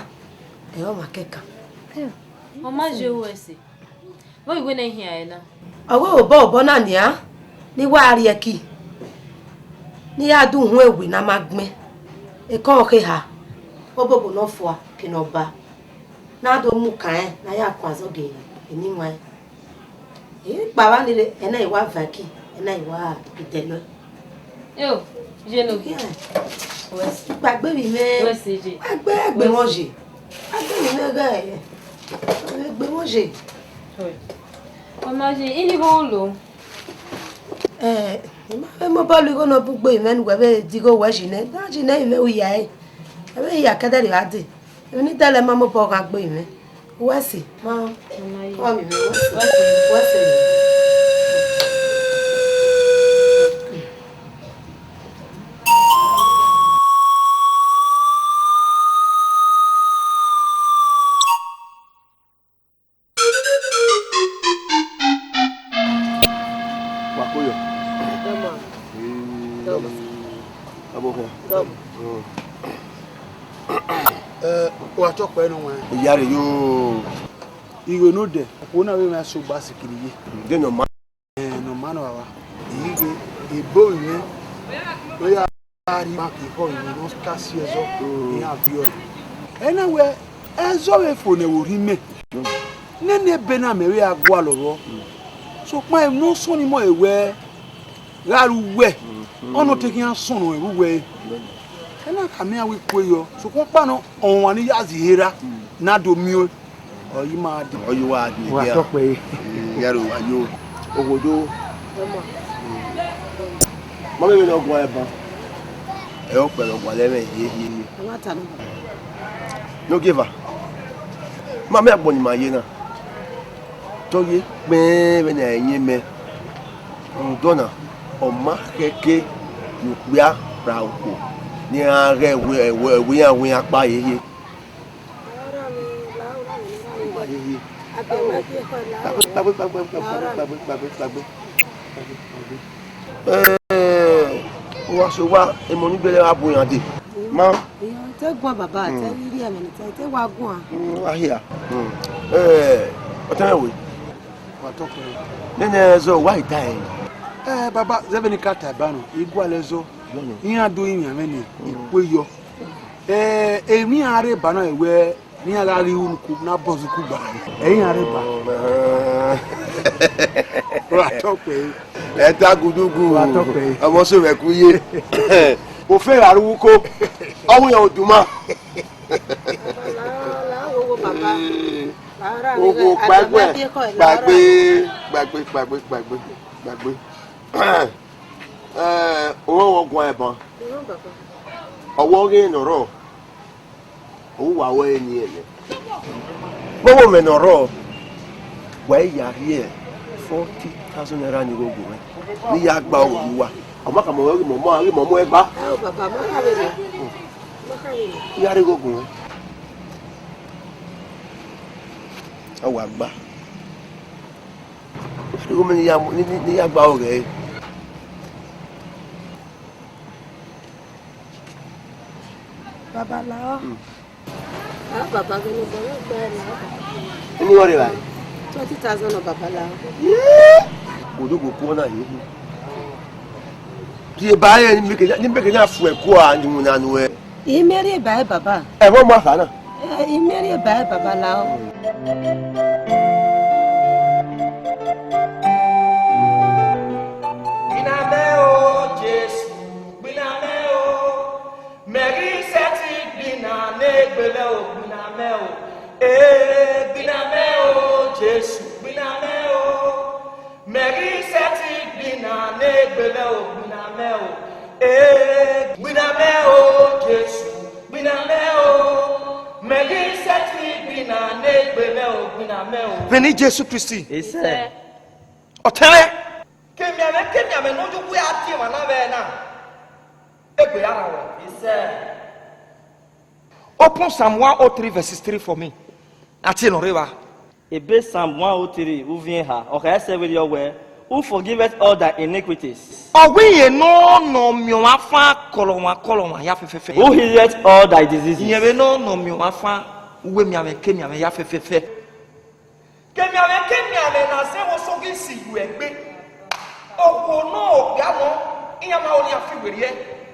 ẹ i re ọmwa kẹkan. Ọ ma ye ruẹ ẹse, vbọ I wẹ ne ẹ i khian ẹre na? Ọ wẹ obọ obọ na nian, ne I wa rhie ẹki, ne I ya do uhunmwu ewe ne a ma gbẹn, ekọnrẹn ọ khe eha, obobo ne ọ fua ke ne ọ ba, ne a do mu kan ẹn, ne a ya kun azọgẹ eni waẹn. Ẹ i kpa vba ni rre, ẹna I wa van ẹki, ẹna I wa dẹlọe. Eo, ye ne ogie. Wẹ si. Gbagbe emwi mwẹ. Wẹ si ye. Gbagbe egbe mwẹ ye. Gbagbe emwi mwẹ ghẹ. Egbe mwẹ ye. Ọ ma ye, I ni igho lo. Ẹ, I ma vbe mobọ lu igho ne ọ bun gbe mwẹ ne uwẹ vbe de igho wẹ yi nẹ. Na yi nẹ, I mwẹ u ya ẹre. Ẹ vbe ya kẹdẹrriọ a dee. Emwi ne I dẹlẹ ma mobọ ghan gbe mwẹ. Wẹ si, ma kọ vbe mwẹ, wẹ si, wẹ si. Wa kpeyọ. Dama. Ee, dama. Dama. Abọ khan. Dama. Mm. Ẹ, wa tọ kpẹ nọ wan. Iyare yo. Igho ne odẹ, okhuo na vbe mwẹ so gba sikiri ye. De nọ ma. Ẹ, nọ ma nọ vba. Iyighe, ebo mwẹ. Oya. A rhie banki khọ iro ne ọ ka si ẹzọ, iran viọ ẹre. Ẹ na wẹ, ẹzọ vbe fo ne ẹvbo rhie mẹ. Nene ebe na mẹ vbe a gualọ vbọ. Sokpan emwi ne ọ sọnni mọ e wẹ gha ru uwẹ, ọ nọ te khian sọnnọ ẹvbo uwẹ. Ẹ na khama iran wẹ I kue yọ, sokpan ọkpa nọ, ọmwa ne I ya zẹ ihe ra, ne a do miẹn ọẹn. Ọ yi ma dee. Ọ yi wa dee. Wa tọ kpẹ. Ya ro wa yo. Oghodo. Ma mẹ vbene ọ guan ẹban. Ẹ, ọ kpẹ ne ọ gualọ ẹmwẹ hie hie hie. Ne ogieva. Ma mẹ agbọn ni ma ye na. Te ọ ye kpẹẹn vbene a i yin mẹ. Rhunmwuda ọna, ọ ma khẹke ne okpia ra okhuo ne iran ghẹ wẹ, wẹ, wẹ iran wẹ iran kpa hie hie. Kpagbe, kpagbe, kpagbe. Ẹ, wa so wa, emọ ni gbele wa bu iran dee. Ma. Te guan baba, te i rhie ẹmwẹ ne te, te wa guan. Mm, a hia. Mm. Ẹ, ọtẹn mwẹ we. Wa tọ kpẹ. Nene ẹzọ wa i ta ẹre. Ẹ, baba, zẹ vbene I ka ta ẹre ba nọ, I gualọ ẹzọ. Iran do rinmwian mwẹ ni, I kue yọ. Ẹ, emwi iran rre ba na wẹ, ne iran gha ghi ru unuku, ne a bọ zuku ba. Ẹ iran rre ba. Wa tọ kpẹ. Ẹ ta gudugu. Wa tọ kpẹ. Ọmọ so vbe ku ye. Ofe gha ru uko. Ọ wu yan oduma. La, la, wo, wo, baba. Ee. Lara ni ogo ghẹ, kpaegbe, agbẹnẹ biẹ kọ ẹ, kpaegbe, lara. Kpaegbe, kpaegbe, kpaegbe, kpaegbe. Eh, owẹ wọ guan ẹban. Irun baba. Ọwọ ghe ne ọ rrọọ. Ọ wa wẹ eni ẹnẹ. Vbọwọ mwẹ ne ọ rrọọ, wa i ya rhie forty thousand naira ni igho gu mwẹ. Ne I ya gba oro ye uwa. Ọ ma ka mọ wẹ ghi mọ, mọ, ghi mọ mu ẹgba. Ẹ o baba, ma ka vbe rre. Ma ka vbe rre. I ya rhie igho gu mwẹ. Ọ wa gba. Igho mwẹ ne I ya, ne, ne, ne I ya gba oro ghẹ. Baba lahọ. Mm. Ah, baba, vbene obọ mwẹ gba ẹre lahọ, baba. Eni wọ rre evbare? Twenty thousand nọ, baba lahọ. Yee! Odogbo kuọ na ye. Rhie ba ẹre ni meke, ni meke na fu ẹko a ni mu na nuẹ. I miẹn rhie ba ẹre, baba. Ẹmwẹ ọmọ akha na. Eh, I miẹn rhie ba ẹre, baba lahọ. Gbinna mẹ o, Jesu, gbinna mẹ o. Mẹ ghi sẹtin gbinna ne egbe mwẹ o, gbinna mẹ o. Ee, gbinna mẹ o, Jesu, gbinna mẹ o. Mẹ ghi sẹtin gbinna ne egbe mwẹ o, gbinna mẹ o. Ee, gbinna mẹ o, Jesu. Vbe eni Jesu Kristi. Isẹ. Ọtẹn mwẹ. Kemianmwẹ kemianmwẹ ne ọ ye uwu a tie emwa na vbe ẹre na, egbe ya rhan ruẹ. Isẹ. Open Psalm one oh three verses three for me. A tie ne ọ rre evba. Ebe Psalm one oh three, uvun eha, ọ khare sẹ vberriọ wẹẹ, Who forgiveth all thy iniquities? Ọ wẹ irẹn nọ ne ọ miẹn ọmwa fan kọlọmwa kọlọmwa ya fẹfẹfẹ. Who healeth all thy diseases? Irẹn vbe nọ ne ọ miẹn ọmwa fan uwu emianmwẹ kemianmwẹ ya fẹfẹfẹ. Kemianmwẹ kemianmwẹ ne a zẹ vbe osoghi si yu ẹgbe. Okhuo ne okpia nọ, iran ma ho ne iran fi werriẹ,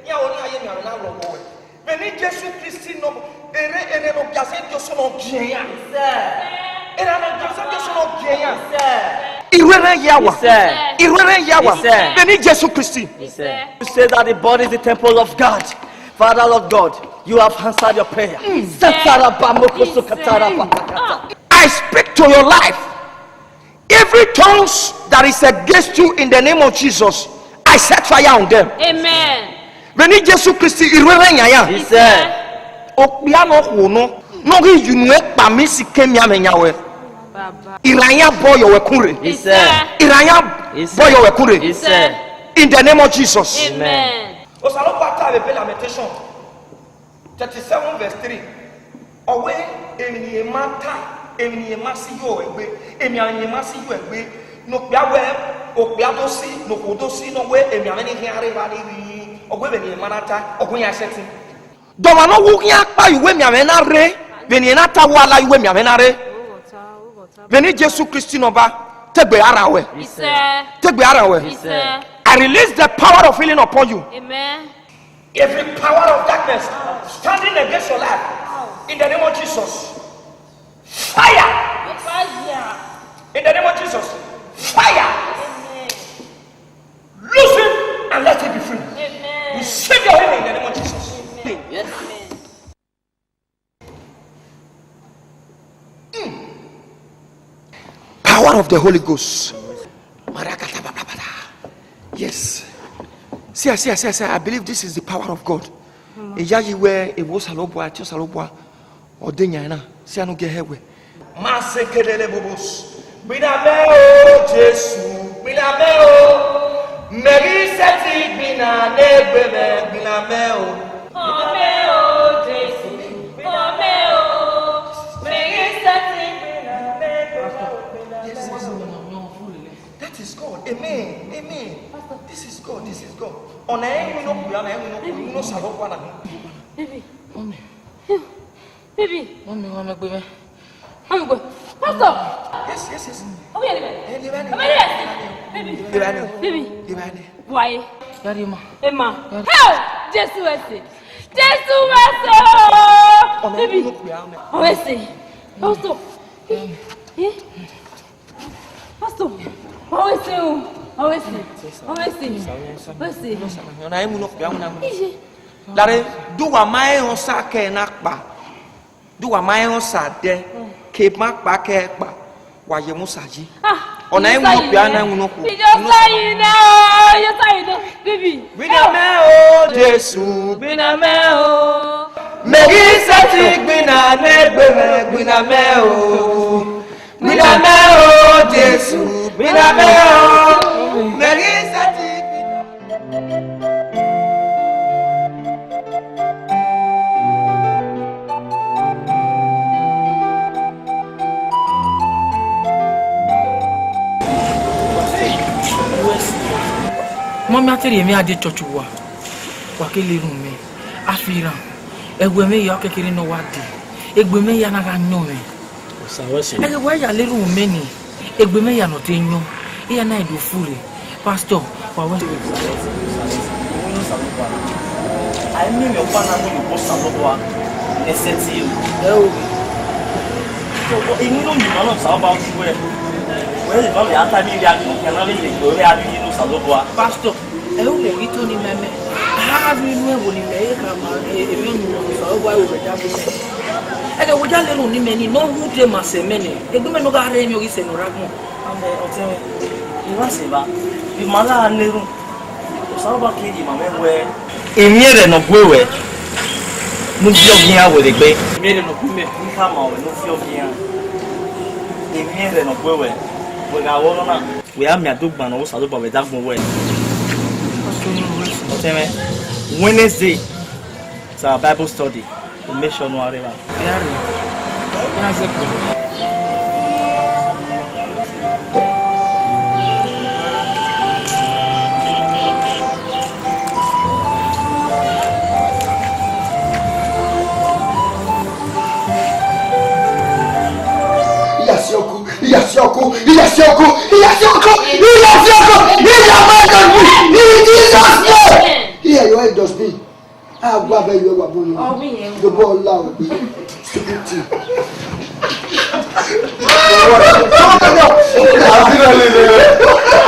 iran ho ne iran ye emianmwẹ na lọghọ ruẹ. Vbe eni Jesu Kristi nọ, erhẹn, erhẹn ne ọ gie azẹ di osẹe ne ọ gie iran. Erhẹn ne ọ gie azẹ di osẹe ne ọ gie iran. Irhu erhẹn ya wa. Irhu erhẹn ya wa. Vbe eni Jesu Kristi. You say that the body is the temple of God. Father, Lord God, you have answered your prayer. Satarabamokosokatarabatakata. I speak to your life. Every tongues that is against you in the name of Jesus, I set fire on them. Amen. Vbe eni Jesu Kristi, irhu erhẹn yan ya. Isẹ. Okpia ne okhuo nọ, ne ọ ghi ye unu ẹkpa mẹ isi kemianmwẹ yan ruẹ. Iran ya bọ yọ wẹ kun rre. Isẹ. Iran ya bọ yọ wẹ kun rre. Isẹ. In the name of Jesus. Amen. Osanobua ta vbe ebe Lamentation thirty-seven verse three. Ọ wẹẹ, emwi ne irẹn ma ta, emwi ne irẹn ma si yo egbe, emwi ne irẹn ma si yo egbe, ne okpia wẹẹ, okpia do si, ne okhuo do si, ne ọ wẹẹ, emwi amwẹ ni khian rre evba ni rri, ọ wẹẹ vbene irẹn ma na ta, ọ wẹẹ iran sẹtin. De ọmwa ne ọ wu khian kpa ye uwu emianmwẹ na rre, vbene irẹn na ta wẹẹ a la ye uwu emianmwẹ na rre. Vbe eni Jesu Kristi ne Ọba, te egbe a rhan ruẹ. Isẹ. Te egbe a rhan ruẹ. Isẹ. I release the power of healing upon you. Amen. Every power of darkness standing against your life, in the name of Jesus, fire. Fire. In the name of Jesus, fire. Amen. Loose him and let him be free. Amen. Receive your healing in the name of Jesus. Amen. Yes. Amen. Power of the Holy Ghost. Marakata bababada. Yes. See, I see, I see, I see. I believe this is the power of God. Eyayi wẹẹ, ewo Osanobua, ẹtin Osanobua, ọ de yan na. See, anu gẹ hẹ wẹ. Ma se kedele bobos. Gbinna mẹ o, Jesu, gbinna mẹ o. Mẹ ghi sẹtin gbinna ne egbe mwẹ, gbinna mẹ o. Kpọnmwẹ o, Jesu, kpọnmwẹ o. Mẹ ghi sẹtin gbinna ne egbe mwẹ, gbinna mẹ o. That is God. Amen. Amen. This is God. This is God. Ọna ẹmwẹ ne okpia na, ẹmwẹ ne okpia, ẹmwẹ ne Osanobua na. Baby. Mummy. Baby. Mummy, wa mẹ gbe mwẹ. Wa mẹ gbe. Pastor. Yes, yes, yes. Ọmọ yẹn ni bẹ. Eh, de bani. Ọmọ yẹn ni bẹ. Baby. De bani. Baby. De bani. Why? Daddy, ma. Emma. Daddy. Hey! Jesu ẹse. Jesu ẹse o. Ọna ẹmwẹ ne okpia na. Ọmọ ẹse. Pastor. Eh? Pastor, ọ wẹ sẹ o, ọ wẹ sẹ, ọ wẹ sẹ, ọ wẹ sẹ. Ọna ẹmwẹ ne okpia na. Iye. Lare, do wa ma rẹn Osa kẹ na kpa, do wa ma rẹn Osa dẹ, ke ma kpa kẹ kpa, wa ye mu sa yi. Ah, ọna ẹmwẹ ne okpia na, ẹmwẹ ne okpia. Iye Osa yi na o, iye Osa yi na, baby. Gbinna mẹ o, Jesu, gbinna mẹ o. Mẹ ghi sẹtin gbinna ne egbe mwẹ, gbinna mẹ o. Gbinna mẹ o, Jesu, gbinna mẹ o. Mẹ ghi sẹtin gbinna. Mummy, a te rhie mwẹ a de church uwa, wa ke le erhunmwu mẹ, a fi rhan. Ẹwẹ mwẹ ya kekere ne ọ wa dee, egbe mwẹ ya na gha yọn mwẹ. Osa wẹ sẹ. Ẹghẹ wa ya le erhunmwu mẹ ni, egbe mwẹ ya nọ te yọn, iran na do fure. Pastor, wa wẹ. A i miẹn emwi ọkpa na mu ye Osanobua ne sẹtin o. Ẹ o. Emwi ne ọ miẹn ima na Osanobua gu wẹ. Wẹ eva vbe a ta emwi hia, ne ọ khian na vbe ye egbe ọre a rhie ne Osanobua. Pastor, ẹ i ru wẹ ghi to ni mẹ mẹ. A gha rhie inu ẹvbo ne imẹ i khama emwi ọyunnuan ne Osanobua ru vbe ẹdẹ agbọn. Ẹghẹ wẹ ya le erhunmwu mẹ ni, ne ọ ru de ma sẹ mẹ nẹ, egbe mẹ ne ọ gha rre emwi ọghe sẹ ne ọ rre agbọn. Amẹ ọtẹn mwẹ, I wa sẹ evba, vbe ima gha na erhunmwu, Osanobua keghi rhie ma mwẹ wẹẹ, I miẹn ẹghẹ ne ọ gue ruẹ ne u viọ ọghe iran werriegbe. I miẹn ẹghẹ ne ọ gue mẹ ne I khama ruẹ ne u viọ ọghe iran. Emwi rẹ ne ọ gue wẹ, wẹ gha ru ọnọna. Wẹ a miẹn adogban ne Osanobua vbe dagbọn wẹ. Ọtẹn mwẹ, Wednesday, it's our Bible study. Make sure no areva. Ya rre. Ya zẹ kpo. Iyasiọku, iyasiọku, iyasiọku, iyasiọku, iyasiọku, iyasiọku, in Jesus' name. Here you are, dustbin. Agua bẹ yọ wa bolo. Ọ wí yẹn. The ball loud. Stupid thing. Àbí náà lè lè lè.